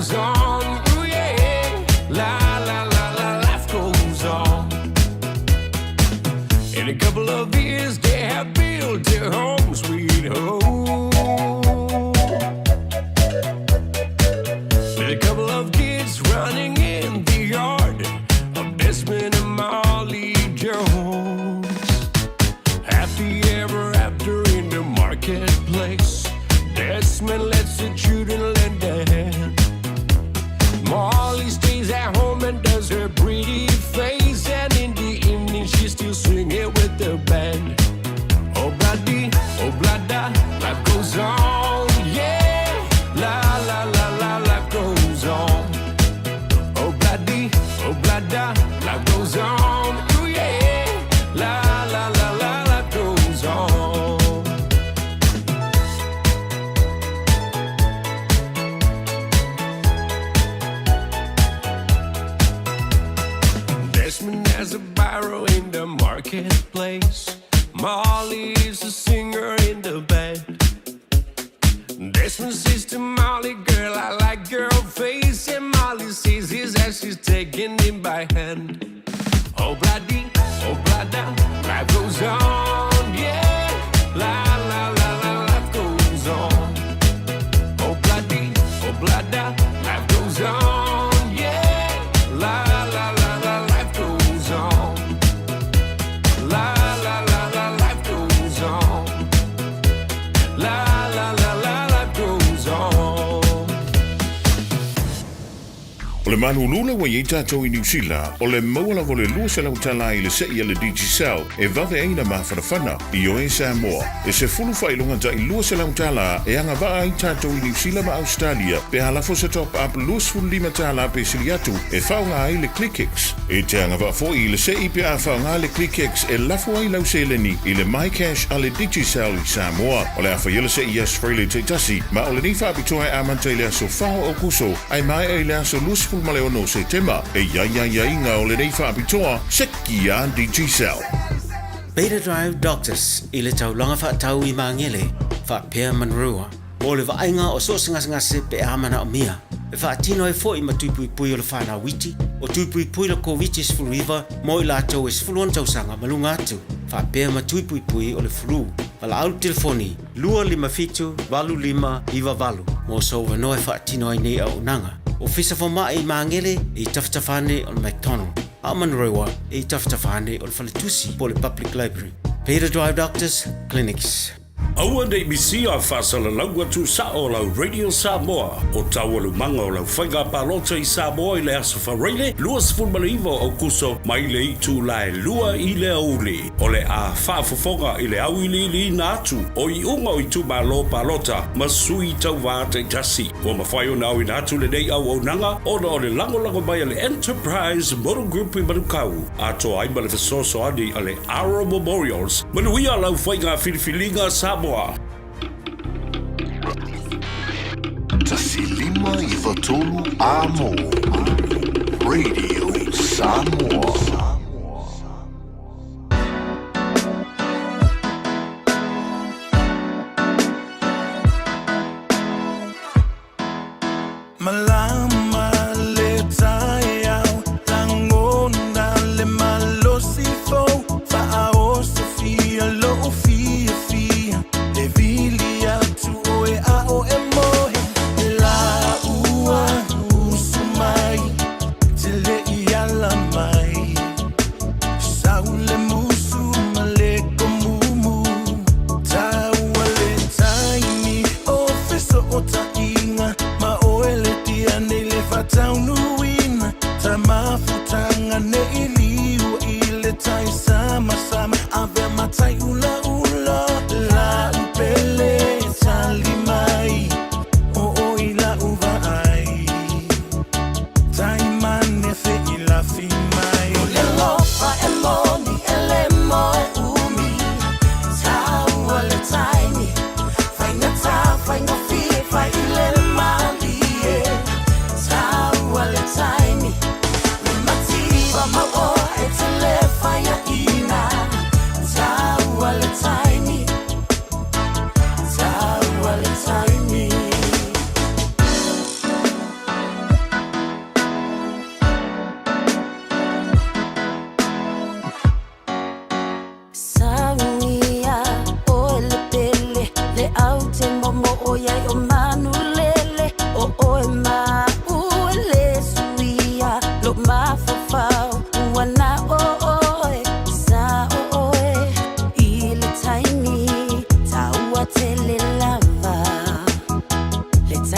goes on. Ooh, yeah. La la la la, life goes on. In a couple of years, they have built their home, sweet home. With a couple of kids running in the yard of Desmond and Molly Jones. Happy ever after in the marketplace. Desmond lets the children lend a hand. Molly stays at home and does her pretty face. And in the evening, she's still singing with the band. Oh, bloody, oh, blada, life goes on, yeah. La, la, la, la, life goes on. Oh, bloody, oh, blada, life goes on, ooh, yeah. La, la, la, la, life goes on. Desmond has a barrow in the marketplace. Molly is a singer in the band. Desmond says to Molly, girl, I like your face. And Molly says his as she's taking him by hand. Oh, bloody, oh, blada, life goes on, yeah. La, la, la, la, life goes on. Oh, bloody, oh, blada, life goes on, yeah. La, la, la, la, life goes on. La, la, la, la, life goes on. La, la, la, la, life goes on. O le malulula ua iai tatou i Niu Sila, o le maua lava o le $200 i le se'i a le Digicel e vave ai na mafanafana i oe Samoa. E sefulu faailoga ta'i $200 e agava'a ai tatou i Niu Sila ma Ausetalia pe a lafo se top up $25 pe sili atu e faaaoga ai le ClickX. E te agava'a fo'i i le se'i pe a faaaoga le ClickX e lafo ai lau seleni i le MyCash a le Digicel i Samoa. O le a faia le se'i i aso Faraile taitasi, ma o lenei faapitoa e amata i le aso 4 o Aokuso ae maea i le aso 26 o Setema. E i ai aiaiga o lenei faapitoa, seki a Digicel. Beta Drive Doctors i le taulaga faatau i Magele, faapea Manurewa, mo le vaaiga o so o se gasegase pe a manaomia. E faatino ai foi ma tui puipui o le fanau iti, o tui puipui le Koviti-19 mo i latou e 16 tausaga ma luga atu, faapea ma tui puipui o le flu. Valaau le telefoni 257 8598 mo sou avanoa e faatino ai nei auaunaga. Ofisa Fomai i Magele e i tafatafa ane o le McDonald, a o Manurewa e i tafatafa ane o le Faletusi po o le Public Library. Beta Drive Doctors Clinics. Aua nei misia faasalalau atu sao o lau Radio Samoa o taualumaga o lau faiga palota i Samoa i le Aso Faraile 29 o Aokuso mai le itula e 2 i le aoauli. O le a faafofoga i le auiliiliina atu o iuga o itumalo palota ma sui tauva taitasi. Ua mafai ona auina atu lenei auaunaga ona o le lagolago mai a le Enterprise Motor Group i Manukau, atoa ai ma le fesoasoani a le Aro Memorials. Manuia lau faiga filifiliga Samoa! 1593 Amo Radio Samoa. Malama le taeao, lagona le malosi fou, faaosofia lou fiafia, e vili atu oe a oe moe, laua usu mai, te le i ala mai, sau le musu ma le komumu, taua le taimi o fesootaiga ma oe le tia nei le faataunuuina, ta mafutaga nei liua i le tai samasama, avea matai ulaula, lau pele tali mai, o oe i lau vaai. Taimane feilafi mai. O le alofa e moni e le moe umi, taua le taimi, faigata faigofie fai i le malie, taua le taimi, le mativa mauoa e te le faiaina.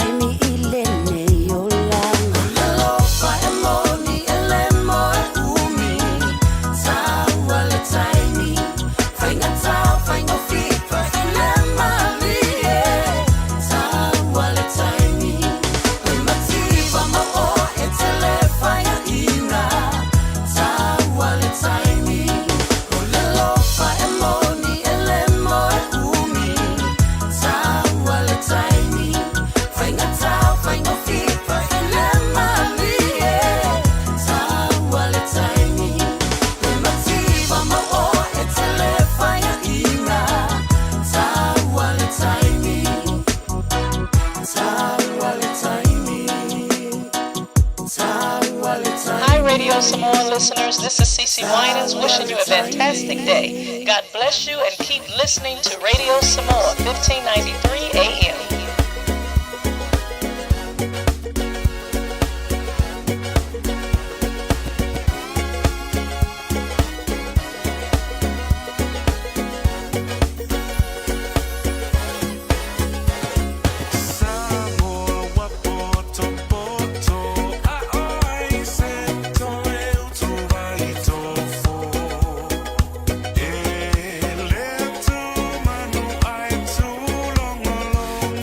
taimi i lenei olaga. O le alofa e moni e le moe umi, taua le taimi, faigata faigofie i le malie. Taua le taimi, le mativa ma oe e tele faiaina. Taua le taimi, o le alofa e moni e le moe umi. Taua le taimi, faigata faigofie i le malie. Taua le taimi, le mativa ma oe e tele faiaina. Taua le taimi, taua le taimi, taua le taimi. Hi, Radio Samoa listeners. This is Cece Winans wishing you a fantastic day. God bless you and keep listening to Radio Samoa, 1593 AM. Samoa poto poto a oe se toe utu ai tofo E le tu manu ai tu longolongo.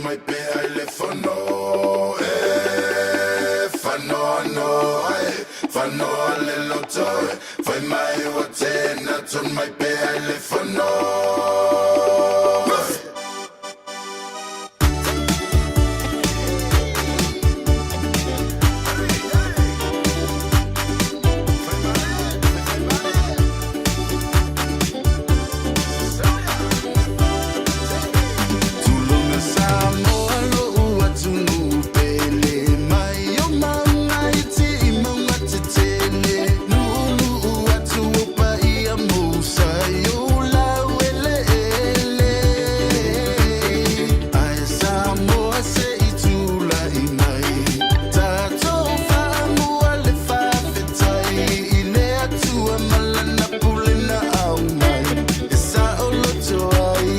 mai pea i le fono E fanoano ai Fanoa le loto e Fai mai ua tena Tun mai pea i le fono. Tulona Samoa lo'u atunuu pele mai o mauga iti i mauga tetele nuunuu atu o paia mousai o laueleele ae Samoa se i tulai mai tatou faamua le faafetai i le Atua ma lana pule na aumai e saoloto ai.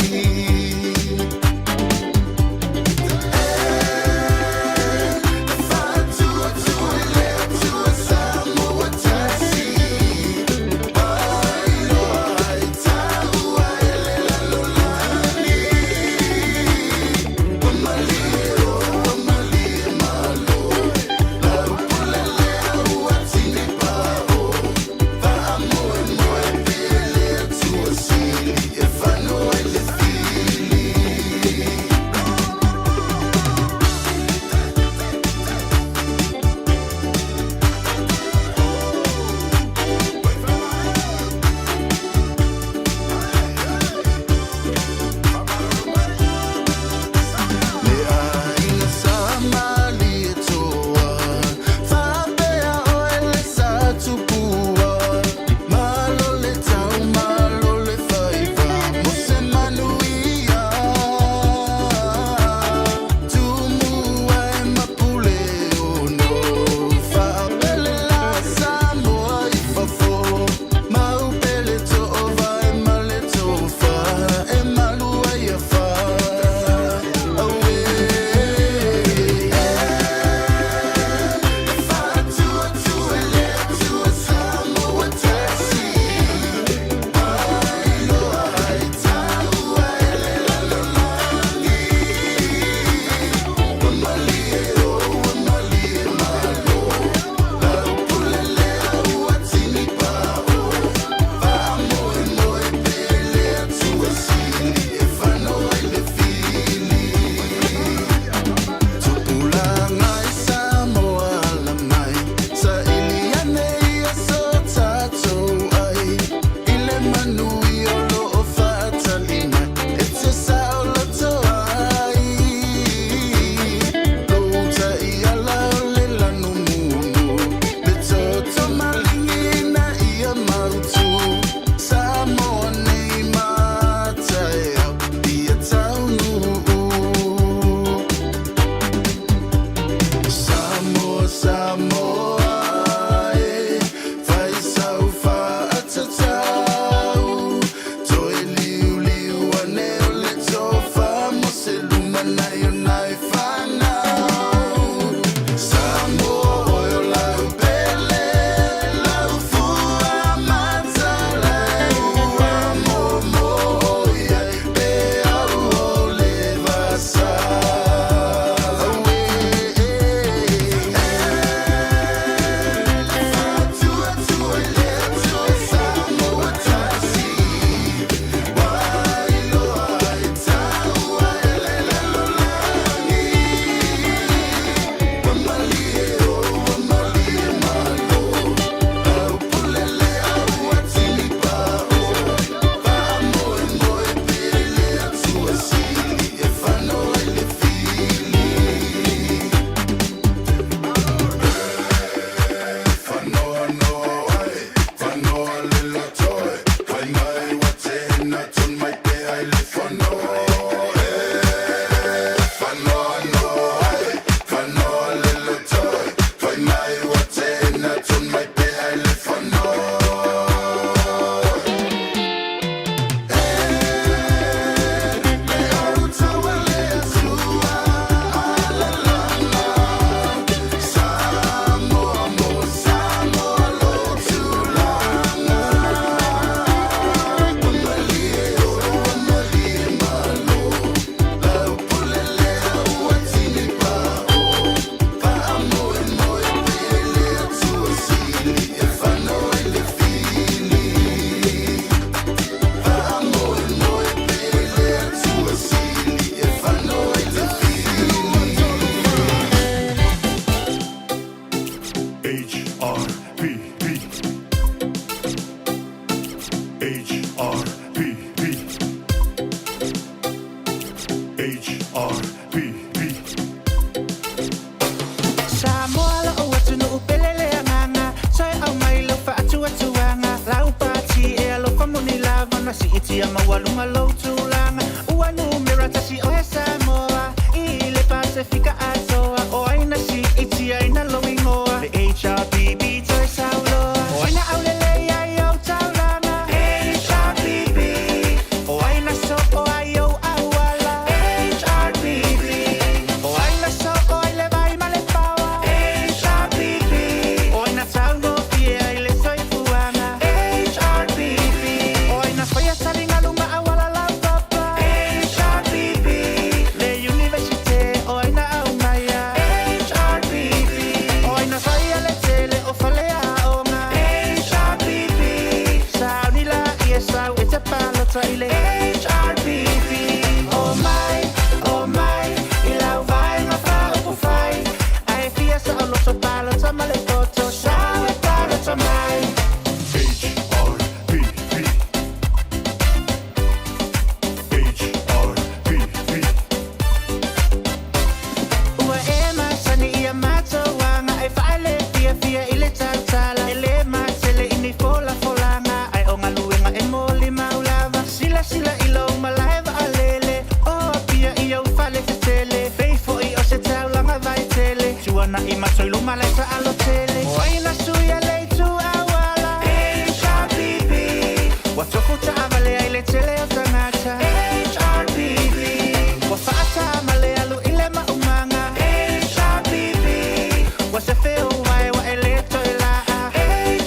Le aiga sa malie toa faapea oe le sa tupua malo le tau malo le faiva mo se manuia tumua e mapule ono faapele la Samoa i fafo maupele toova e male tofa e malu ai afa. Tupulaga i Samoa ala mai saili ane ia so tatou ai i le manui o loo faatali mai e te saoloto ai lou taiala o le lanumunu le toto maligina ia mautu Samoa nei mataeao ia taunuu. Samoa, Samoa, e fai sau faatatau toe liuliu ane o le tofa mo se lumanai o nai fanau. Samoa oe o lau pele, lau fua matalai ua momo iai pe au o le vasa. Auē. R P P H R P P H R P P Samoa lo'u atunuu pele le agaga Toe aumai lau faatuatuaga Lau pati e alofa moni lava Na siitia maualuga lou tulaga Ua numera tasi oe Samoa I le Pasefika atoa O ai na siitiaina lou igoa Le HRPP toe sauloa O ai na aulelei ai ou taulaga HRPP O ai na soo ai ou auala HRPP O ai na soo ai le vai ma le paoa HRPP O ai na taugofie ai le soifuaga HRPP O ai na faia taligalu ma auala laupapa HRPP Le Universite o ai na aumaia HRPP O ai na faia le tele o fale aoga HRPP Sauni laia sau e te palota i le HRPP Omai, omai, i lau vaega faaupufai Ae fia saoloto palota ma le poto Sau e palota mai H R P P H R P P Ua e masani i a matou aga e faale fiafia i le tautala. E lē matele i ni folafolaga, ae o galuega e molimau lava. Silasila i lou malae vaalele, o Apia i ou fale tetele. Pei foi o se taulaga vaitele, tuana'i matou i luma lae taalo tele. O ai na suia le itu auala? HRPP. Ua tofu taavale ai le tele o tagata. HRPP. Ua faatama le alu i le maumaga. HRPP. Ua sefe o ae ua e lē toe laa.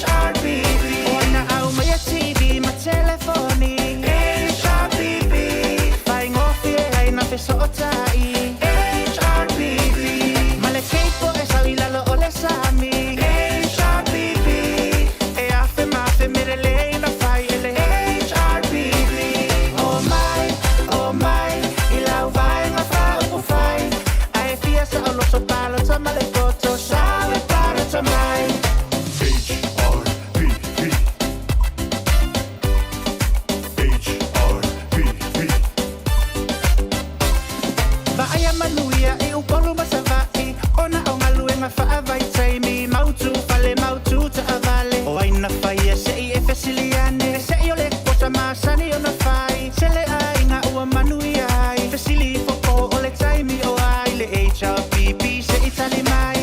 HRPP. O ai na aumaia TV ma telefoni? HRPP. Faigofie ai na fesootai. HRPP. Ma le keipo e sau i lalo o le sami. HRPP. E afe ma afe mea lelei na fai e le HRPP. Omai, omai, i lau vaega faaupufai Ae fia saoloto palota ma le poto Sau e palota mai H R P P H R P P Vaaia manuia i Upolu ma Savaii Ona o galuega faavaitaimi Mautu fale mautu taavale O ai na faia se'i e fesili ane Se'i o le quota masani ona fai Tele aiga ua manuia ai Fesili ifo po o le taimi o ai Le HRPP se'i tali mai.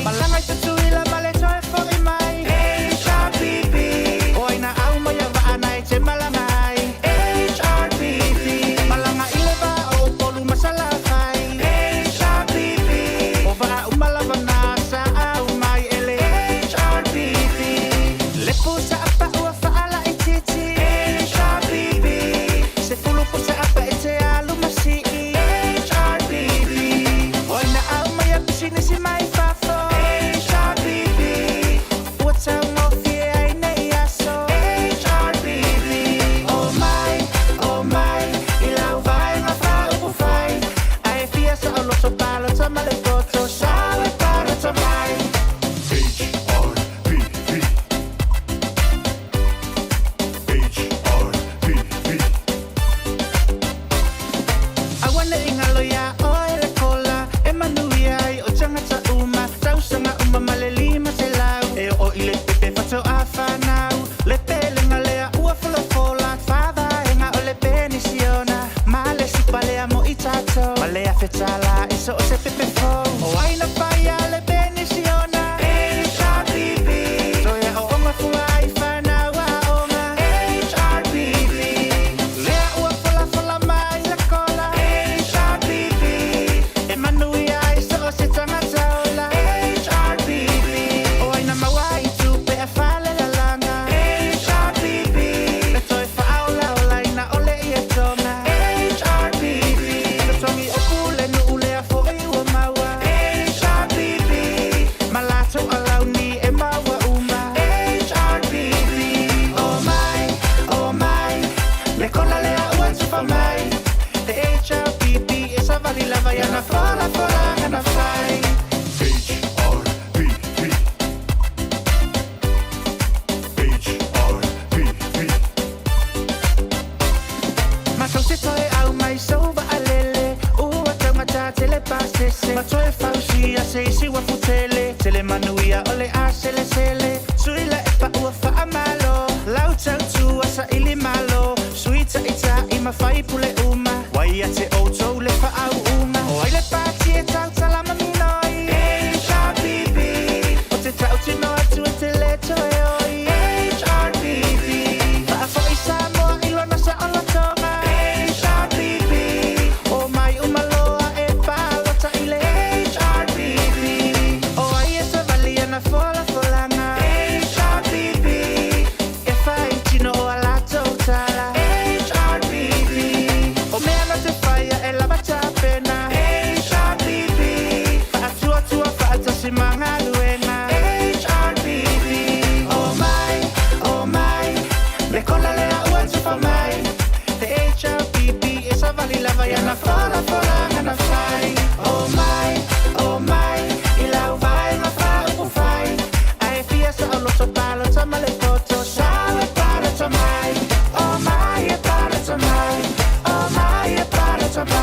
ia o le a selesele Sui le e paua faamalo Lau tautua saili malo Sui taita'i ma faipule uma Wai ia te outou le faauuga O ai le pati e tautala ma minoi HRPP O te tautino atu e te le toe oi HRPP Faafoi Samoa i lona saolotoga HRPP O mai uma loa e palota i le HRPP O ai e savali ana folafolaga HRPP E fai tino o a latou tala HRPP O mea na te whaia e lava tapena HRPP Faatuatua faatasi ma galuega HRPP O mai, o mai Le kola lea ua tufa mai Le HRPP e savali lava iana folafolaga na fai O mai, o mai I lau vaega faaupufai Ae fia saoloto palota ma le poto Sau e palota mai O mai e palota mai O mai e palota mai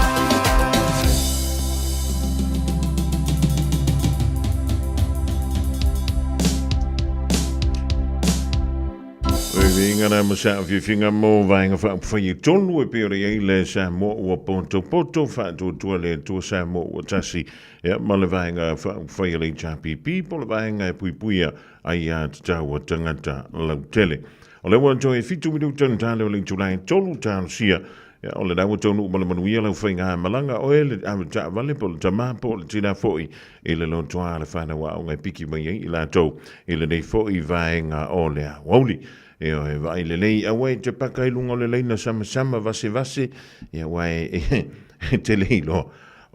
Viiga na ma sa fiafiaga mo vaega faaupufai e tolu e pei ona i ai le Samoa ua potopoto faatuatua le Atua Samoa ua tasi ia ma le vaega faaupufai a le HRPP po o le vaega e puipuia aiatatau a tagata lautele. O lea ua toe 7 minuta na tale o le itula e 3 talosia Ia, o lena ua taunuu ma le manuia lau faigamalaga, oe le ave taavale po o le tama po o le tina foi i le lotoa a le fanau aoga e piki mai ai i latou i lenei foi vaega o le aoauli. Ioe, vaai lelei, aua e te paka i luga o le laina samasama vasevase, ia aua e, e te le iloa,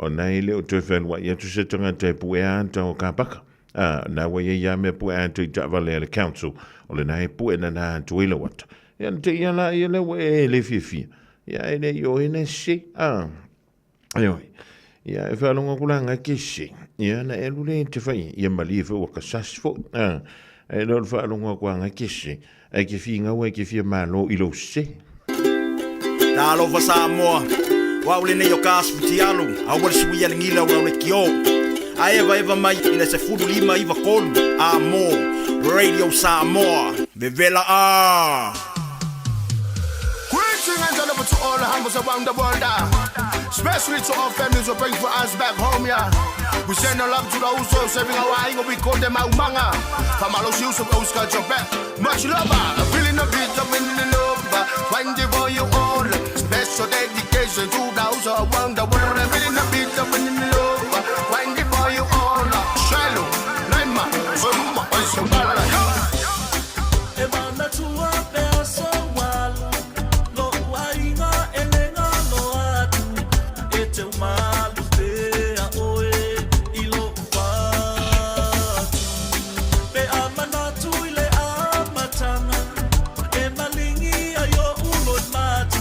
ona e le o toe fealuai atu se tagata e puea ata o ka paka. A, na ua iai a mea puea atu i taavale a le council, o lena e pue nana atu ai lau ata. Ia na te ia la ia lea ua e le fiafia. Ia e le i o e na se. A, ioe. Ia e whaalonga ku la ke se. Ia na e lule te whai. Ia malie fo waka sas fo. A, e le o le whaalonga ku anga ke se. Ai ke fi ngau ai ke fia malo i lo se. Talofa Samoa, o au lenei o ka asu futialu, aua le suia le gila o lau lekiō. A evaeva mai i le 15 93 a mo Radio Samoa. Vevela a! Greetings and love to all the humbles around the world. Especially to our families who pray for us back home, yeah. We send our love to those who are serving our aingo, we call them Aumanga. Famalo Yusuf Oscar Jobet. Much love, feeling a bit of winning over. 20 for you all. Special dedication to those around the world. Feeling a bit of winning over. 20 for you all. Shallow, Naima, Summa, Summa. E manatua pe aso walu Lo'u aiga e le galo atu E te umalu pea oe i lo'u fatu Pe a manatu i le amataga E malingi ai o'u loimata.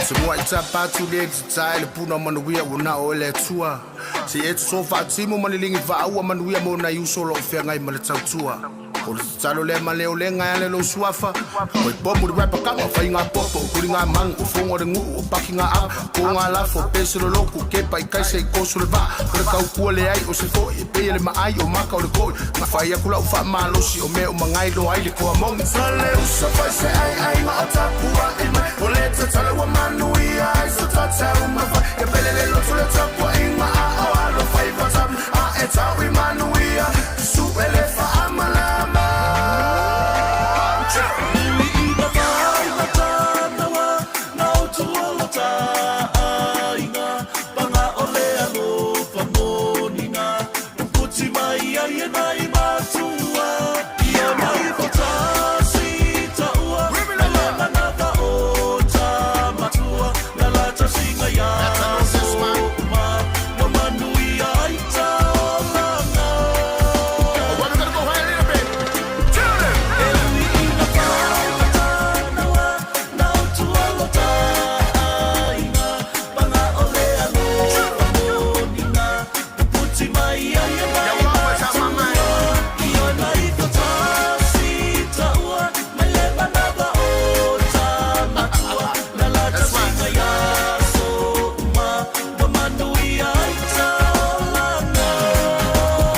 Se mua i tapa atu le tatae le puna o manuia ua na o e le Atua. Se i e toto faatimu ma le ligi faaua manuia mo nai uso o lo o feagai ma le tautua. O le tatalo lea ma le olega e ala i lou suafa. Oi pomu le rapper kanga, fai ngā popo, huri ngā mangu, o fonga o le nguu, o paki ngā ava, ko ngā lafo, pese le loku, kepa i kaisa i koso le vaa, o le kaukua leai, o se fo'i, e pei e le maai, o maka o le koi, na fai aku lau faamalosi, o mea uma ngai loa ai le koa moni. Sa le uso fai se aiaiga o tapuai mai, o le tatalo ua manuia ai so tatau mafai, ia pele le loto le tapuaiga a o alo faiva tam, a e tau i manuia, su'e le faamalama.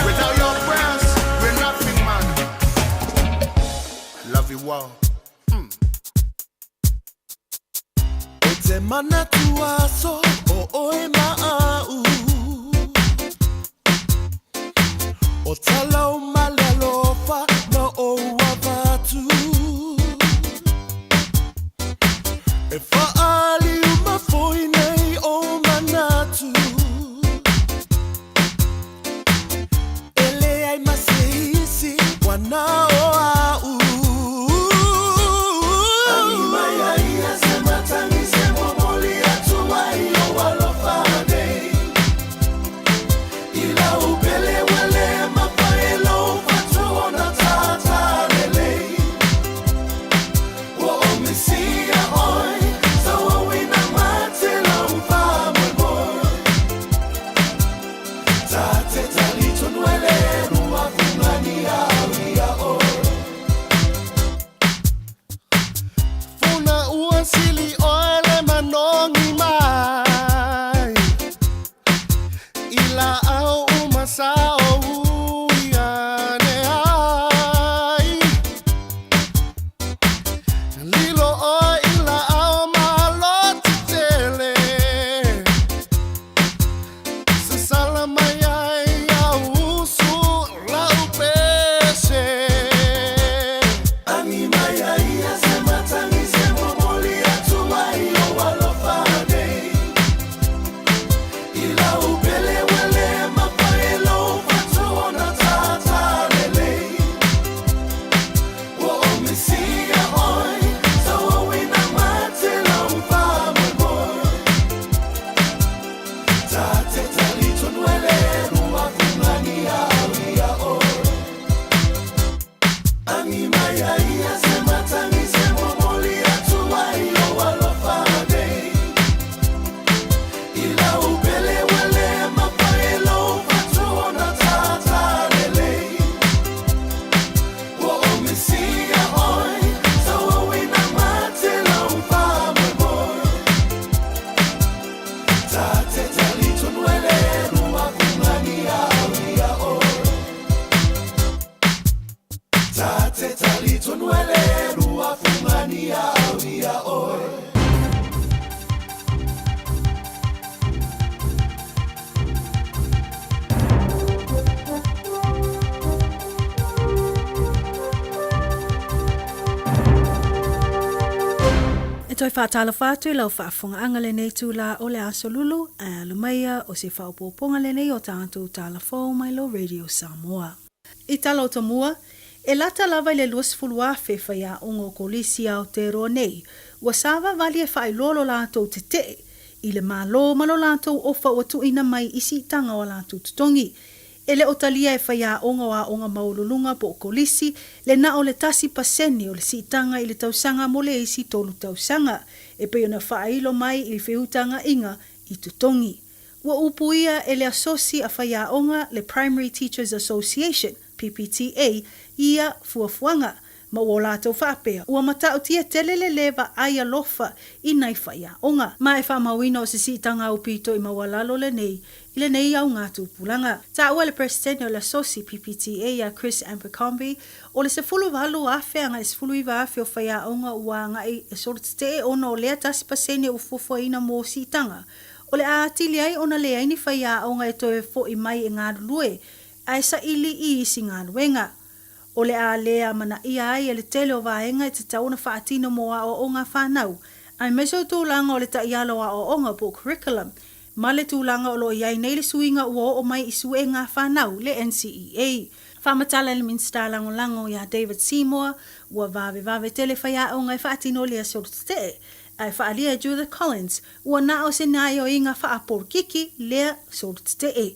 Without your prayers, we're nothing, man. Love you all. E te manatu aso o oe ma au O talau ma le alofa na ou avatu E whaaliu ma foi nei o manatu E leai ma se isi wana o au Tangi mai a ia se matangi se momoli atu ai o alofa nei I lau pele ua le mafai e lou fatu ona tātā lelei Ua ou misia oe tauauina mate lau faamoemoe Ta te talitonu e le lua fugani au ia oe Funa ua sili oe le manogi mai I laau uma sa ou i ane ai Lilo oe i laau malosi tele Sasala mai ai au usu lau pese Agi mai a ia se matagi se momoli atu ai ou alofa nei I lau pele ua le mafai e lou fatu ona tātā lelei Ua ou misia oe tauauina mate lau faamoemoe Ta te talitonu e le lua fugani au ia oe Agi mai a ia se matagi se momoli atu ai ou alofa nei I lau pele ua le mafai e lou fatu ona tātā lelei Ua ou misia oe tauauina mate lau faamoemoe Ta te talitonu e le lua fugani au ia oe Ta te talitonu e le lua fugani au ia oe E toe faatalofa atu i lau faafofogaaga lenei itulā o le Aso Lulu, ae alo maia o se faaopoopoga lenei o tatou tala fou mai lo Radio Samoa. I tala o tomua, e lata lava i le 20,000 faiaoga o kolisi a Aotearoa nei ua savavali e faailoa lo latou tetee i le Malo ma lo latou ofa ua tuuina mai i siitaga o a latou totogi. E le o talia e faiaoga o aoga maualuluga po o kolisi le na o le 1% o le siitaga i le tausaga mo le isi tolu tausaga. e pei ona faailo mai i feutagaʻiga i totogi. Ua upuia e le Asosi a Faiaoga le Primary Teachers Association, PPTA, ia fuafuaga, ma ua o latou faapea, ua matautia tele le lē vaai alofa i nai faiaoga. Ma e faamauina o se siitaga aupito i maualalo lenei i lenei auga tupulaga. Taua le Peresetene o le Asosi, PPTA, ia Chris Abercrombie, o le 18,000 agai 19,000 o faiaoga ua agai e solotetee ona o lea 1% ua fuafuaina mo siitaga, o le a atili ai ona leai ni faiaoga e toe fo'i mai e galulue ae saili i isi galuega. O le a lē amanaia ai e le tele o vaega e tatau ona faatino mo aoaoga a fanau, aemaise o tulaga o le taiala o aoaoga po o curriculum, ma le tulaga o lo o i ai nei le suiga ua oo mai i suega a fanau, le NCEA. Faamatala e le Minisita Lagolago ia David Seymour, ua vavevave tele faiaoga e faatino lea solotetee, ae faaalia e Judith Collins, ua na o se gaoioiga faapolokiki lea solotetee.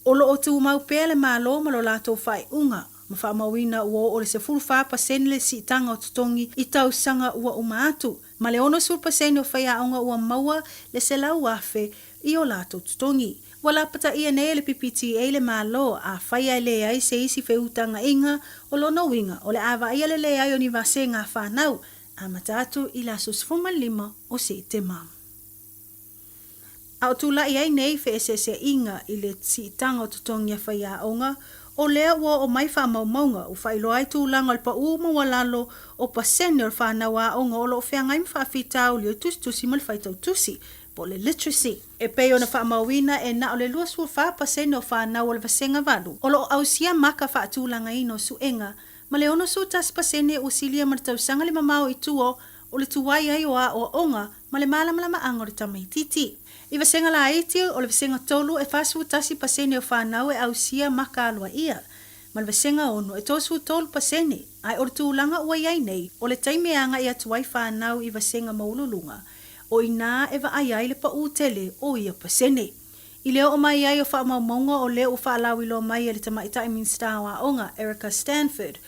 O lo o tumau pea le Malo ma lo latou faaiuga, ma faamauina ua oo le 14% le siitaga o totogi i tausaga ua uma atu, ma le 60% o faiaoga ua maua le 100,000 i o latou totogi. Ua lapataia nei e le PPTA le Malo, afai ae leai se isi feutagaiga, o lona uiga, o le a vaaia le leai o ni vasega a fanau, amata atu i le aso 15 o Setema. A o tulai ai nei feeseeseaiga i le siitaga o totogi a faiaoga, o lea ua oo mai faamaumauga ua faailoa ai tulaga o le paū maualalo o pasene o le fanau aoga o lo o feagai ma faafitauli o le tusitusi ma le faitautusi, po o le literacy. E pei ona faamauina e na o le 24% o fanau o le Vasega 8 o lo o ausia maka faatulagaina o suega, ma le 61% ua silia ma le tausaga le mamao i tua o le tuai ai o aoaoga ma le malamalamaaga o le tamaitiiti. I vasega laiti, o le vasega 3 e 41% o fanau e ausia maka aloaia, ma le vasega 6 e 33%, ae o le tulaga ua i ai nei, o le taimi e agai atu ai fanau i vasega maualuluga, o i inā e vaai ai le paū tele o ia pasene. I le oo mai ai o faamaumauga o lea ua faalauiloa mai e le Tamaitai Minisita o Aoga, Erica Stanford,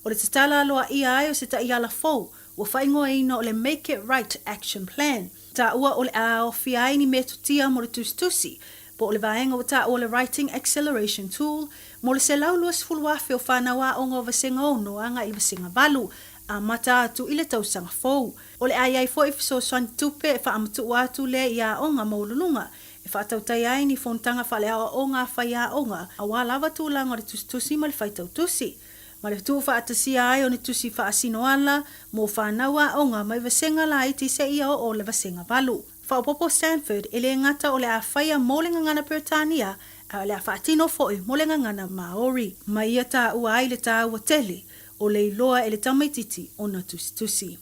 o le tatala aloaia ai o se taiala fou ua faaigoaina o le Make It Right Action Plan, taua o le a aofia ai ni metotia mo le tusitusi, po o le vaega ua taua o le Writing Acceleration Tool, mo le 120,000 o fanau aoga o Vasega 6 agai i le Vasega 8, amata atu i le tausaga fou. O le a i ai foi fesoasoani tupe e faamatuu atu lea i aoga maualuluga e faatautai ai ni fonotaga faaleaoaoga a faiaoga aua lava tulaga o le tusitusi ma le faitautusi, ma le tuufaatasia ai o ni tusi faasinoala mo fanau aoga mai vasega laiti seia oo le vasega 8. Faaopoopo Stanford, e le gata o le a faia mo le gagana Peretania, ae o le a faatino foi mo le gagana Māori. Ma ia taua ai le taua tele o le iloa e le tamaititi ona tusitusi.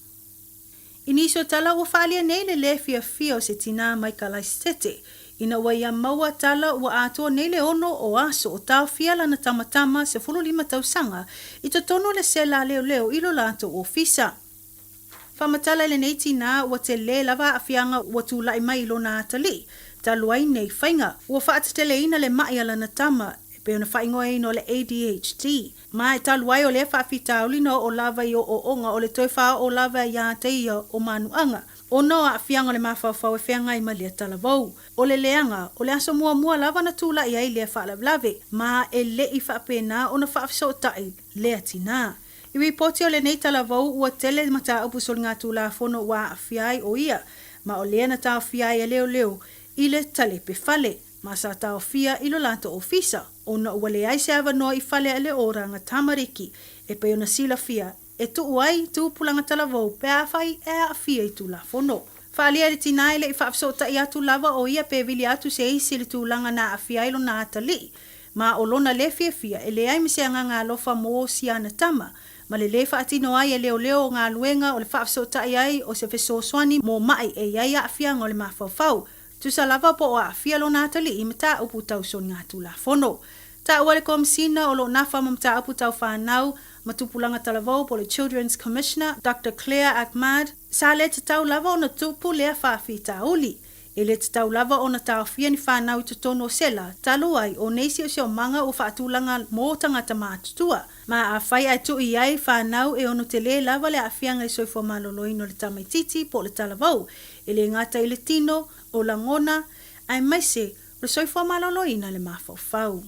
I nisi o tala ua faaalia nei le lē fiafia o se tinā mai Kalaisitete, ina ua ia maua tala ua atoa nei le ono o aso o taofia lana tamatama 15 tausaga i totonu o le sela a leoleo i lo latou ofisa. Faamatala i lenei tinā ua telē lava aafiaga ua tulai mai i lona atalii talu ai nei faiga. Ua faateteleina le ma'i a lana tama e pei ona faaigoaina o le ADHD. Ma e talu ai o lea faafitauli na oo lava i ooooga o le toe faaoo lava iā te ia o manuaga, ona o aafiaga o le mafaufau e feagai ma lea talavou. O le leaga, o le aso muamua lava na tulai ai lea faalavelave, ma e le i faapena ona faafesootai lea tinā. I ripoti o lenei talavou ua tele mataupu soligatulafono ua aafia ai o ia, ma o lea na taofia ai e leoleo i le talepe fale. Ma sa taofia i lo latou ofisa, ona ua leai se avanoa i fale a le oranga tamariki, e pei ona silafia, e tuu ai tupulaga talavou pe afai e aafia i Tulafono. Faaalia e le tinā e le i faafesootai atu lava o ia pe vili atu se isi i le tulaga na aafia ai lona atalii, ma o lona lē fiafia e leai ma se agaga alofa mo si ana tama, ma le lē faatino ai e leoleo o galuega o le faafesootai ai o se fesoasoani mo ma'i e i ai aafiaga o le mafaufau, Tusa lava po o aafia lona atalii i mataupu tau soligatulafono. Taua le Komesina o lo o nafa ma mataupu tau fanau ma tupulaga talavou po o le Children's Commissioner, Doctor Claire Achmad, sa le tatau lava ona tupu lea faafitauli. E le tatau lava ona taofia ni fanau i totonu o sela, talu ai o nei siosiomaga ua faatulaga mo tagata matutua. Ma afai ae tuu i ai fanau e ono telē lava le aafiaga i le soifua maloloina o le tamaitiiti po o le talavou, e le gata i le tino, o lagona, aemaise o le soifua maloloina le mafaufau.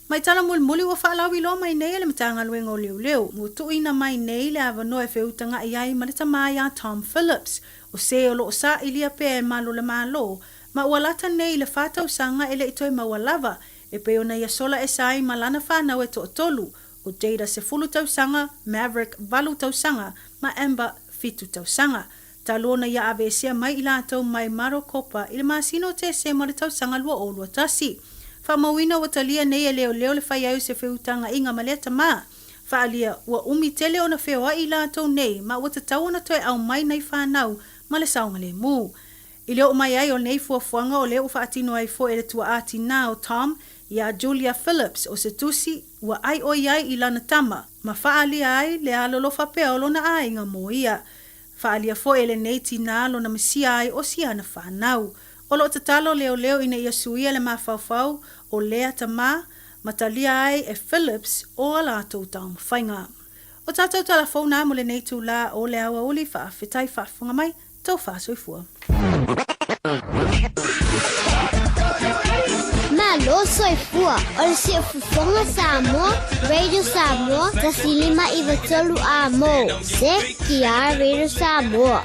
Ma i tala mulimuli ua faalauiloa mai nei e le Matagaluega o Leoleo, ua tuuina mai nei le avanoa e feutaga'i ai ma le tamā iā Tom Phillips, o se o lo o sailia pea e malu o le Malo, ma ua lata nei i le fa tausaga e le i toe maua lava, e pei ona ia sola esa ai ma lana fanau e toatolu, o Jada 10 tausaga, Maverick 8 tausaga, ma Amber 7 tausaga. Talu ona ia aveesea mai i latou mai Marokopa i le masina o Tesema o le tausaga 2021. Faamauina ua talia nei e leoleo le fai ai o se feutagaʻiga ma lea tamā. Faaalia, ua umi tele ona feoaʻi i latou nei ma ua tatau ona toe aumai nai fanau ma le saogalemu. I le oo mai ai o nei fuafuaga o lea ua faatino ai foi e le tuaʻā tinā o Tom iā Julia Phillips o se tusi ua ʻaiʻoi ai i lana tama ma faaalia ai le alolofa pea o lona aiga mo ia. Faaalia foi e lenei tinā lona misia ai o si ana fanau. O lo o tatalo leoleo ina ia suia le mafaufau o lea tamā ma talia ai e Phillips o a latou taumafaiga. O tatou tala fou na mo lenei itulā o le aoauli faafetai faafofoga mai, tou faasoifua. Malo soifua, o le Siufofoga Samoa, Radio Samoa, 1593 A mo, CKR Radio Samoa.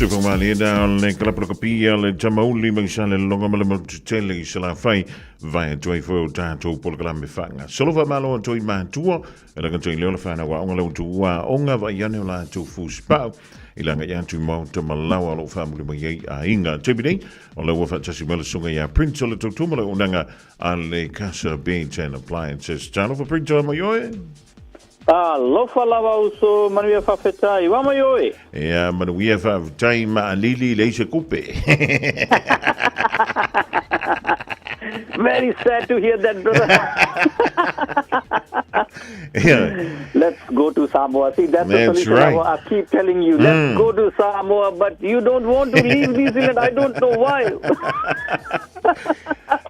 Sufamalie na o le kalapalakapia le tamauli mai sa le longa ma le motu tele i Salafai vai atu ai foi o tatou polokalame whanga. Solofa malo atu i mātua, e ranga tui leo le whanau aonga le utu ua onga vai ane o lātou fuspau. I langa i atu maota malawa lo whamuli mai ei a inga. Tepi nei, o le ua whaatasi mai le sunga ia Prince o le tautuma le unanga a le Casa Beds and Appliances. Talofa Prince o mai oe. Alofa lava uso, manuia faafetai. Ua mai oe. Ia, manuia faafetai maalili le se kupe. Very sad to hear that, brother. Yeah. Let's go to Samoa. See, that's, the That's solution. right. I keep telling you, let's go to Samoa, but you don't want to leave New Zealand. I don't know why.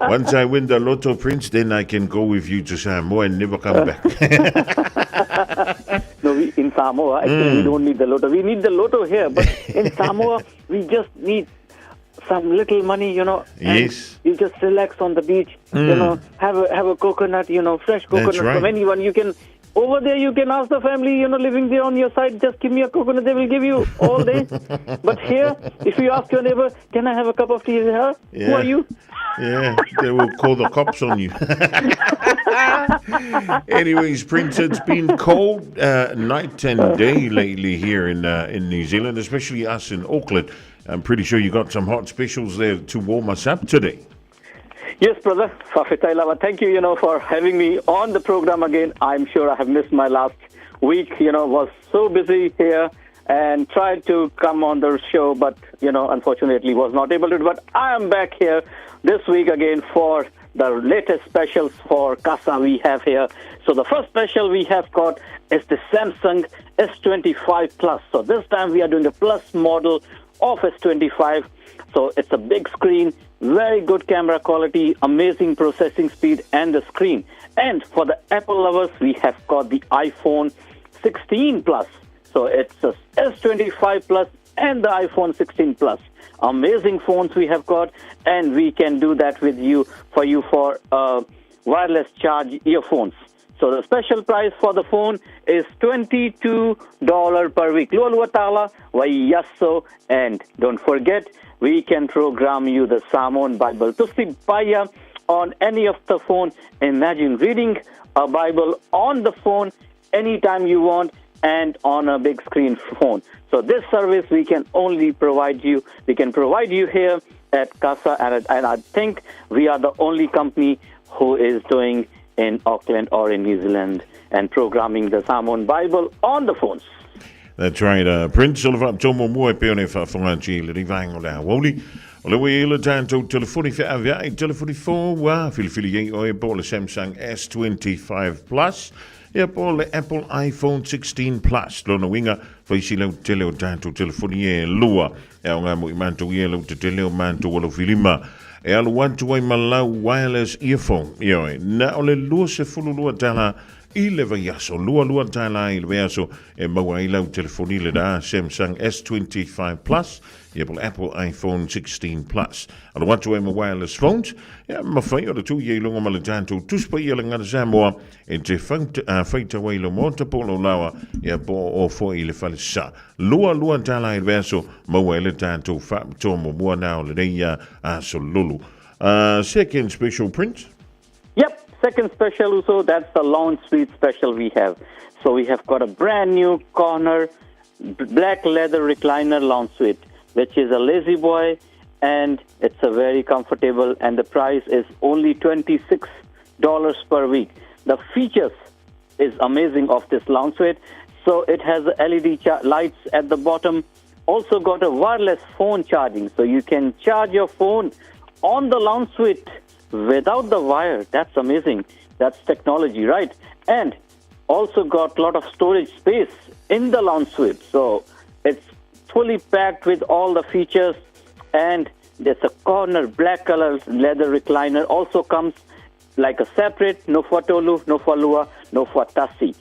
Once I win the Lotto Prince, then I can go with you to Samoa and never come back. No, we, in Samoa, actually, we don't need the lotto. We need the lotto here, but in Samoa, we just need some little money, you know. and You just relax on the beach, you know, have a coconut, you know, fresh That's coconut from right. anyone. You can over there, you can ask the family, you know, living there on your side, just give me a coconut. They will give you all day. But here, if you ask your neighbor, can I have a cup of tea? Huh? Who are you? Yeah, they will call the cops on you. Anyways, Prince, it's been cold night and day lately here in New Zealand, especially us in Auckland. I'm pretty sure you got some hot specials there to warm us up today. Yes, brother. Faafetai lava. Thank you, you know, for having me on the program again. I'm sure I have missed my last week, you know, was so busy here and tried to come on the show, but, you know, unfortunately was not able to. But I am back here this week again for the latest specials for Casa we have here. So the first special we have got is the Samsung S25 Plus. So this time we are doing the Plus model of S25. So it's a big screen, very good camera quality, amazing processing speed, and the screen. And for the Apple lovers, we have got the iPhone 16 Plus. So it's a S25 Plus and the iPhone 16 Plus. Amazing phones we have got, and we can do that with you for you for wireless charge earphones. So the special price for the phone is $22 per week. Lua lua tala, waiyaso, and don't forget, we can program you the Samoan Bible. Tusi Paia on any of the phone. Imagine reading a Bible on the phone anytime you want and on a big screen phone. So this service we can only provide you. We can provide you here at Casa, and I think we are the only company who is doing in Auckland or in New Zealand and programming the Samoan Bible on the phones. That's right. Prince Oliver Tomo Mua e peo nei whaafonga atu i le rivaenga o le awauli. O le ua i le tātou telefoni wheaweai, telefoni fō wā, whiliwhili ei oe po le Samsung S25 Plus, ia po le Apple iPhone 16 Plus. Lona winga, whaisi lau tele o tātou telefoni e lua. E au ngā mo i mātou i e lau te tele o mātou o lau whilima. E alu atu ai ma lau wireless earphone. Ia oe, na o le $22 i le vaiaso, $22 i le vaiaso e maua ai lau telefoni le rā Samsung S25 Plus, ia po le Apple iPhone 16 Plus. Alu atu ai ma wireless phones, ia mawhai o le tū i lunga ma le tātou tuspa i le ngana Samoa e te whaitau ai lo mota po lo lawa, ia po o fo i le whale sa. $22 i le vaiaso, maua ai le tātou whaapitoa mo mua nā o le reia a solulu. Second special, Prince. Yep, second special also, that's the lounge suite special we have. So we have got a brand new corner black leather recliner lounge suite, which is a lazy boy, and it's a very comfortable, and the price is only $26 per week. The features is amazing of this lounge suite. So it has LED lights at the bottom, also got a wireless phone charging, so you can charge your phone on the lounge suite without the wire. That's amazing. That's technology, right? And also got a lot of storage space in the lounge suite. So it's fully packed with all the features, and there's a corner black color leather recliner. Also comes like a separate, no for tolu, no for lua, no for tasi.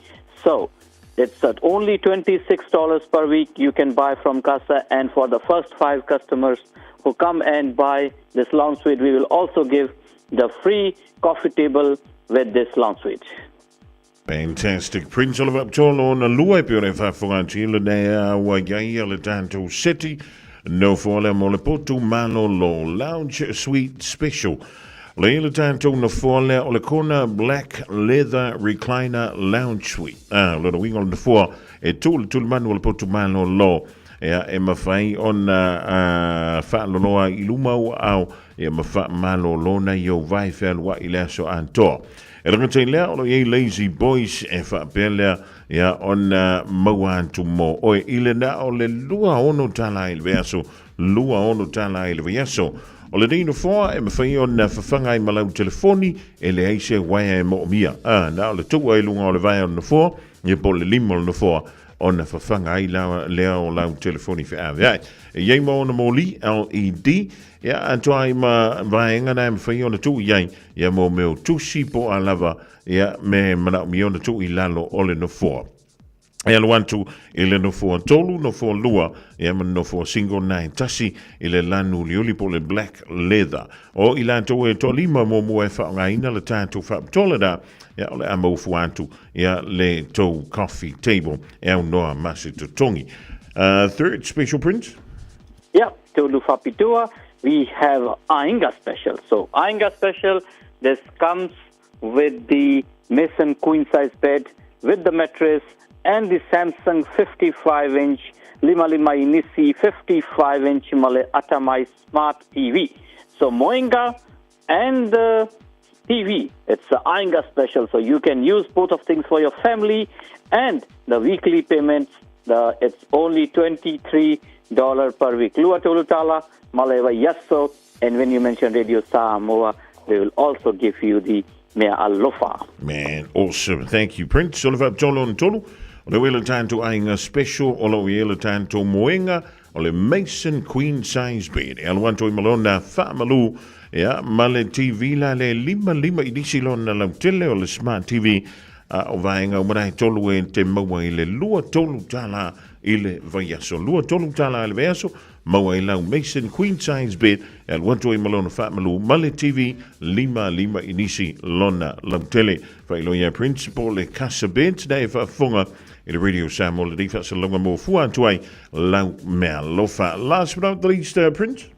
So it's at only $26 per week you can buy from Casa, and for the first 5 customers who come and buy this lounge suite, we will also give the free coffee table with this lounge suite. Fantastic. Prince Oliver Tolo na lua e peo nei whaafonga atu i le nei a ua iai a le tātou seti. Nofoa lea mo le potu malolo Lounge Suite Special. O le i le tatou nofoa lea o le Kona Black Leather Recliner Lounge Suite. Ah, o lona uiga o le nofoa e tu le tulimanu o le potu malolo. Ia, e mafai ona faaloloa i luma ou aao, ia ma faamalolo nai ou vae fealuai i le aso atoa. E le gata i lea, o lo o i ai Lazy Boys e faapea lea, ia, ona maua atu mo oe i le na o le $26 i le vaiaso, $26 i le vaiaso. O lenei nofoa e mafai ona fafaga ai ma lau telefoni, e leai se uaea e moomia. A, na o le tuu ai i luga o le vae o le nofoa, ia po o le lima o le nofoa, ona fafaga ai lea o lau telefoni feaveai. E i ai ma ona moli, LED, ia atoa ai ma vaega na e mafai ona tuu i ai, ia mo mea o tusi po o a lava, ia me manaomia ona tuu i lalo o le nofoa. E alu atu i le nofoa tolu, nofoa lua, ia ma le nofoa single na e tasi i le lanu uliuli po o le black leather. O i latou e toalima muamua e faaaogaina le tatou faapitoa lena, ia o le a maua fua atu ia le tou coffee table e aunoa ma se totogi. Third special print. Yeah, tolu faapitoa, we have Ainga special. So Ainga special, this comes with the Mason queen size bed with the mattress and the Samsung 55 inch Lima Lima Inisi 55 inch Male Atamai Smart TV. So Moinga and the TV. It's the Ainga special, so you can use both of things for your family and the weekly payments. The it's only $23 per week. Lua tolu tala, malewa yaso, and when you mention Radio Samoa, they will also give you the mea alofa. Man, awesome. Thank you, Prince. O le faapitoa lona tolu, o le uela tatou aiga special, o lo o i ai le tatou moega, o le Mason Queen Size Bed. E alu atu i ma lona faamalu, ia, ma le TV la le 55 inisi lona lautele o le Smart TV, a o vaega uma e tolu e te maua i le $23 i le vaiaso. $23 i le vaiaso, maua ai lau Mason Queen Size Bed e alu atu ai ma lona faamalu ma le TV 55 inisi lona lautele. Faailoa ia Prince po o le Casa Beds na e faafofoga i le Radio Samoa lenei faasalalauga mo fua atu ai lau meaalofa. Last but not the least, Prince.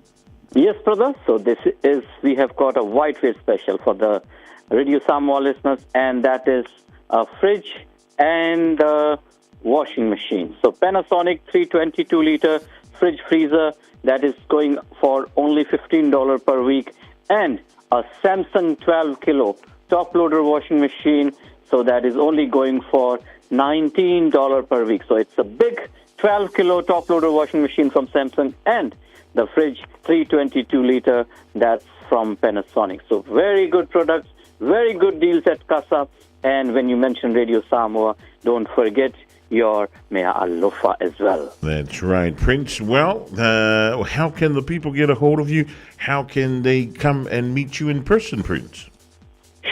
Yes, brother. So this is, we have got a white whale special for the Radio Samoa listeners, and that is a fridge and a washing machine. So Panasonic 322 liter fridge freezer that is going for only $15 per week, and a Samsung 12 kilo top loader washing machine. So that is only going for $19 per week. So it's a big 12 kilo top loader washing machine from Samsung and the fridge 322 liter that's from Panasonic. So very good products, very good deals at Casa. And when you mention Radio Samoa, don't forget your mea alofa as well. That's right, Prince. Well, how can the people get a hold of you? How can they come and meet you in person, Prince?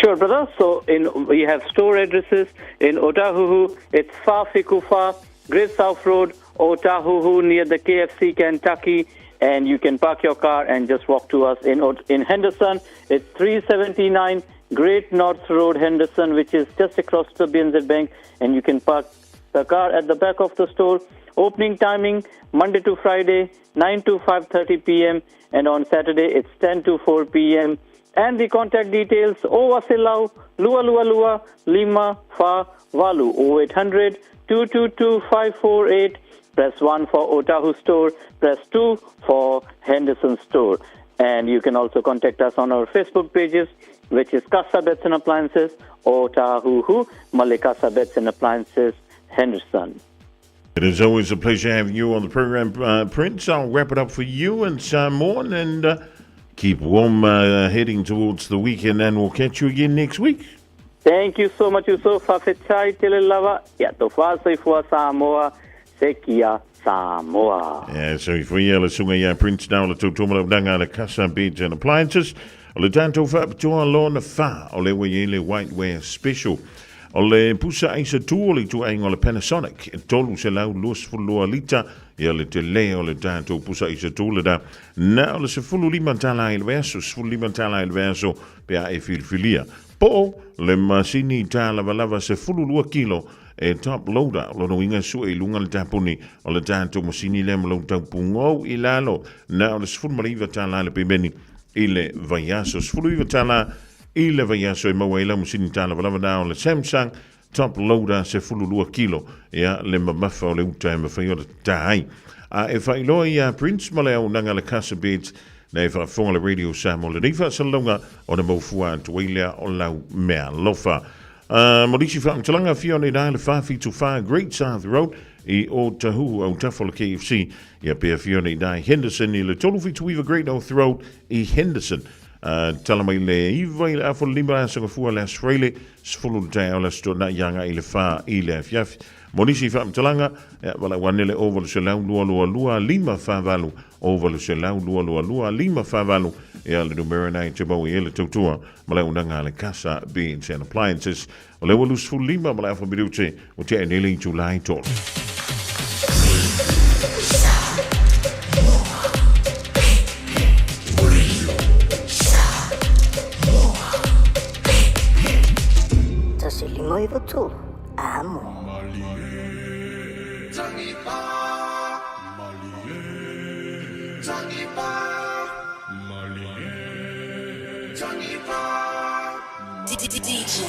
Sure, brother. So in we have store addresses in Otahuhu. It's Fafikufa, Great South Road, Otahuhu, near the KFC Kentucky. And you can park your car and just walk to us in in Henderson. It's 379 Great North Road, Henderson, which is just across the BNZ Bank. And you can park the car at the back of the store. Opening timing Monday to Friday, 9 to 5:30 p.m. and on Saturday it's 10 to 4 p.m. And the contact details, Owasilau, Lua Lua Lua, Lima Fa Valu, 0800 222 548. Press 1 for Otahu store, press 2 for Henderson store. And you can also contact us on our Facebook pages, which is Casa Beds and Appliances, Otahuhu, Malekasa Beds and Appliances, Henderson. It is always a pleasure having you on the program, Prince. I'll wrap it up for you and Samoan and keep warm heading towards the weekend, and we'll catch you again next week. Thank you so much, Yusuf. Fa'afetai tele lava. Ia tofa soifua Samoa, sekia Samoa. Yeah, soifua ia le susuga ia Prince Nao le tautua le Casa Beds and Appliances. O le tatou faapitoa lona fa o le ua i ai le Whiteware Special. O le pusa aisa tu o le ituaiga o le Panasonic, e 322 lita, ia le tele o le tatou pusa aisa tu lena, na o le $15 i le vaiaso, $15 i le vaiaso pe a e filifilia. Po o le masini tā lavalava 12 kilo, E top loader, o lona uiga e sue i luga le tapuni o le tatou masini lea ma lou taupugou i lalo. Na o le $19 le pemeni i le vaiaso. $19 i le vaiaso e maua ai lau masini talavalava na o le Samsung Top loader 12 kilo, ia le mamafa o le uta e mafai ona tatā ai. A e faailoa iā Prince ma le auaunaga a le Casa Beds na e faafofoga le Radio Samoa lenei faasalalauga ona maufua atu ai lea o lau meaalofa. A mo nisi faamatalaga, afio ane i le 474 Great South Road i Ōtahuhu, autafa o le KFC, ia pe afio ane i i Henderson i le 379 Great North Road i Henderson. A tala mai le 9 i le afa o le 5 le aso Gafua le Aso Faraile, 10 le taeao le Aso Toonai agai i le 4 i le afiafi. Mo nisi faamatalaga, ia valaau ane le 0800 222 548, 0800 222 548, ia le numera na e te maua i ai le tautua ma le auaunaga a le Casa Beds and Appliances. O lea ua 25 ma le afa minute ua tea nei le itula e 3. 1 5 9 3 Amo. DJ.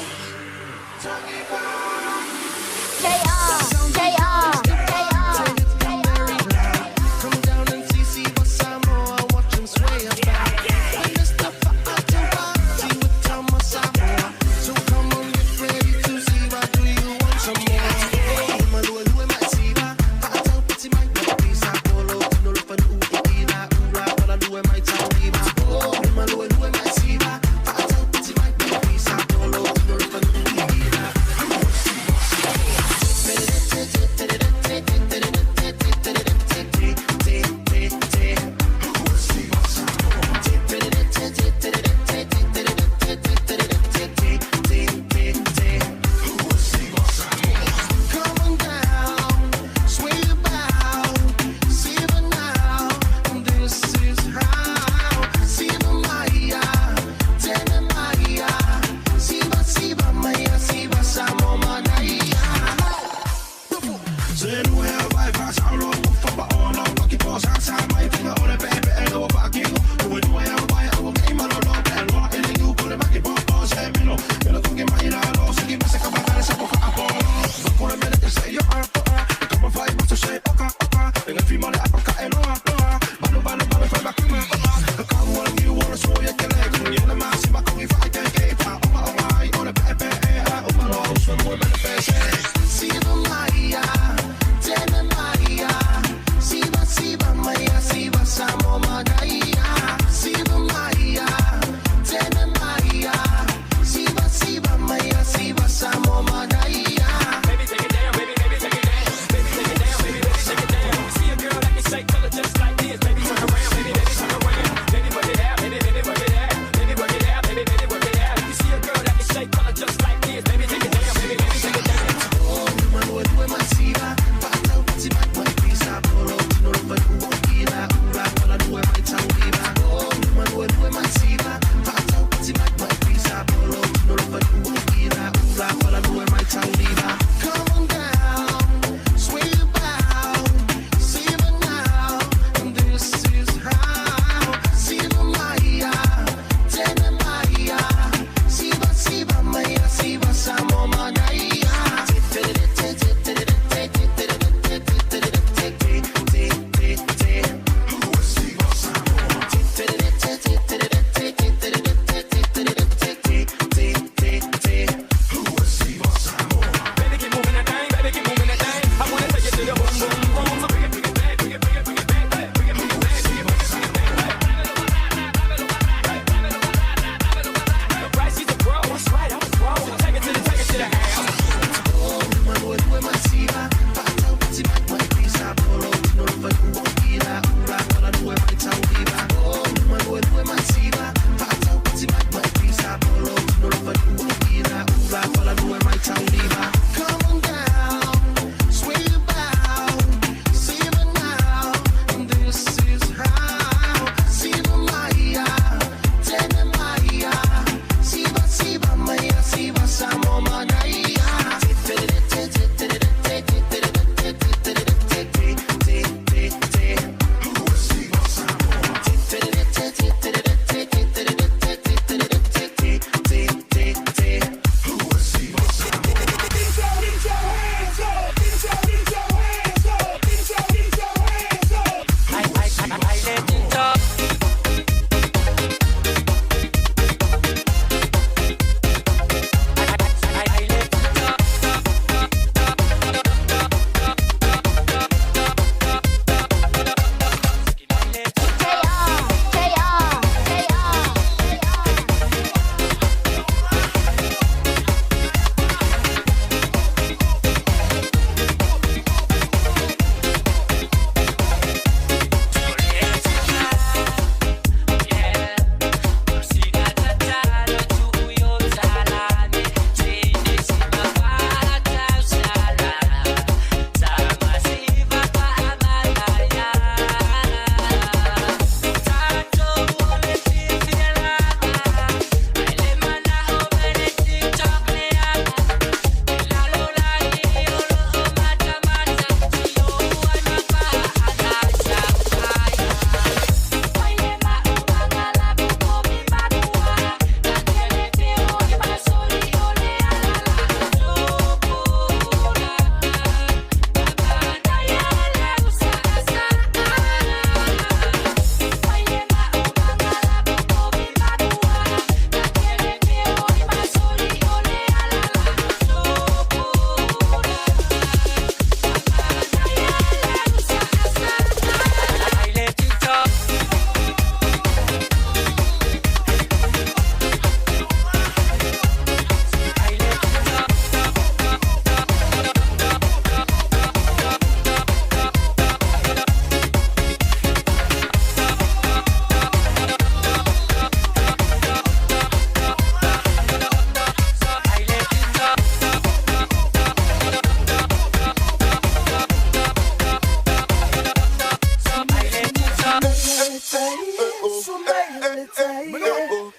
Come down and see, see what Samoa, watch 'em sway about. When Mr. Fa'atauati with Tama Samoa. So come on, get ready to see why do you want some more? Oh, malua lua mai siva, fa'ataupati mai mapisa, polo tino lofa nu'u i ila, ula pala lua mai tauiva. Oh, malua lua mai siva, fa'ataupati mai mapisa, polo tino lofa nu'u i ila. Soifua.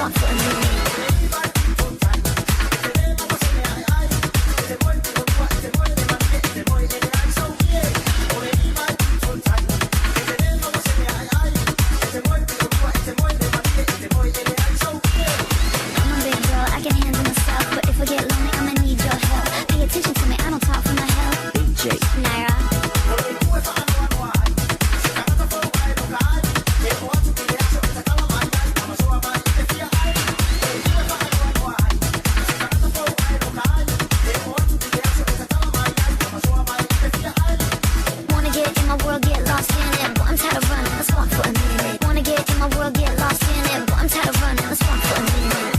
walk for a minute. I'm a big girl, I can handle myself. But if I get lonely, I'ma need your help. Pay attention to me, I don't talk for my health. DJ. Naira. Wanna get in my world, get lost in it. Boy, I'm tired of running, let's walk for a minute. Wanna get in my world, get lost in it. Boy, I'm tired of running, let's walk for a minute.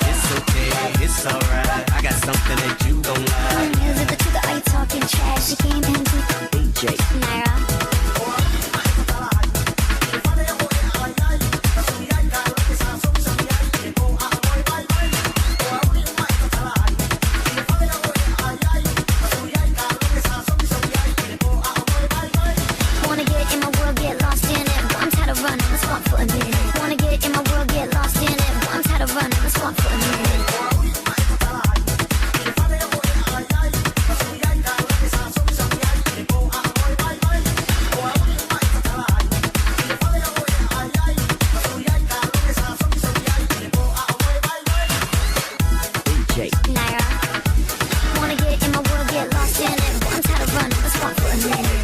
It's okay, it's alright. I got something that you don't like. Is it the truth or are you talking trash? You came in too. DJ. Naira. Wanna get in my world, get lost in it. Boy, I'm tired of running, let's walk for a minute. Wanna get in my world, get lost in it. Boy, I'm tired of running, let's walk for a minute. DJ. Naira. Wanna get in my world, get lost in it. Boy, I'm tired of running, let's walk for a minute.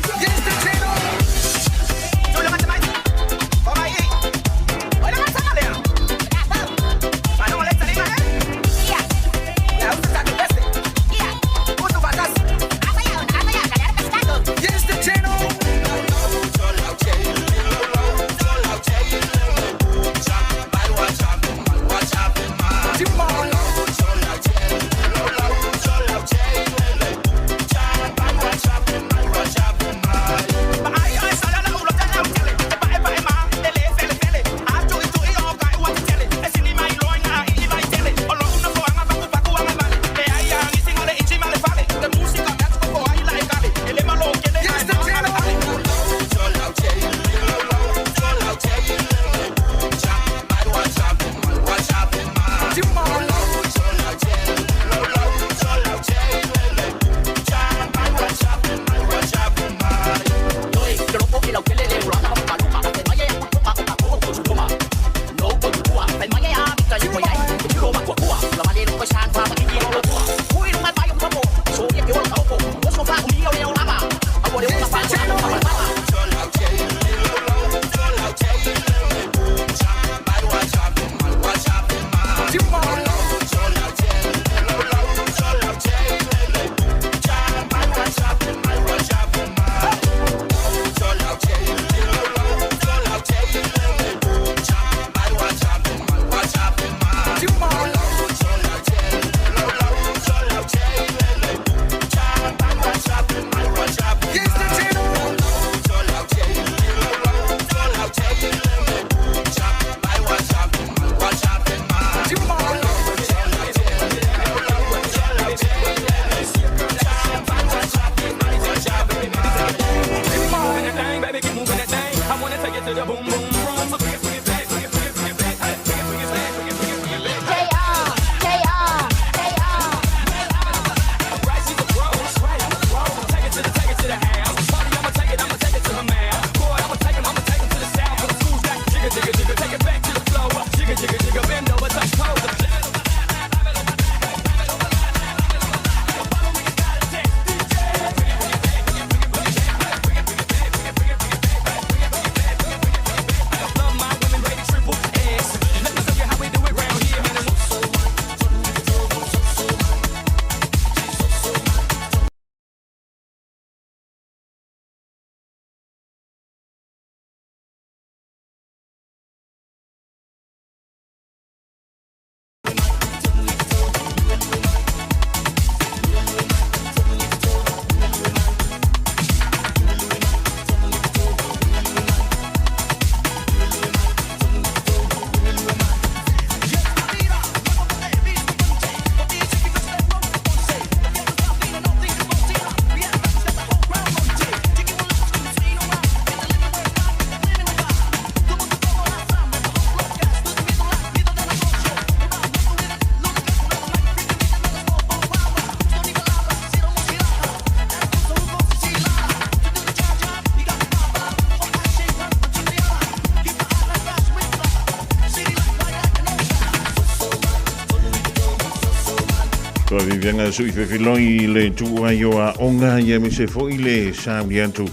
Faaviaviaga a sui fefiloi i le tuuai o aoga ia aemaise foi le sauni atu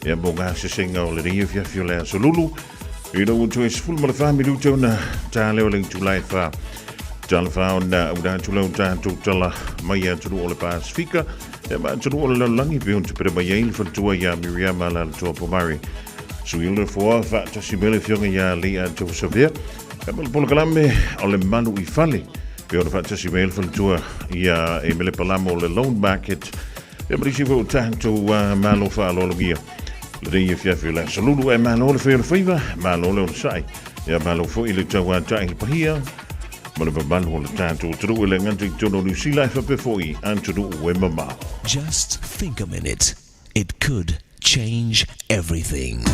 ia mo gasesega o lenei afiafi o le aso Lulu. Ina ua toe 14 minute ona ta lea o le itula e 4. Tala fa ona ua atu lau tatou tala mai atunuu o le Pasifika ia ma atunuu o le lalolagi pei ona tupere mai ai le faletua ia Miriama Alaalatoa Pomare. Sui o le Nofoa faatasi mai le afioga ia Lea Tauasavea ia ma le polokalame o le Malu i Fale pei ona faatasi mai ai le faletua ia Emele Palamo o le Loan Market ia ma nisi foi o tatou malo faaaloalogia lenei afiafi o le aso Lulu. Ae malo le fai o le faiva, malo le onosai, ia malo foi le tauata'i le pahia ma le mamalu o le tatou atunuu e le gata i totonu o Niu Sila ae faapea foi atunuu e mamao. Just think a minute, it could change everything.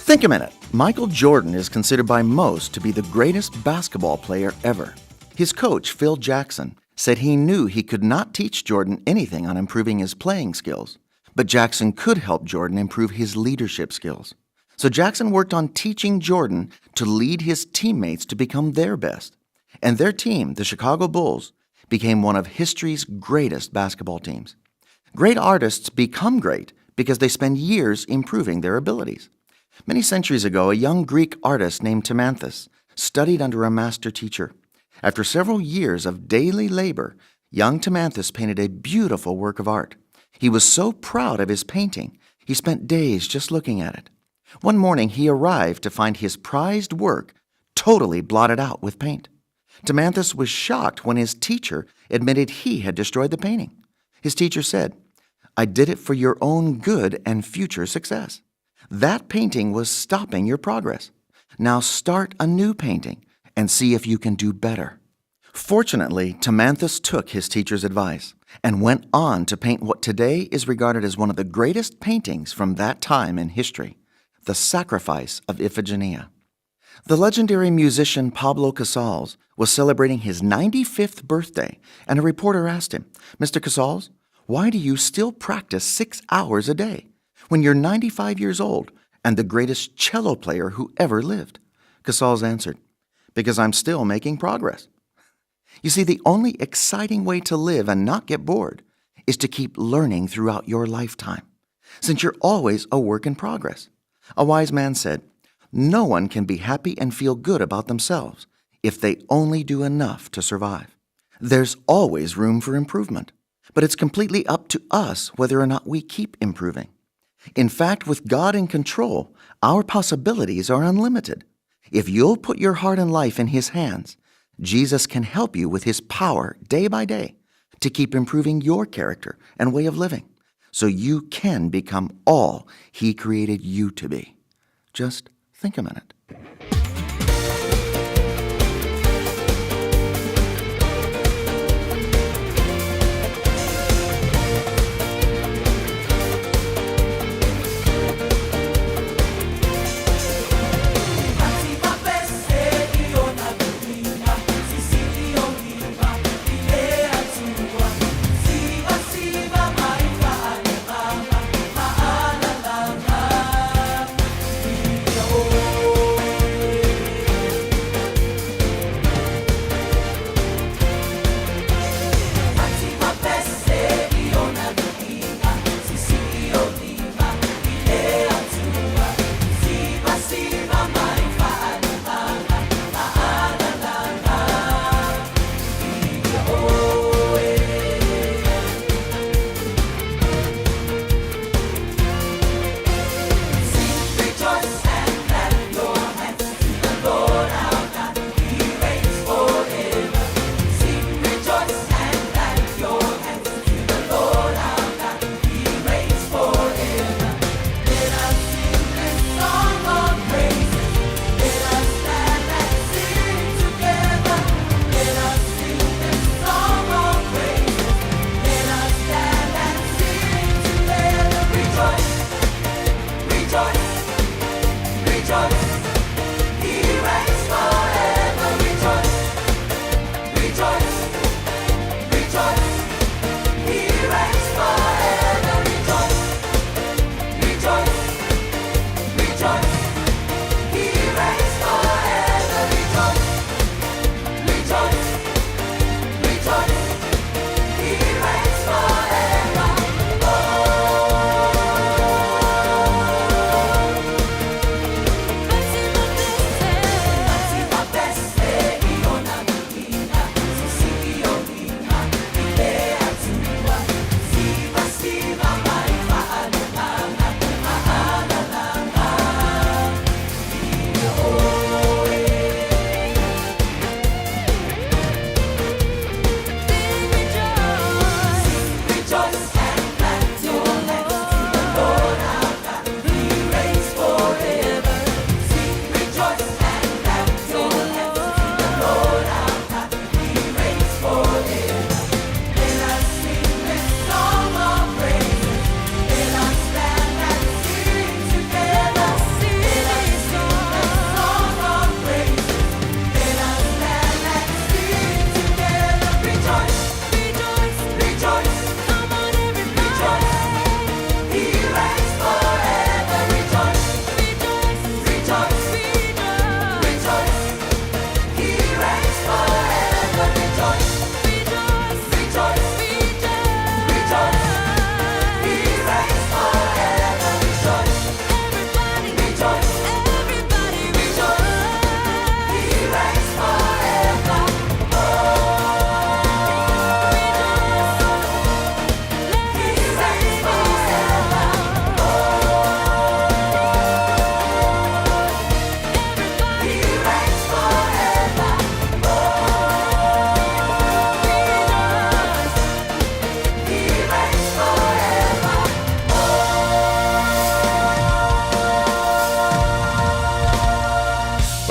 Think a minute. Michael Jordan is considered by most to be the greatest basketball player ever. His coach, Phil Jackson, said he knew he could not teach Jordan anything on improving his playing skills, but Jackson could help Jordan improve his leadership skills. So Jackson worked on teaching Jordan to lead his teammates to become their best. And their team, the Chicago Bulls, became one of history's greatest basketball teams. Great artists become great because they spend years improving their abilities. Many centuries ago, a young Greek artist named Timanthus studied under a master teacher. After several years of daily labor, young Timanthus painted a beautiful work of art. He was so proud of his painting, he spent days just looking at it. One morning, he arrived to find his prized work totally blotted out with paint. Timanthus was shocked when his teacher admitted he had destroyed the painting. His teacher said, I did it for your own good and future success. That painting was stopping your progress. Now start a new painting and see if you can do better. Fortunately, Timanthus took his teacher's advice and went on to paint what today is regarded as one of the greatest paintings from that time in history, The Sacrifice of Iphigenia. The legendary musician Pablo Casals was celebrating his 95th birthday, and a reporter asked him, Mr. Casals, why do you still practice 6 hours a day when you're 95 years old and the greatest cello player who ever lived? Casals answered, Because I'm still making progress. You see, the only exciting way to live and not get bored is to keep learning throughout your lifetime, since you're always a work in progress. A wise man said, No one can be happy and feel good about themselves if they only do enough to survive. There's always room for improvement, but it's completely up to us whether or not we keep improving. In fact, with God in control, our possibilities are unlimited. If you'll put your heart and life in His hands, Jesus can help you with His power day by day to keep improving your character and way of living so you can become all He created you to be. Just think a minute.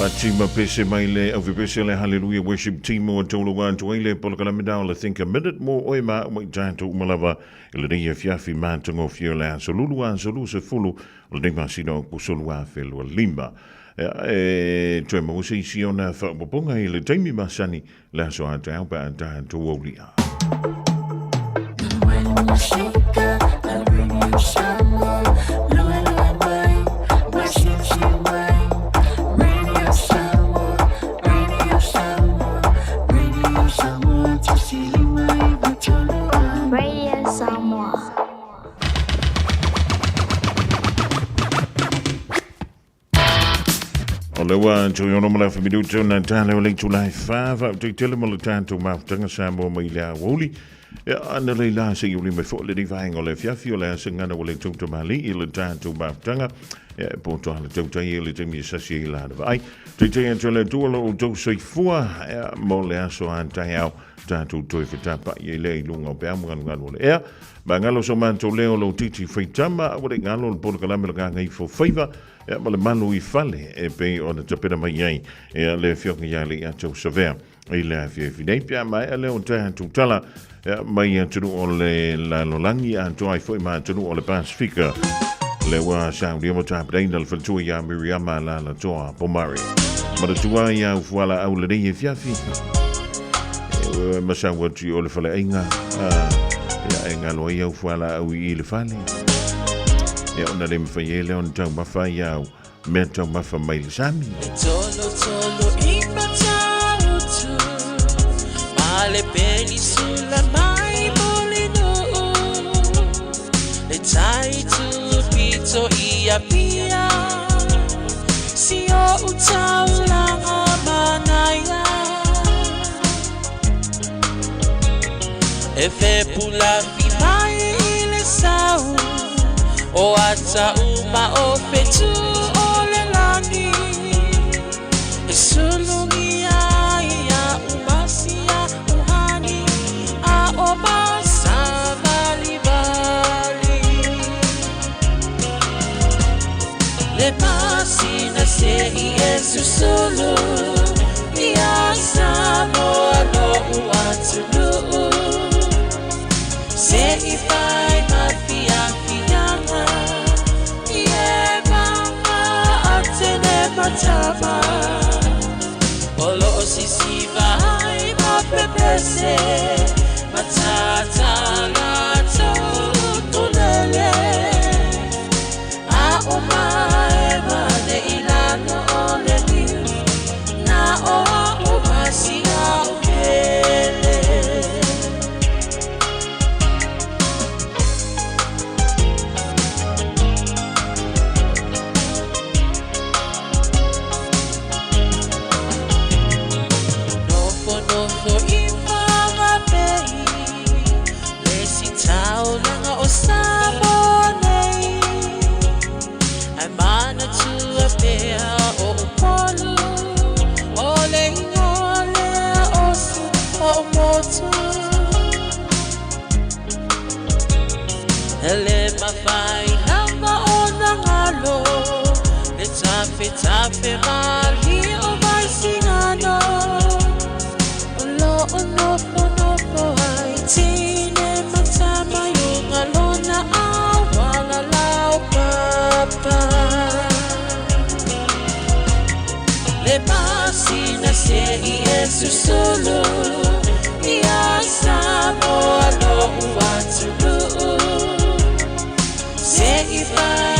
Faatima pese mai le aufepese le Hallelujah Worship Team ua taulauga atu ai le polokalame na o le Think a Minute mo oe ma au ma i tatou uma lava i lenei afiafi matagofie o le aso Lulu aso 20 o lenei masina o Aokuso 2025. E toe maua se isi ona faaopoopoga i le taimi masani le aso a taeao pe a tatou aulia. Radio Samoa. O le ua toe ono ma le afa minuta ona tala o le itula e wha wha tele mo le tātou mafutaga Samoa mai le aoauli. Ia, ana lei la se i uli mai foi lenei vaega o le afiafi o le a sengana ua le tautamali i le tātou mafutaga. Ia, e poto ala tautai e le taimi e sasi ai la na vaai. Teitai atu le Atua lo outou soifua, ia, mo le aso a taeao tātou toe fetapa'i ai lea i luga o peau ma galugalu o le ea. Magalo so matou leo lo titi faitama, aua le galo le polokalame o le gagaifo faiva, Ia, ma le malu i fale e pei ona tapena mai ai ia le afioga ia Leiatausavea i le afiafi nei. Pe a maea lea o tatou tala ia, mai atunuu o le lalolagi atoa ai foi ma atunuu o le Pasifika. Le ua saunia ma tapenaina le faletua ia Miriama Lalatoa Pomare. Manatua ai au fualaau lenei afiafi. E masau atu i o le faleaiga. Ia e galo ai au fualaau i le fale. Ia ona le mawhai e lea ona taumafa ai au mea taumafa mai le sami. Tolo tolo i matautu Ma le penisula mai molinuu Le tai tu pito i Apia Si o utaulanga manaia E fepulafi mai i le sau O ata uma o fetu o le lagi E sulungi ai ia umasia uhani A o masavalivali Le pasina se i e susulu Ia Samoa lo'u atunuu Se i fai ma fiafiaga I e maga atene matama O loo sisiva ai ma pepese Matata latou tulele A o mae mane i lalo o le niu Na o a o masia o pele. Nofo nofo i Whangape Le si taulaga o Samoa nei Ae manatua pea o Upolu O le ingoa lea o si o motu E le mafai lava ona galo Le tafetafe malie o Vaisigano O loo nofonofo ai teine ma tama i luga lona auala laupapa Le masina se i e susulu Ia Samoa lo'u atunuu Se i fai